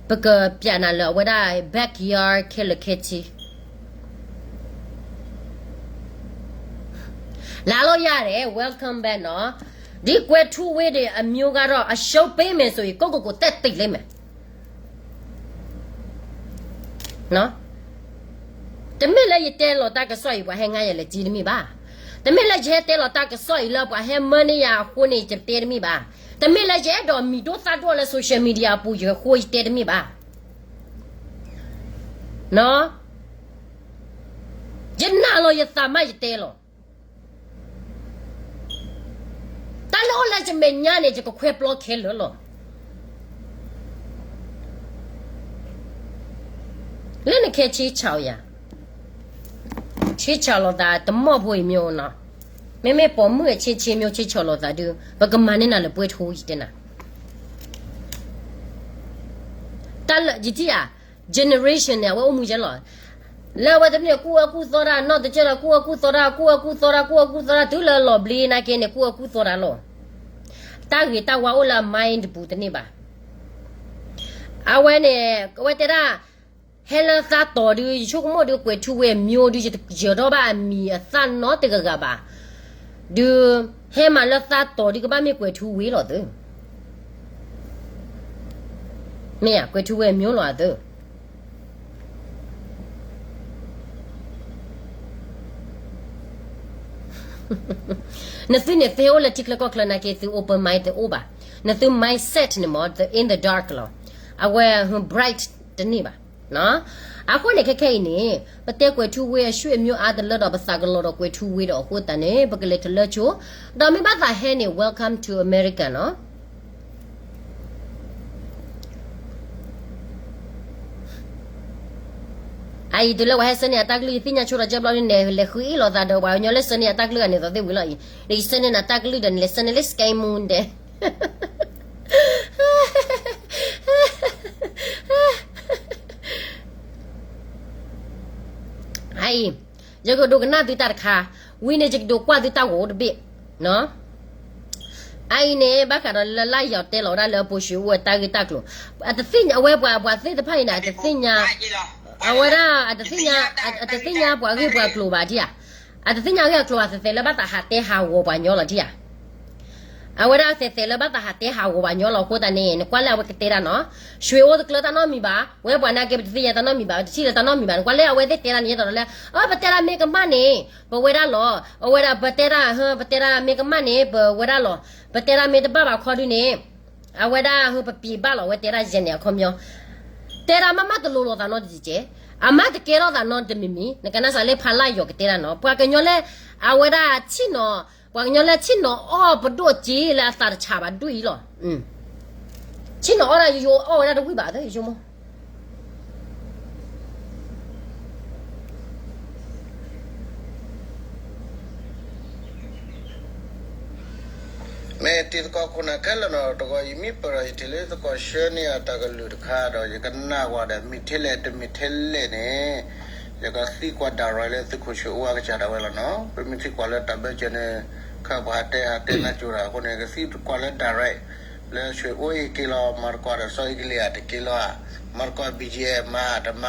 ပကပျးနၤလၢအဝဲဒၣ် backyard ခဲလၢာ်ခဲဆ့ လာလို့ရတယ် welcome back နော်. ဒီကွဲၤထူဝ့ၤဒီး အမျိုးကတော့ အရှုံးပေးမယ်ဆိုရင် ကိုယ့်ကိုယ်ကိုယ်သက်သေလိမ့်မယ်. တမ့ၢ်လၢယတဲလီၤတၢ်ကစီၣ်အံၤ ပှၤဟဲငါယၤလဲၤက့တမ့ၢ်ဘၣ်. တမ့ၢ်လၢယဟဲတဲလီၤတၢ်ကစီၣ်အံၤလၢပှၤဟဲမၢန့ၢ်ယၤအဃိန့ၣ် ယတဲတမ့ၢ်ဘၣ်. တမ့ၢ်လၢယအဲၣ်ဒိးမံၤဒိၣ်သၣ်ဒိၣ်လၢ social media အပူၤယဃိယတဲတမ့ၢ်ဘၣ်. ယနာ်လီၤယသးမးယတဲလီၤ. တၢ်လၢအိၣ်လၢယမဲာ်ညါန့ၣ် ယကခွဲးပျီခဲလၢာ်လီၤ. လၢနခဲဆ့ဆးယၤ, ဆ့ဆးလိာ်သး တမီၢ်ဖိအံၤမ့ၢ်နီၤ, မ့မ့ၢ်ပိာ်မုၣ်အဆ့ဆ့မ့ၢ်ဆ့ဆးလိာ်သးဒုး ပကမၤန့ၢ်နၤလၢပှဲၤထူယတဲနၤ တၢ်လၢယထံၣ်ဧါ, generation န့ၣ် အဝဲအိၣ်မူယဲလီၤ. လၢအဝဲတမ့ၢ်ကူၣ်အၢကူၣ်သီတၢ် နီၢ်တကၢၢ်ဒီး ကူၣ်အၢကူၣ်သီတၢ် ကူၣ်အၢကူၣ်သီတၢ် ကူၣ်အၢကူၣ်သီတၢ် တုၤလၢလီၤဘျ့နာ်က့န့ၣ် ကူၣ်အၢကူၣ်သီတၢ်လီၤ. တၢ်ဂ့ၤတၢ်ဝါအိၣ်လၢအ mind တပူၤတန့ၢ်ဘၣ်. အဝဲန့ၣ် အဝဲတဲဒၣ် ဟဲလၢသးတီၤဒုး ယဆိကမိၣ်ဒုး ကွဲၤထူဝ့ၤအမျိုးဒုး ယတယၢၤထီၣ်ဘၣ်အမံၤအသၣ်နီတဂၤဂၤဘၣ်. ဒုး ဟဲမၤလၢသးတီၤဒုး ကဘၣ်မ့ၢ်ကွဲၤထူဝ့ၤလီၤသု. မ့ၢ်ဧါ ကွဲၤထူဝ့ၤအမျိုးလီၤသု. နသုန့ၣ် သ့အိၣ်လၢထံချၢကီၢ်ချၢနာ်က့ သု open mind တအိၣ်ဘၣ်. နသု mindset န့ၣ်မ့ၢ် in the dark လီၤ. အဝဲ bright တန့ၢ်ဘၣ်. အဃိန့ၣ် ခဲခဲအံၤန့ၣ် ပတဲကွဲၤထူဝ့ၤအ ရွှေအမျိုး အါတလၢဒီး ပသးကလီၤဒီးကွဲၤထူဝ့ၤဒီးအဃိသတးန့ၣ် ပကလဲၤတလၢဆိ, ဒီးမ့ၢ်ဘၣ်သးဟဲန့ၣ် welcome to America နီၤ. အအံၤတုၤလၢပှၤဟဲဆှၢန့ၢ်အတၢ်ကလုၢ် ယသ့ၣ်ညါဆိဒီး ကၢဘျီဒ်န့ၣ် လဲၤဃုအ့ၣ်လိာ်သးဒီးပှၤကညီလၢဆှၢန့ၢ်အတၢ်ကလုၢ်ဂၤန့ၣ် သိးသ့ၣ်ဝံၤလီၤအံၤ, ဒီးယဆှၢန့ၢ်နၤတၢ်ကလုၢ်ဒီး နလဲၤဆှၢန့ၢ်လၢ Sky Moon ဒဲး အံၤ, ယကဒိကနၣ်သုတၢ်တခါ, ဝံၤန့ၣ်ယကဒိးကွၢ်သုတၢ်ဂီၤတဘ့ၣ်, အအံၤန့ၣ် ဘၣ်ဃးဒီးလၢလၢယီၤတဲလီၤဝဲဒၣ်လၢပိာ်ၡ့အိၣ်အတၢ်ဂ့ၢ်တၢ်ကျိၤ, အတသ့ၣ်ညါဝဲပှၤ ပှၤသ့ၣ်တဖၣ်အံၤန့ၣ် အတသ့ၣ်ညါ, အဝဲဒၣ် အတသ့ၣ်ညါ, အတသ့ၣ်ညါပှၤဂ့ၢ်ပှၤကျိၤဘၣ်ဒံဧါ, အတသ့ၣ်ညါဂ့ၢ်အကျိၤဘၣ် သဲးသဲးလၢဘၣ်သးဟးတဲဟးဂီၤပှၤကညီလီၤဒံဧါ. အဝဲဒၣ်သဲးသဲးလၢဘၣ်သးဟးတဲဟးဂီၤပှၤကညီလီၤအဃိသတးန့ၣ် နကွၢ်လၢအဝဲကတဲဒၣ်နီၤ, ရွှေအိၣ်တကျၢၤတၢ်နီတမံၤဘၣ်, ဝဲပှၤနာ်က့ပတသ့ၣ်ညါတၢ်နီတမံၤဘၣ်, ပတထံၣ်လၢတၢ်နီတမံၤဘၣ်, နကွၢ်လၢအဝဲသ့ၣ်တဲဒၣ်န့ၣ် ယဲသိးဒီးလၢ အ ပတဲဒၣ်မ့ၢ်ကမၣ်န့ၣ် ပဝဲဒၣ်လီၤ, အဝဲဒၣ်ပတဲဒၣ် ပတဲဒၣ်မ့ၢ်ကမၣ်န့ၣ် ပဝဲဒၣ်လီၤ, ပတဲဒၣ်မ့ၢ်တဘၣ်ဘၣ်ခီဒုန့ၣ် အဝဲဒၣ်ပပံးဘၣ်လီၤ, အဝဲတဲဒၣ်ယဲန့ၣ်အခီပညီ, တဲဒၣ်မးမးတလိၤလိာ်သးနီတစဲး, အမၤတကဲထီၣ်သးနီတမံၤမံၤ, နကနၣ်စးလၢဖးလၢ်ယီၤကတဲဒၣ်နီၤ, ပှၤကညီလၢ အဝဲဒၣ်ဆ့ၣ်နီၤ, ပှၤကညီလၢဆ့ၣ်နီၤအီၣ်ပဒိၣ်စ့လၢအသးတဆးဘၣ်ဒိၣ်အံၤလီၤ. ဆ့ၣ်နီၤအီၣ်ဒၣ်ယိယိအီၣ်ဝဲဒၣ်တဝံၣ်ဘၣ်သၢယိမိၢ် မ့ၢ်တံၤသကိးခိၣ်နၢ်ခဲလၢာ်နီၤ, တဂီၤအံၤမ့ၢ်ပၢၢ်ဒီး ယထံၣ်လၢသကိးဆှၢန့ၢ်အတၢ်ကလုၢ်တခါဒီး ယကနၣ်ဝဲဒီး မ့ၢ်ထဲလဲၣ်တမ့ၢ်ထဲလဲၣ်န့ၣ် ယကသံကွၢ် direct လၢသုးခိၣ်ဆှၢအိၣ်အကစၢ်ဒၣ်ဝဲလီၤနီၤ. ပမ့ၢ်သံကွၢ်လၢတၢ်ဘၢၣ်စၢၤန့ၣ် ခါပှၤဟးတဲဟးတဲနၢ်ကၠိတၢ်အဃိန့ၣ် ကသံကွၢ်လၢ direct လၢဆှၢအိၣ်အံၤက့ၤလီၤ မၤသကိးဒီး စီၤအ့ကလံးဧါ တက့ၤလီၤဧါ, မၤသကိး ဘံၣ်ကၠံအ့ မၤတမၤ,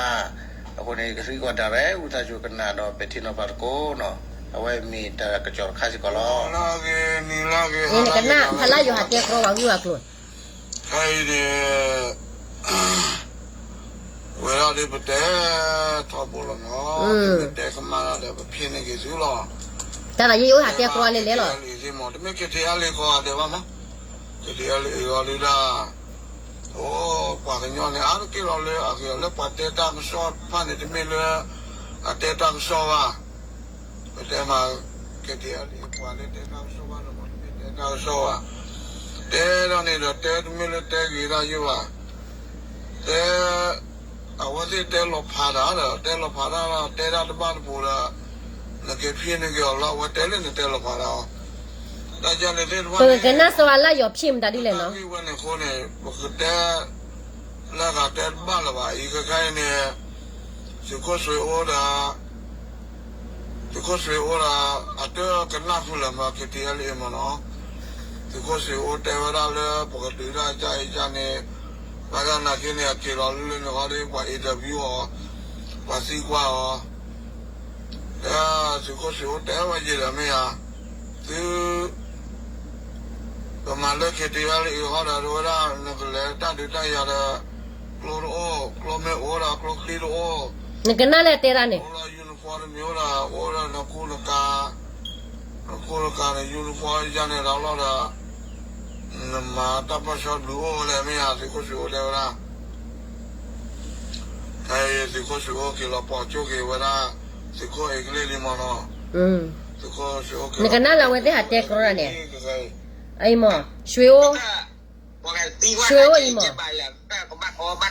အဃိန့ၣ် ယကသံကွၢ် direct ဝံသးစူၤကနၣ်ဒီး ပဲာ်ထံနီၤဖးသကိးနီၤ, အဝဲမ့ၢ်တၢ်ကစီၣ်တခါစ့ၢ်ကီးလီၤ. နကနၣ်ဖးလၢ်ယိၤဟၣ်တဲကြီပှၤဂ့ၢ်ဝဲကျိၤ ခဲအံၤန့ၣ် ဝဲဒၣ်ဒ်ပတဲထီဘိလီၤနီၤ, ပတဲကမၣ်တၢ်ဒီး ပဖံးန့ၢ်က့ၤသုလီၤ. တၢ်သးယံာ်ယအိၣ်ဟးတဲကြီလဲၤလဲၤလီၤ. တမ့ၢ် KTLA အံၤ ကိးဂၤဒဲးဘၣ်မး, KTLA အံၤ ဂီၤလံဒၣ်, အိ ပှၤကညီန့ၣ် အါတက့ၢ်လီၤလၢအဂ့ၤလၢပှၤတဲတၢ်ကစီၣ်တဖၣ်န့ၣ် တမ့ၢ်လၢ အတဲတၢ်ကစီၣ်ဘၣ်. ပတဲမး KTLA အံၤ ပှၤလၢတဲတၢ်ကစီၣ်ဘၣ်လၢ ပှၤတမ့ၢ်တဲတၢ်ကစီၣ်ဘၣ်, တဲဒၣ်န့ၣ်ဒီး တဲတမ့ၢ်လၢတဲဂ့ၤဒၣ်ယိၣ်ဘၣ်, တဲ အဝဲသ့ၣ်တဲလီၤဖးတၢ်ဒီး တဲလီၤဖးတၢ်ဒီး တဲဒၣ်တဘၣ်တပူၤဒီး နက့ၤဖံးန့ၢ်က့ၤအီၤလီၤ, အဝဲတဲလၢနတဲလီၤဖးတၢ်အီၤ, တၢ်ယၤန့ၣ်သ့ၣ်တဖၣ်န့ၣ် ပကနၣ်စီၤအလၢ်ယီၤဖံးမတၤဒ်လဲၣ်နီၤ, ဝဲန့ၣ်အဃိန့ၣ် ပကတဲ လၢအဂၤတဲတဘၣ်လၢၤဘၣ်, အံၤခဲခါအံၤန့ၣ် သုးခိၣ်စွ့ၤအိၣ်ဒီး သုးခိၣ်စွ့ၤအိၣ်ဒီး အတကနၣ်ဃုာ်လၢၤမး KTLA မးနီၤ. သုးခိၣ်စွ့ၤအိၣ်တဲဝဲဒၣ်လၢပကဒုးတၢ်အံၤအံၤန့ၣ်, ဘၣ်ဆၣ်သနာ်က့န့ၣ် အက့ၤလီၤလၢန့ၣ်ဃီဒီး ပှၤ interview အီၤ, ပှၤသံကွၢ်အီၤ, သုးခိၣ်စွ့ၤအိၣ်တဲဝဲယဲဒီးမ့ၢ်ဧါ, သု ကမၤလၢ KTLA အံၤဃီဒီး တဲဝဲဒၣ် နကလဲၤတၢ်ဒုးတၢ်ယၤဒီး ကျိတအိၣ်, ကျိမ့ၢ်အိၣ်ဒီးကျိချံတအိၣ်, နကနၣ်လၢအတဲတၢ်န့ၣ်, အိၣ်လၢ uniform တမံၤအိၣ်ဒီး အိၣ်ဒီးနကူနကၤ, နကူနကၤန့ၣ် uniform ယၤန့ၣ်ဒီးလီၤဒီး နမၤတၢ်ပၢၢ်ဆၢဘျုးအိၣ်ဝဲလဲၣ်မ့ၢ်ဧါ, သုးခိၣ်စွ့ၤအိၣ်တဲဝဲဒၣ်. သုးခိၣ်စွ့ၤအိၣ်က့ၤလီၤပိာ်ကၠိက့ၤဝဲဒၣ် သုးခိၣ်အဲကလ့ၣ်လံမးနီၤ. သုးခိၣ်စွ့ၤအိၣ်က့ၤလီၤပိာ်ကၠိက့ၤ နကနၣ်လၢအဝဲသ့ၣ်ဟးတဲကြီတၢ်န့ၣ်, အအံၤမး စွ့ၤအိၣ်, စွ့ၤအိၣ်အံၤမး, အအံၤ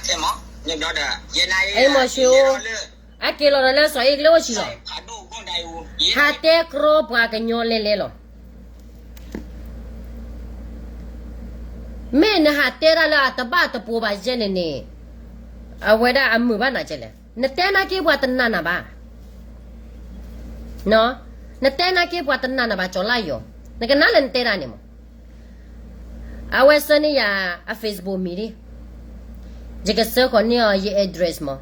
မး စွ့ၤအိၣ်, အက့ၤလီၤဒီးလၢစီၤအဲကလ့ၣ်အိၣ်ဆံးလီၤ. ဟးတဲကြီပှၤကညီလဲၤလဲၤလီၤ. မ့ၢ်နဟးတဲတၢ်လၢအတဘၣ်တပိၤဘၣ်ယဲန့ၣ်န့ၣ်, အဝဲဒၣ်အမုာ်ဘၣ်နၤကဲလဲၣ်, နတဲနာ်က့ပှၤတနာ်နၤဘၣ်, နတဲနာ်က့ပှၤတနာ်နၤဘၣ် ကၠီၤလါယီၤ, နကနၣ်လၢနတဲတၢ်န့ၣ်မး. အဝဲဆှၢန့ၢ်ယၤအ Facebook မံၤဒ်, ယကဆှၢဃီၤန့ၢ်အီၤယ address မး.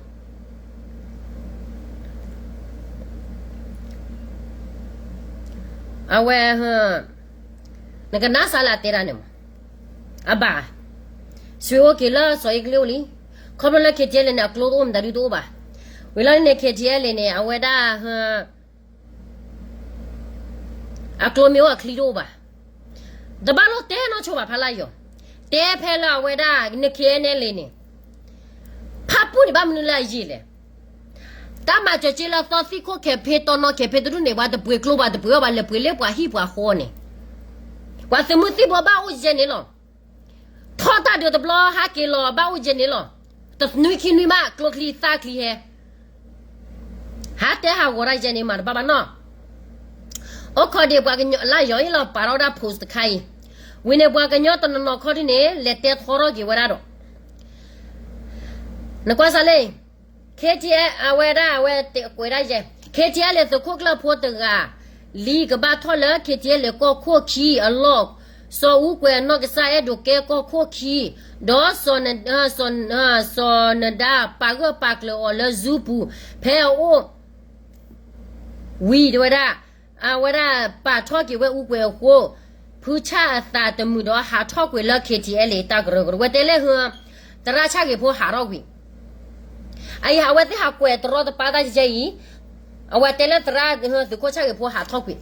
အဝဲ, နကနၣ်စးလၢအတဲတၢ်န့ၣ်မး, အဘၣ်, စွ့ၤအိၣ်က့ၤလၢစီၤအဲကလ့ၣ်အိၣ်လံ, ခီဖျိလၢ KTLA န့ၣ် အကျိတအိၣ်မတၤဒုတအိၣ်ဘၣ်. ဝံၤလီၤန့ၣ် KTLA န့ၣ် အဝဲဒၣ် အကျိမ့ၢ်အိၣ်အချံတအိၣ်ဘၣ်. တဘၣ်လိၣ်တဲနီၢ်ဆိဘၣ်ဖးလၢယီၤ, တဲဖဲလၢအဝဲဒၣ် န KNLA န့ၣ်, ဖးပူၣ်န့ၣ်ဘၣ်မနုၤလၢအယံာ်လဲၣ်. တၢ်မၤစၢၤက့လၢသီသံၣ်ခိၣ်ခဲဖ့တီနီၢ်ခဲဖ့တဒူၣ်န့ၣ် ပှၤတပှ့ၤကျိပှၤတပှ့ၤအီၣ်ဘၣ် လဲၤပှ့ၤလၢပှၤဟံၣ်ပှၤဃီန့ၣ်, ပှၤသုးမုၢ်သံၣ်ဘိဘၣ်အိၣ်ယဲန့ၣ်လီၤ. ထီၣ်တၢ်ဒုးတဘျီဟးက့ၤလီၤဘၣ်အိၣ်ယဲန့ၣ်လီၤ. တနွံခံနွံမး ကျိချံသၣ်ချံဟဲ ဟးတဲဟးဂီၤတၢ်ယဲန့ၣ်မးတဘၣ်ဘၣ်နီၤ. အိၣ်ခိးဒံးပှၤကညီလၢယီၤအံၤလီၤ ပာ်ထီၣ်ဝဲဒၣ် post တခါအံၤ, ဝံၤန့ၣ်ပှၤကညီတနီၤနီၤခီဒ်န့ၣ် လဲၤတဲထီထီၣ်က့ၤဝဲဒၣ်ဒီး, နကွၢ်စးလၢ KTLA အဝဲဒၣ်အဝဲကွဲးဒၣ်ယဲ, KTLA သုးခိၣ်ကျၢၢ်ဖိတဂၤ လံကဘၣ်ထီၣ်လၢ KTLA ကီၢ်ခိၣ်ခံအလီၢ်, စီၤအူကွဲၤအနီၢ်ကစၢ်အဲၣ်ဒိးကဲကီၢ်ခိၣ်ခံ, ဒီး စီၤနဒါပာ်ဂၢၢ်ပာ်ကျၢၤအီၤလၢ Zoom ပူၤ, ဖဲအအိၣ်ဝံၤတဲဝဲဒၣ်, အဝဲဒၣ်ပာ်ထီၣ်က့ၤဝဲအူကွဲၤအဃိ, ဖုဆၣ်အသးတမုာ်ဒီးဟးထီၣ်ကွံာ်လၢ KTLA တၢ်ကရၢကရိ ဝဲတဲလၢ သရၣ်ဆၣ်ဂ့ၤဖိဟးထီၣ်ကွံာ်, အအံၤအဝဲသ့ၣ်ဟးကွဲးတရီတပါတၢ်ယဲအံၤ, အဝဲတဲလၢသရၣ်သုးခိၣ်ဆၣ်ဂ့ၤဖိဟးထီၣ်ကွံာ်,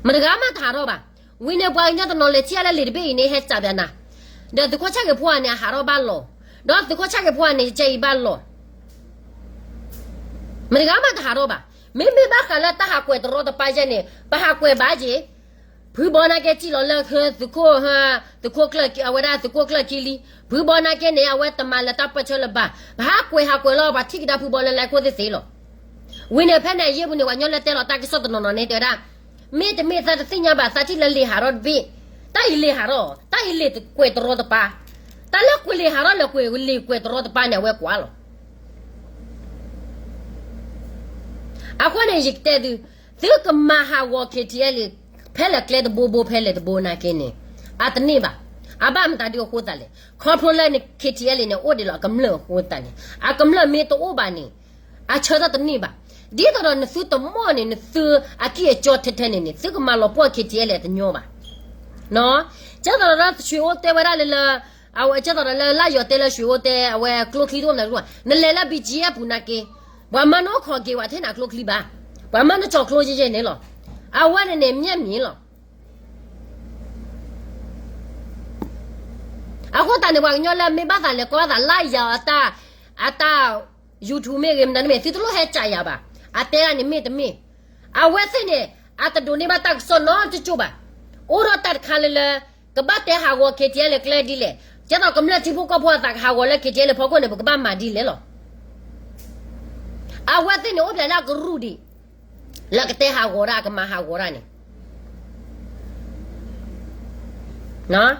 မတဂၤမးတဟးထီၣ်ဘၣ်. ဝံၤန့ၣ်ပှၤကညီတနီၤလဲၤထံၣ်အါလၢလံာ်တဘ့ၣ်အံၤန့ၣ် ဟဲစးဘၣ်နၤ, ဒီးသုးခိၣ်ဆၣ်ဂ့ၤဖိဧါန့ၣ် အဟးထီၣ်ဘၣ်လီၤ, ဒီးသုးခိၣ်ဆၣ်ဂ့ၤဖိဧါန့ၣ် ကဲအံၤဘၣ်လီၤ. မတဂၤမးတဟးထီၣ်ဘၣ်. မ့မ့ၢ်ဘၣ်ဃးလၢတၢ်ဟးကွဲးတရီတပါယဲန့ၣ် ပဟးကွဲးဘၣ်က့ၤ, ဖုဘီနာ်က့စံၣ်လီၤလၢ သုးခိၣ်, သုးခိၣ်ကျၢၢ်, အဝဲဒၣ်သုးခိၣ်ကျၢၢ်ခံလံ, ဖုဘီနာ်က့န့ၣ် အဝဲတမၤလၢတၢ်ပၢၢ်ဆၢလၢၤဘၣ်, ပဟးကွဲးဟးကွဲးလီၤ ပှၤထံၣ်ကဒါဖုဘီလၢ လဲခိၣ်သ့ၣ်သ့ၣ်လီၤ. ဝံၤန့ၣ်ဖဲန့ၣ်အယ့ၢ်ပူၤန့ၣ် ပှၤကညီလဲၤတဲလီၤတၢ်ကစီၣ်တနီၤနီၤန့ၣ် တဲဝဲဒၣ်, မ့တမ့ၢ်သးတသ့ၣ်ညါဘၣ် သးထံၣ်လၢလံာ်ဟးထီၣ်တဘ့ၣ်, တၢ်အံၤလံာ်ဟးထီၣ်, တၢ်အံၤလံာ်ကွဲးတရီတပါ, တၢ်လၢကွဲးလံာ်ဟးထီၣ်လၢကွဲးလံာ်ကွဲးတရီတပါန့ၣ် အဝဲကွၢ်လီၤ. အဃိန့ၣ် ယကတဲသု, သုကမၤဟးဂီၤ KTLA ဖဲလဲၣ်ကျဲတဘိဘိဖဲလဲၣ်တဘိနာ်က့န့ၣ်, အတန့ၢ်ဘၣ်. အဘၣ်မတၤဒုအဃိသတးလဲၣ်, ခီဖျိလၢ KTLA န့ၣ် အိၣ်ဒံးလီၤအကမျၢၢ်အဃိသတးန့ၣ်, အကမျၢၢ်မ့ၢ်တအိၣ်ဘၣ်န့ၣ်, အဆၢထၢၣ်တန့ၢ်ဘၣ်. ဒ်သိးဒီးနသုတမီၢ်န့ၣ် နသုအကံၢ်အကီထဲထဲန့ၣ်န့ၣ် သုကမၤလီၤပှီၢ် KTLA တညီဘၣ်. ကဲသိးဒီး ဆွ့ၤအိၣ်တဲဝဲဒၣ်လၢလၢ အဝဲကဲသိးဒီးလၢလါယီၤတဲလၢဆွ့ၤအိၣ်တဲ အဝဲကျိချံတအိၣ်မတၤဒုဘၣ်, နလဲၤလၢ ဘီကၠံယဲၢ် ပူၤနာ်က့, ပှၤမၢနအိၣ်ခိးက့ၤဝဲထဲနၤကျိချံဘၣ်, ပှၤမၢနကၠီၤကျိယဲၢ်ယဲၢ်န့ၣ်လီၤ. အဝဲန့ၣ်န့ၣ် မျဲၢ်မံၤလီၤ. အဃိသတးန့ၣ် ပှၤကညီလၢမ့ၢ်ဘၣ်သးလဲၤကိးသးလါယီၤအတၢ်, အတၢ် YouTube မ့ၢ်ဂ့ၤ မတၤတမ့ၢ် သုတလိၣ်ဟဲကးယၤဘၣ်. အတဲဒၣ်န့ၣ်မ့ၢ်တမ့ၢ်, အဝဲသ့ၣ်န့ၣ် အတဒိးန့ၢ်ဘၣ်တၢ်ကစီၣ်နီတကၠိၢ်ဘၣ်. အိၣ်ဒီးတၢ်တခါလၢလၢ ကဘၣ်တဲဟးဂီၤ KTLA ကျဲဒ်လဲၣ်, ကဲသိးကမျၢၢ်ထံဖိကီၢ်ဖိအသးကဟးဂီၤလၢ KTLA ဖီခိၣ်န့ၣ် ပကဘၣ်မၤဒ်လဲၣ်လီၤ. အဝဲသ့ၣ်န့ၣ် အိၣ်ဖျဲၣ်လၢအကရူၢ်ဒံး လၢကတဲဟးဂီၤတၢ် ကမၤဟးဂီၤတၢ်န့ၣ် နီၢ်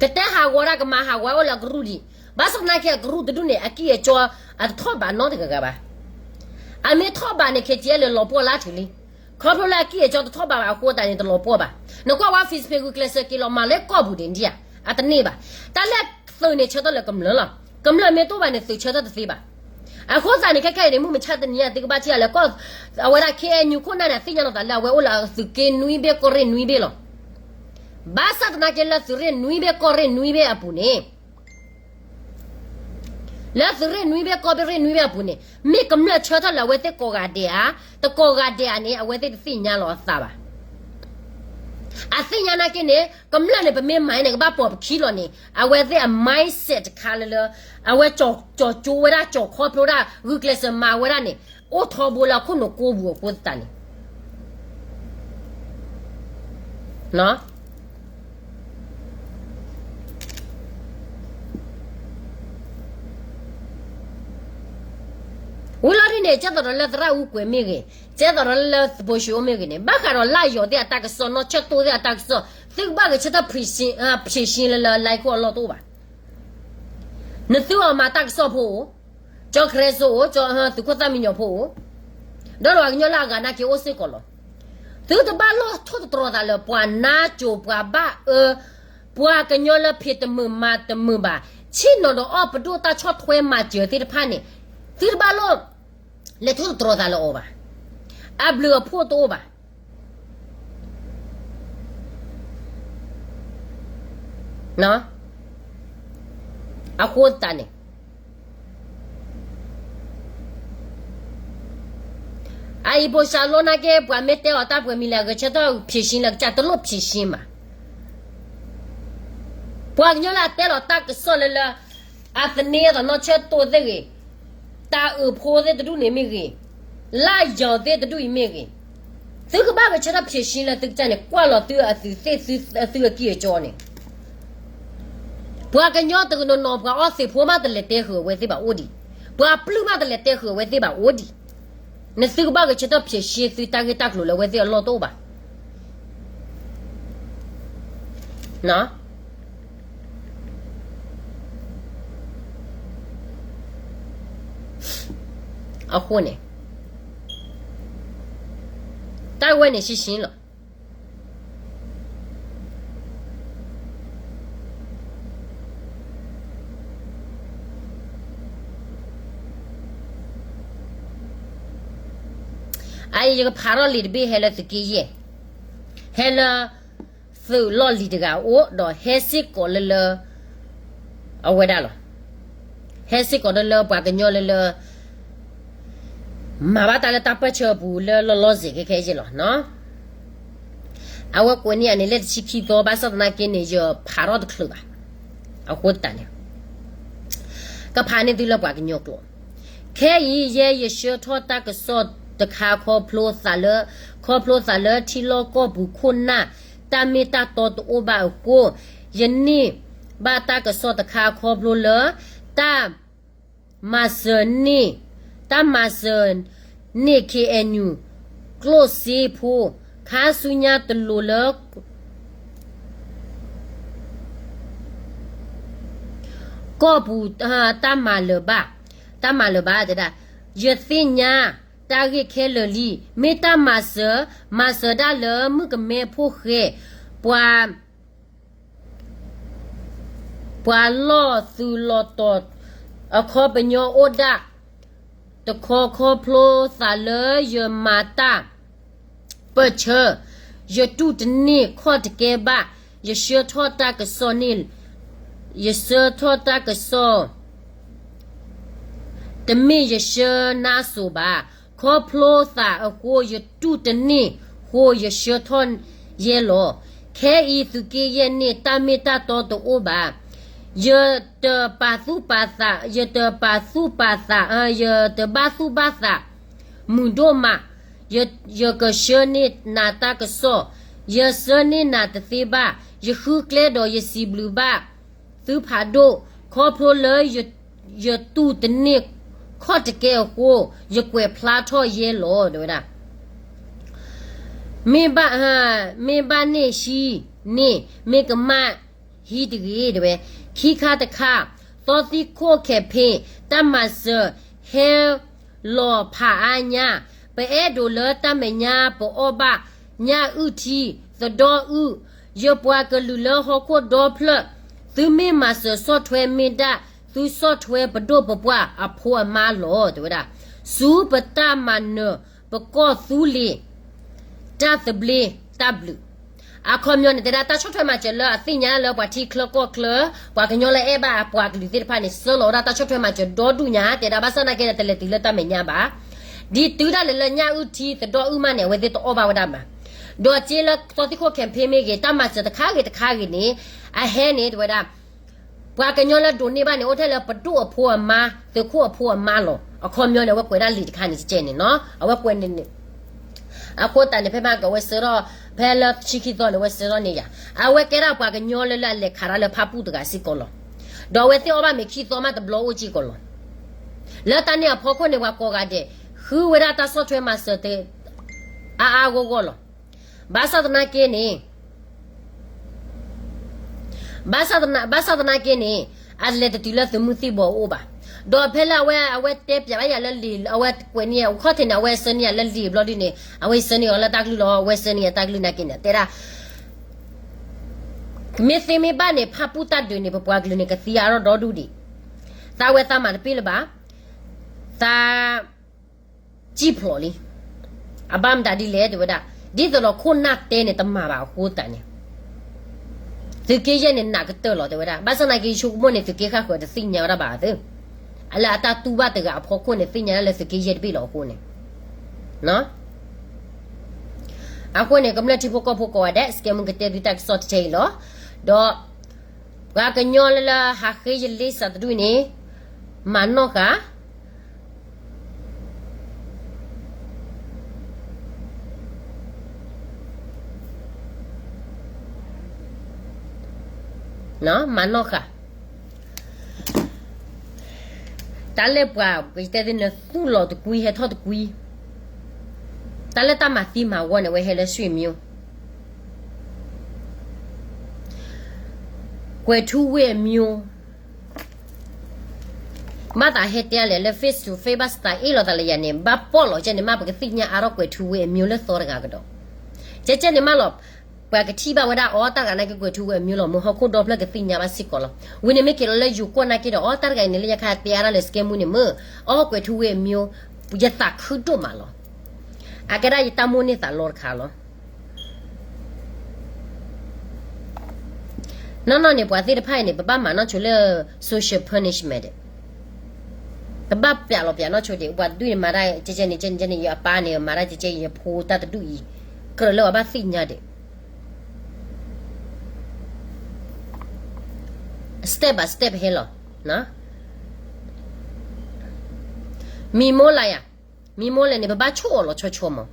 ကတဲဟးဂီၤဒၣ်ကမၤဟးဂီၤအိၣ်လၢအကရူၢ်ဒံး, ဘၣ်ဆၣ်သနာ်က့အကရူၢ်တဒူၣ်န့ၣ် အကံၢ်အကီအတထီၣ်ဘးနီတဂၤဂၤဘၣ်. အမ့ၢ်ထီၣ်ဘးန့ၣ် KTLA လီၤပှီၢ်လၢထံးလံ. ခီဖျိလၢအကံၢ်အကီတထီၣ်ဘးဘၣ်အဃိသတးန့ၣ် တလီၤပှီၢ်ဘၣ်. နကွၢ်ဝဲ Facebook ဂုာ်ကျဲးစၢးက့ၤလီၤမၤလၢကီၢ်ပူၤန့ၣ်ဒံးဧါ, အတန့ၢ်ဘၣ်. တၢ်လၢသုးန့ၣ်ဆၢထၢၣ်လၢကမျၢၢ်လီၤ. ကမျၢၢ်မ့ၢ်တအိၣ်ဘၣ်န့ၣ် သုးဆၢထၢၣ်တသ့ဘၣ်. အဃိသတးန့ၣ် ခဲခဲအံၤန့ၣ် မုၢ်မဆါတနံၤအံၤ သုကဘၣ်ထံၣ်အီၤလၢ အဝဲဒၣ် KNU ခိၣ်နၢ်န့ၣ် အသ့ၣ်ညါလီၤသးလၢအဝဲအိၣ်လၢသုးက့နွံဘ့ၣ်ကီၢ်ရ့ၣ်နွံဘ့ၣ်လီၤ. ဘၣ်ဆၣ်သနာ်က့လၢသုးရ့ၣ်နွံဘ့ၣ်ကီၢ်ရ့ၣ်နွံဘ့ၣ်အပူၤန့ၣ် လၢသုးရ့ၣ်နွံဘ့ၣ်ကီၢ်ရ့ၣ်နွံဘ့ၣ်အပူၤန့ၣ် မ့ၢ်ကမျၢၢ်ဆၢထၢၣ်လၢအဝဲသ့ၣ်ကိးဂၤဒဲးဧါ, တကိးဂၤဒဲးဧါန့ၣ် အဝဲသ့ၣ်တသ့ၣ်ညါလီၤအသးဘၣ်. အသ့ၣ်ညါနာ်က့န့ၣ် ကမျၢၢ်န့ၣ် ပမ့ၢ်မၤန့ၣ် ကဘၣ်ပိာ်ပခံလီၤန့ၣ် အဝဲသ့ၣ်အ mindset တခါလၢလၢ အဝဲကၠီၤကၠိဝဲဒၣ် ကၠီၤခီဖျိဒၣ် ဂုာ်ကျဲးစၢးမၤဝဲဒၣ်န့ၣ် အိၣ်ထီဘိလၢအခိၣ်နူာ်ကိးပူၤအဃိသတးန့ၣ် ဝံၤလီၤဒ်န့ၣ် ကဲသိးဒီးလၢသရၣ်အူကွဲၤမ့ၢ်ဂ့ၤ, ကဲသိးဒီးလၢသဘိၣ်ၡ့အိၣ်မ့ၢ်ဂ့ၤန့ၣ် ဘၣ်ဃးဒီးလၢယီၤသ့ၣ်အတၢ်ကစီၣ် နီၢ်ဆၢၣ်တိၢ်သ့ၣ်အတၢ်ကစီၣ် သုကဘၣ်ဂဲၤဆၢထၢၣ် ဖြေရှင်း လၢလၢ line ခိၣ်အလီၢ်တအိၣ်ဘၣ်. နသုအီၤမၤတၢ်ကစီၣ်ဖိအိၣ်, ကၠီကရဲစိအိၣ်, သုးခိၣ်သၣ်မံညီၤဖိအိၣ်, ဒီးပှၤကညီလၢအဂၤနာ်က့အိၣ်စ့ၢ်ကီးလီၤ. သုတဘၣ်လိၣ်ထိၣ်သတြီၤသးလၢ ပှၤနါစိၤ ပှၤဘၣ်အၢ, ပှၤကညီလၢဖံးတမုာ်မၤတမုာ်ဘၣ်, ဆ့ၣ်နီၤဒီးအီၣ်ပဒိၣ်တၢ်ဆီၣ်ထွဲမၤစၢၤသ့ၣ်တဖၣ်န့ၣ် သုတဘၣ်လိၣ်လဲၤထိၣ်သတြီၤသးလၢအီၤဘၣ်. အဘျုးအဖှိၣ်တအိၣ်ဘၣ်. အဃိသတးန့ၣ် အအံၤ ဘိၣ်စၢ်လိနာ်က့ ပှၤမ့ၢ်တဲအီၤတၢ်ပှဲၤမံၤလဲၣ် ဂဲၤဆၢထၢၣ် ဖြေရှင်း လၢကစၢ်တလိၣ် ဖြေရှင်း ဘၣ်. ပှၤကညီလၢအတဲလီၤတၢ်ကစီၣ်လၢလၢ အသန့ၤအသးနီၢ်ဆၢၣ်တိၢ်သ့ၣ်ဂ့ၤ, တၢ်အုးဖိသ့ၣ်တဒူၣ်န့ၣ်မ့ၢ်ဂ့ၤ, လၢယီၤသ့ၣ်တဒူၣ်အံၤမ့ၢ်ဂ့ၤ, သုကဘၣ်ဂဲၤဆၢထၢၣ် ဖြေရှင်း လၢသုကစၢ်န့ၣ် ကွၢ်လီၤသုအသုးသ့ၣ်သုအကံၢ်အကီန့ၣ် ပှၤကညီတနီၤနီၤ ပှၤအီသံးဖိမးတလဲၤတဲဃုာ်အဝဲသ့ၣ်ဘၣ်အိၣ်ဒံး, ပှၤပျုၢ်မးတလဲၤတဲဃုာ်အဝဲသ့ၣ်ဘၣ်အိၣ်ဒံး, နသုကဘၣ်ဂဲၤဆၢထၢၣ် ဖြေရှင်း သုတၢ်ဂ့ၢ်တၢ်ကျိၤလၢအဝဲသ့ၣ်အလီၢ်တအိၣ်ဘၣ်. အဃိန့ၣ် တၢ်ဝဲန့ၣ် ရှင်းရှင်း လီၤ. အအံၤ ယကဖးထီၣ်လံာ်တဘ့ၣ် ဟဲလၢသုးက့ယဲၢ်, ဟဲလၢ သုးလီၢ်လံၤတဂၤအအိၣ် ဒီးဟဲစ့ၢ်ကီးလၢလၢ အဝဲဒၣ်လီၤ. ဟဲစ့ၢ်ကီးလၢလၢပှၤကညီလၢလၢ မၤဘၣ်တၢ်လၢတၢ်ပၢၢ်ဆၢအပူၤလၢလီၤလီၤဆဲးခဲခဲအံၤလီၤ. အဝဲကွဲးန့ၢ်အန့ၣ် လၢတဆံခံသီ ဘၣ်ဆၣ်သနာ်က့န့ၣ် ယဖးထီၣ်တချုးဘၣ်. အဃိသတးန့ၣ် ကဖးန့ၢ်သုလၢပှၤကညီကျိာ်, ခဲအံၤ ယဲယဆှၢထီၣ်တၢ်ကစီၣ်တခါ ခီဖျိသးလၢ ခီဖျိသးလၢထံလီၢ်ကီၢ်ပူၤခိၣ်နၢ် တၢ်မ့ၢ်တၢ်တီတအိၣ်ဘၣ်အဃိ ယန့ၢ်ဘၣ်တၢ်ကစီၣ်တခါ ခီဖျိလၢ တၢ်မၤစၢၤန့ၢ် တၢ်မၤစၢၤန့ၢ် KNU ကျိၣ်စ့ဖိ ခါဆူညါတလိၤလၢ ကီၢ်ပူၤ တၢ်မၤလၢၤဘၣ်, တၢ်မၤလၢၤဘၣ်တဲဒၣ်, ယသ့ၣ်ညါတၢ်ဂ့ၢ်ခဲလၢာ်လံ. မ့ၢ်တၢ်မၤစၢၤ, မၤစၢၤဒၣ်လၢမုၣ်ကမဲဖိဃဲ, ပှၤ ပှၤလီၢ်သူၣ်လီၢ်တီၤ အခီပညီအိၣ်ဒၣ်တခီ ခီဖျိသးလၢယမၤတၢ်ပၢၢ်ဆၢ, ယတူၢ်တန့ၢ်ခီၣ်တကဲဘၣ်, ယဆှၢထီၣ်တၢ်ကစီၣ်န့ၣ်, ယဆှၢထီၣ်တၢ်ကစီၣ် တမ့ၢ်ယဆှၢနါစိၤဘၣ်. ခီဖျိသးအဃိ ယတူၢ်တန့ၢ်ဃိ ယဆှၢထီၣ်ယဲလီၤ. ခဲအံၤသုးက့ယဲၢ်န့ၣ် တၢ်မ့ၢ်တၢ်တီတအိၣ်ဘၣ်. ယတပာ်သူၣ်ပာ်သး, ယတပာ်သူၣ်ပာ်သး, ယတဘၣ်သူၣ်ဘၣ်သး မုာ်ဒိၣ်မး, ယကဆှၢန့ၢ်နၤတၢ်ကစီၣ်, ယဆှၢန့ၢ်နၤတသ့ဘၣ်. ယဃုကျဲဒီးယစံးဘျုးဘၣ်သုဖးဒိၣ်, ခီဖျိလၢယတူၢ်တန့ၢ်ခီၣ်တကဲအဃိ, ယကွဲးဖျါထီၣ်ယဲလီၤ တဲဝဲဒၣ်. မ့ၢ်ဘၣ်, မ့ၢ်ဘၣ်န့ၣ်ဟံးန့ၢ်, မ့ၢ်ကမၣ် ဟံးတဂ့ၤ တဲဝဲ. ခံခါတခါ, သီသံခိၣ် campaign တၢ်မၤစၢၤ ဟဲလီၤဖးအါညါ, ပအဲၣ်ဒိးလၢတၢ်မဲာ်ညါပအီၣ်ဘၣ် ညၣ်အုၣ်ထံ သဒီအုၣ်, ယပှၤကလုာ်လၢဟီၣ်ခိၣ်ဒီဖျၢၣ်, သုမ့ၢ်မၤစၢၤဆီၣ်ထွဲမ့ၢ်ဒၣ် သုဆီၣ်ထွဲပဒိၣ်ပပှၢ်အဖိအမါလီၤ တဲဝဲဒၣ်. ဆူပတၢ်မၤနၢၤ ပကီၢ်သူလ့ၤ တၢ်သဘျ့တၢ်ဘျုး အခီပညီန့ၣ် တဲဒၣ်တၢ်ဆီၣ်ထွဲမၤစၢၤလၢအသ့ၣ်ညါလၢပှၤထံချၢကီၢ်ချၢ, ပှၤကညီလၢအဲၣ်ဘၣ်အပှၤကလုာ်သ့ၣ်တဖၣ်န့ၣ် ဆှၢလီၤဝဲဒၣ်တၢ်ဆီၣ်ထွဲမၤစၢၤဒီဒူၣ်ညါ, တဲဒၣ်ဘၣ်ဆၣ်သနာ်က့ဒီး တလဲၤတုၤလၢတၢ်မဲာ်ညါဘၣ်. ဒ်တုၤဒၣ်လဲာ်လၢညၣ်အုၣ်ထံသဒီအုၣ်မးန့ၣ် အဝဲသ့ၣ်တအီၣ်ဘၣ်ဝဲဒၣ်ဘၣ်. ဒီးစ့လၢသီသံခိၣ် campaign မ့ၢ်ဂ့ၤ, တၢ်မၤစၢၤတခါဂ့ၤတခါဂ့ၤန့ၣ်, အဟဲန့ၣ် တဲဝဲဒၣ် ပှၤကညီလၢဒိးန့ၢ်ဘၣ်န့ၣ် အိၣ်ထဲလၢပဒိၣ်အဖိအမါ, သုးခိၣ်အဖိအမါလီၤ. အခီပညီန့ၣ် အဝဲကွဲးဒၣ်လံာ်တခါန့ၣ် ကဲန့ၣ်နီၤ, အဝဲကွဲးန့ၣ်န့ၣ် အဃိသတးန့ၣ် ဖဲမ့ၢ်ကဝဲဆှၢထီၣ်, ဖဲလၢဆံခံသီန့ၣ် အဝဲဆှၢထီၣ်န့ၢ်ယၤ, အဝဲကဲဒၣ်ပှၤကညီလၢလၢအလဲၤခးတၢ်လၢဖၣ်ပူၣ်တဂၤစ့ၢ်ကီးလီၤ. ဒီးအဝဲသ့ၣ်အီၣ်ဘၣ်မ့ၤခံသီမးတဘျီအိၣ်စ့ၢ်ကီးလီၤ. လၢတၢ်န့ၣ်အဖီခိၣ်န့ၣ် ပှၤကိးဂၤဒဲး ဃုဝဲဒၣ်တၢ်ဆီၣ်ထွဲမၤစၢၤ အါအါဂီၢ်ဂီၢ်လီၤ. ဘၣ်ဆၣ်သနာ်က့န့ၣ် ဘၣ်ဆၣ်သနာ်က့န့ၣ် အလဲၤတတုၤလၢသုးမုၢ်သံၣ်ဘိအအိၣ်ဘၣ်. ဒီးဖဲလၢအဝဲ အဝဲတဲပၠးဘၣ်ယၤလၢလံာ် အဝဲကွဲးန့ၢ်အခီၣ်ထံးန့ၣ် အဝဲဆှၢန့ၢ်ယၤလၢလံာ်ဘျီဒုန့ၣ် အဝဲဆှၢန့ၢ်အီၤလၢတၢ်ကလုၢ်လီၤ. အဝဲဆှၢန့ၢ်ယၤတၢ်ကလုၢ်နာ်က့န့ၣ် တဲဒၣ် မ့ၢ်သ့မ့ၢ်ဘၣ်န့ၣ် ဖၣ်ပူၣ်တၢ်ဒုးန့ၣ် ပပှၤကလုာ်န့ၣ် ကသံအါထီၣ်ဒီဒူၣ်ဒံး, သးဝဲသးမၤတပ့ၢ်လၢၤဘၣ်, သး စံၣ်ဖျိးလံ. အဘၣ်မတၤဒ်လဲၣ် တဲဝဲဒၣ်, ဒ်သိးဒီးခိၣ်နၢ်တဲန့ၣ်တမၤဘၣ်အဃိသတးန့ၣ် သုးက့ယဲၢ်န့ၣ် နးကတၢၢ်လီၤ တဲဝဲဒၣ်. ဘၣ်ဆၣ်သနာ်က့ ယဆိကမိၣ်န့ၣ် သုးက့ဃၣ်ဃၢၤတသ့ၣ်ညါဝဲဒၣ်ဘၣ်သ့, အလၢအတၢ်တူၢ်ဘၣ်တဂၤအဖီခိၣ်န့ၣ် သ့ၣ်ညါဒၣ်လၢသုးက့ယဲၢ်တဘ့ၣ်လီၤအဃိန့ၣ် အဃိန့ၣ် ကမျၢၢ်ထံဖိကီၢ်ဖိကိးဂၤဒဲး စကဲမူကတဲသုတၢ်ကစီၣ်တဆဲအံၤလီၤ. ဒီး ပှၤကညီလၢလၢဟးဃ့ယလ့စးတဒူၣ်န့ၣ် မၤနီၣ်ဃာ် မၤနီၣ်ဃာ် တၢ်လၢပှၤ ပကတဲသ့ၣ်နသူၣ်လီၤတကွံ ဟဲထီၣ်တကွံ, တၢ်လၢတၢ်မၤသံမၤဝီန့ၣ် အဝဲဟဲလၢ ဆွေမျိုး ကွဲးထူဝ့ၢ်အမျိုး ဘၣ်သးဟဲတဲလဲၣ်လၢ face to face ဘၣ်သးအ့ၣ်လိာ်သးလၢယၤန့ၣ် ဘၣ်ပီၣ်လီၤကဲန့ၣ် မ့ၢ်ပကသ့ၣ်ညါအါထီၣ် ကွဲးထူဝ့ၢ်အမျိုးလၢသီတဂၤကဒီး, ကဲကဲန့ၣ်မးလီၤ. ပှၤကထံၣ်ဘၣ်ဝဲဒၣ်အီၤ တၢ်တဂၤနာ်က့ ကွဲးထူဝ့ၢ်အမျိုးလီၤ မုၢ်ဟီၣ်ခိၣ်ဒီဖျၢၣ်ကသ့ၣ်ညါဘၣ်စ့ၢ်ကီးလီၤ. ဝံၤန့ၣ်မ့ၢ်က့ၤလီၤလၢယိၤကီၢ်နာ်က့ဒီး အီၤ တၢ်တဂၤအံၤန့ၣ်လၢယခါတဲအါထီၣ်လၢ စကဲမူ န့ၣ် မ့ၢ်အီၤ ကွဲးထူဝ့ၢ်အမျိုး, ယသးခုဒိၣ်မးလီၤ. အကဲဒၣ်ယတၢ်မိၣ်န့ၢ်သးလီတခါလီၤ. နီၢ်နီၢ်န့ၣ် ပှၤသ့ၣ်တဖၣ်အံၤန့ၣ် ပဘၣ်မၤနီၣ်ဆိလၢ social punishment ဒဲး, ပဘၣ်ပျးလီၤပျးနီၣ်ဆိဒံး, ပှၤတဒူၣ်န့ၣ်မၤတၢ်ကဲကဲန့ၣ် ကဲန့ၣ်ကဲန့ၣ် ယအပၢ်န့ၣ် မၤတၢ်ကဲကဲ ယဖိတၢ်တဒူၣ်အံၤ, ကြၢးလၢပှၤဘၣ်သ့ၣ်ညါဒံး step by step ဟဲလီၤ. မံၤမိၢ်လၢ်ယၤ, မံၤမိၢ်လဲၣ်န့ၣ် ပဘၣ်ဆိၣ်အီၤလီၤဆီဆီမး.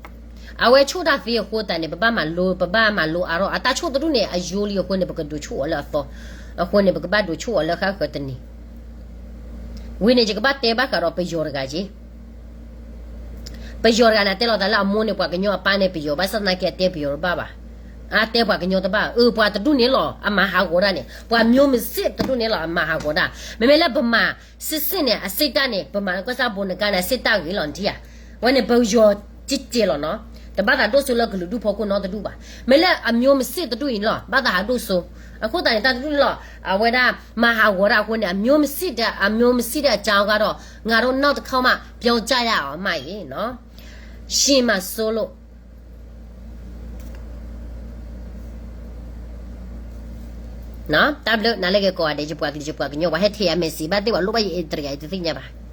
အဝဲဆိၣ်တၢ်သ့အဃိသတးန့ၣ် ပဘၣ်မၤလိ, ပဘၣ်မၤလိအါထီၣ်, အတၢ်ဆိၣ်တဒူၣ်န့ၣ် အယိလံအဃိန့ၣ် ပကဒိးဆိၣ်အီၤလၢအသီ, အဃိန့ၣ် ပကဘၣ်ဒိးဆိၣ်အီၤလၢဃၣ်ဃၢၤတနံၤ. ဝံၤန့ၣ် ယကဘၣ်တဲဘၣ်ဃးဒီးပယီၤတဂၤက့ၤ ပယီၤတဂၤန့ၣ် တဲလီၤသးလၢအမိၢ်န့ၣ် ပှၤကညီအပၢ်န့ၣ်ပယီၤ, ဘၣ်ဆၣ်သနာ်က့ အတဲပယီၤတဘၣ်ဘၣ်, အတဲပှၤကညီတဘၣ်, အၢ ပှၤတဒူၣ်န့ၣ်လီၤ အမၤဟးဂီၤဒၣ်န့ၣ်, ပှၤမျိုးမစ့ၣ်တဒူၣ်န့ၣ်လီၤ အမၤဟးဂီၤဒၣ်. မ့မ့ၢ်လၢပမၤစ့ၣ်စ့ၣ်န့ၣ် အစ့ၣ်တၢ်န့ၣ် ပမၤလၢကီၢ်ဆၣ်ဘိးနကါန့ၣ် အစ့ၣ်တၢ်ဂ့ၤလီၤ နထံၣ်ဧါ. ဝဲန့ၣ် ပယီၤကဲကဲလီၤနီၤ, တဘၣ်သးဒိၣ်စိလၢကလုာ်ဒူၣ်ဖီခိၣ်နီတဒူၣ်ဘၣ်. မ့ၢ်လၢအမျိုးမစ့ၣ်တဒူၣ်အံၤန့ၣ်လီၤ ဘၣ်သးဟးဒိၣ်စိ. အဃိသတးန့ၣ် တၢ်တဒူၣ်န့ၣ်လီၤ အဝဲဒၣ်မၤဟးဂီၤဒၣ်အဃိန့ၣ် အမျိုးမစ့ၣ်တ, အမျိုးမစ့ၣ်တအကြောင်းကတော့ ငါတို့နောက်တစ်ခေါက်မှ ပြောကြရအောင် အမ့ၢ်အံၤနီၤ. ရှေ့မှာစိုးလို့ တၢ်ဘျုးနၤလၢဂ့ၤကိးဂၤဒဲး ယပှၤကလုာ်ယပှၤကညီ ပှၤဟဲထဲယၤ message ဘၣ်သ့ၣ် ပှၤလိၣ်ဘၣ်ယတဂၤ ယတသ့ၣ်ညါဘၣ်.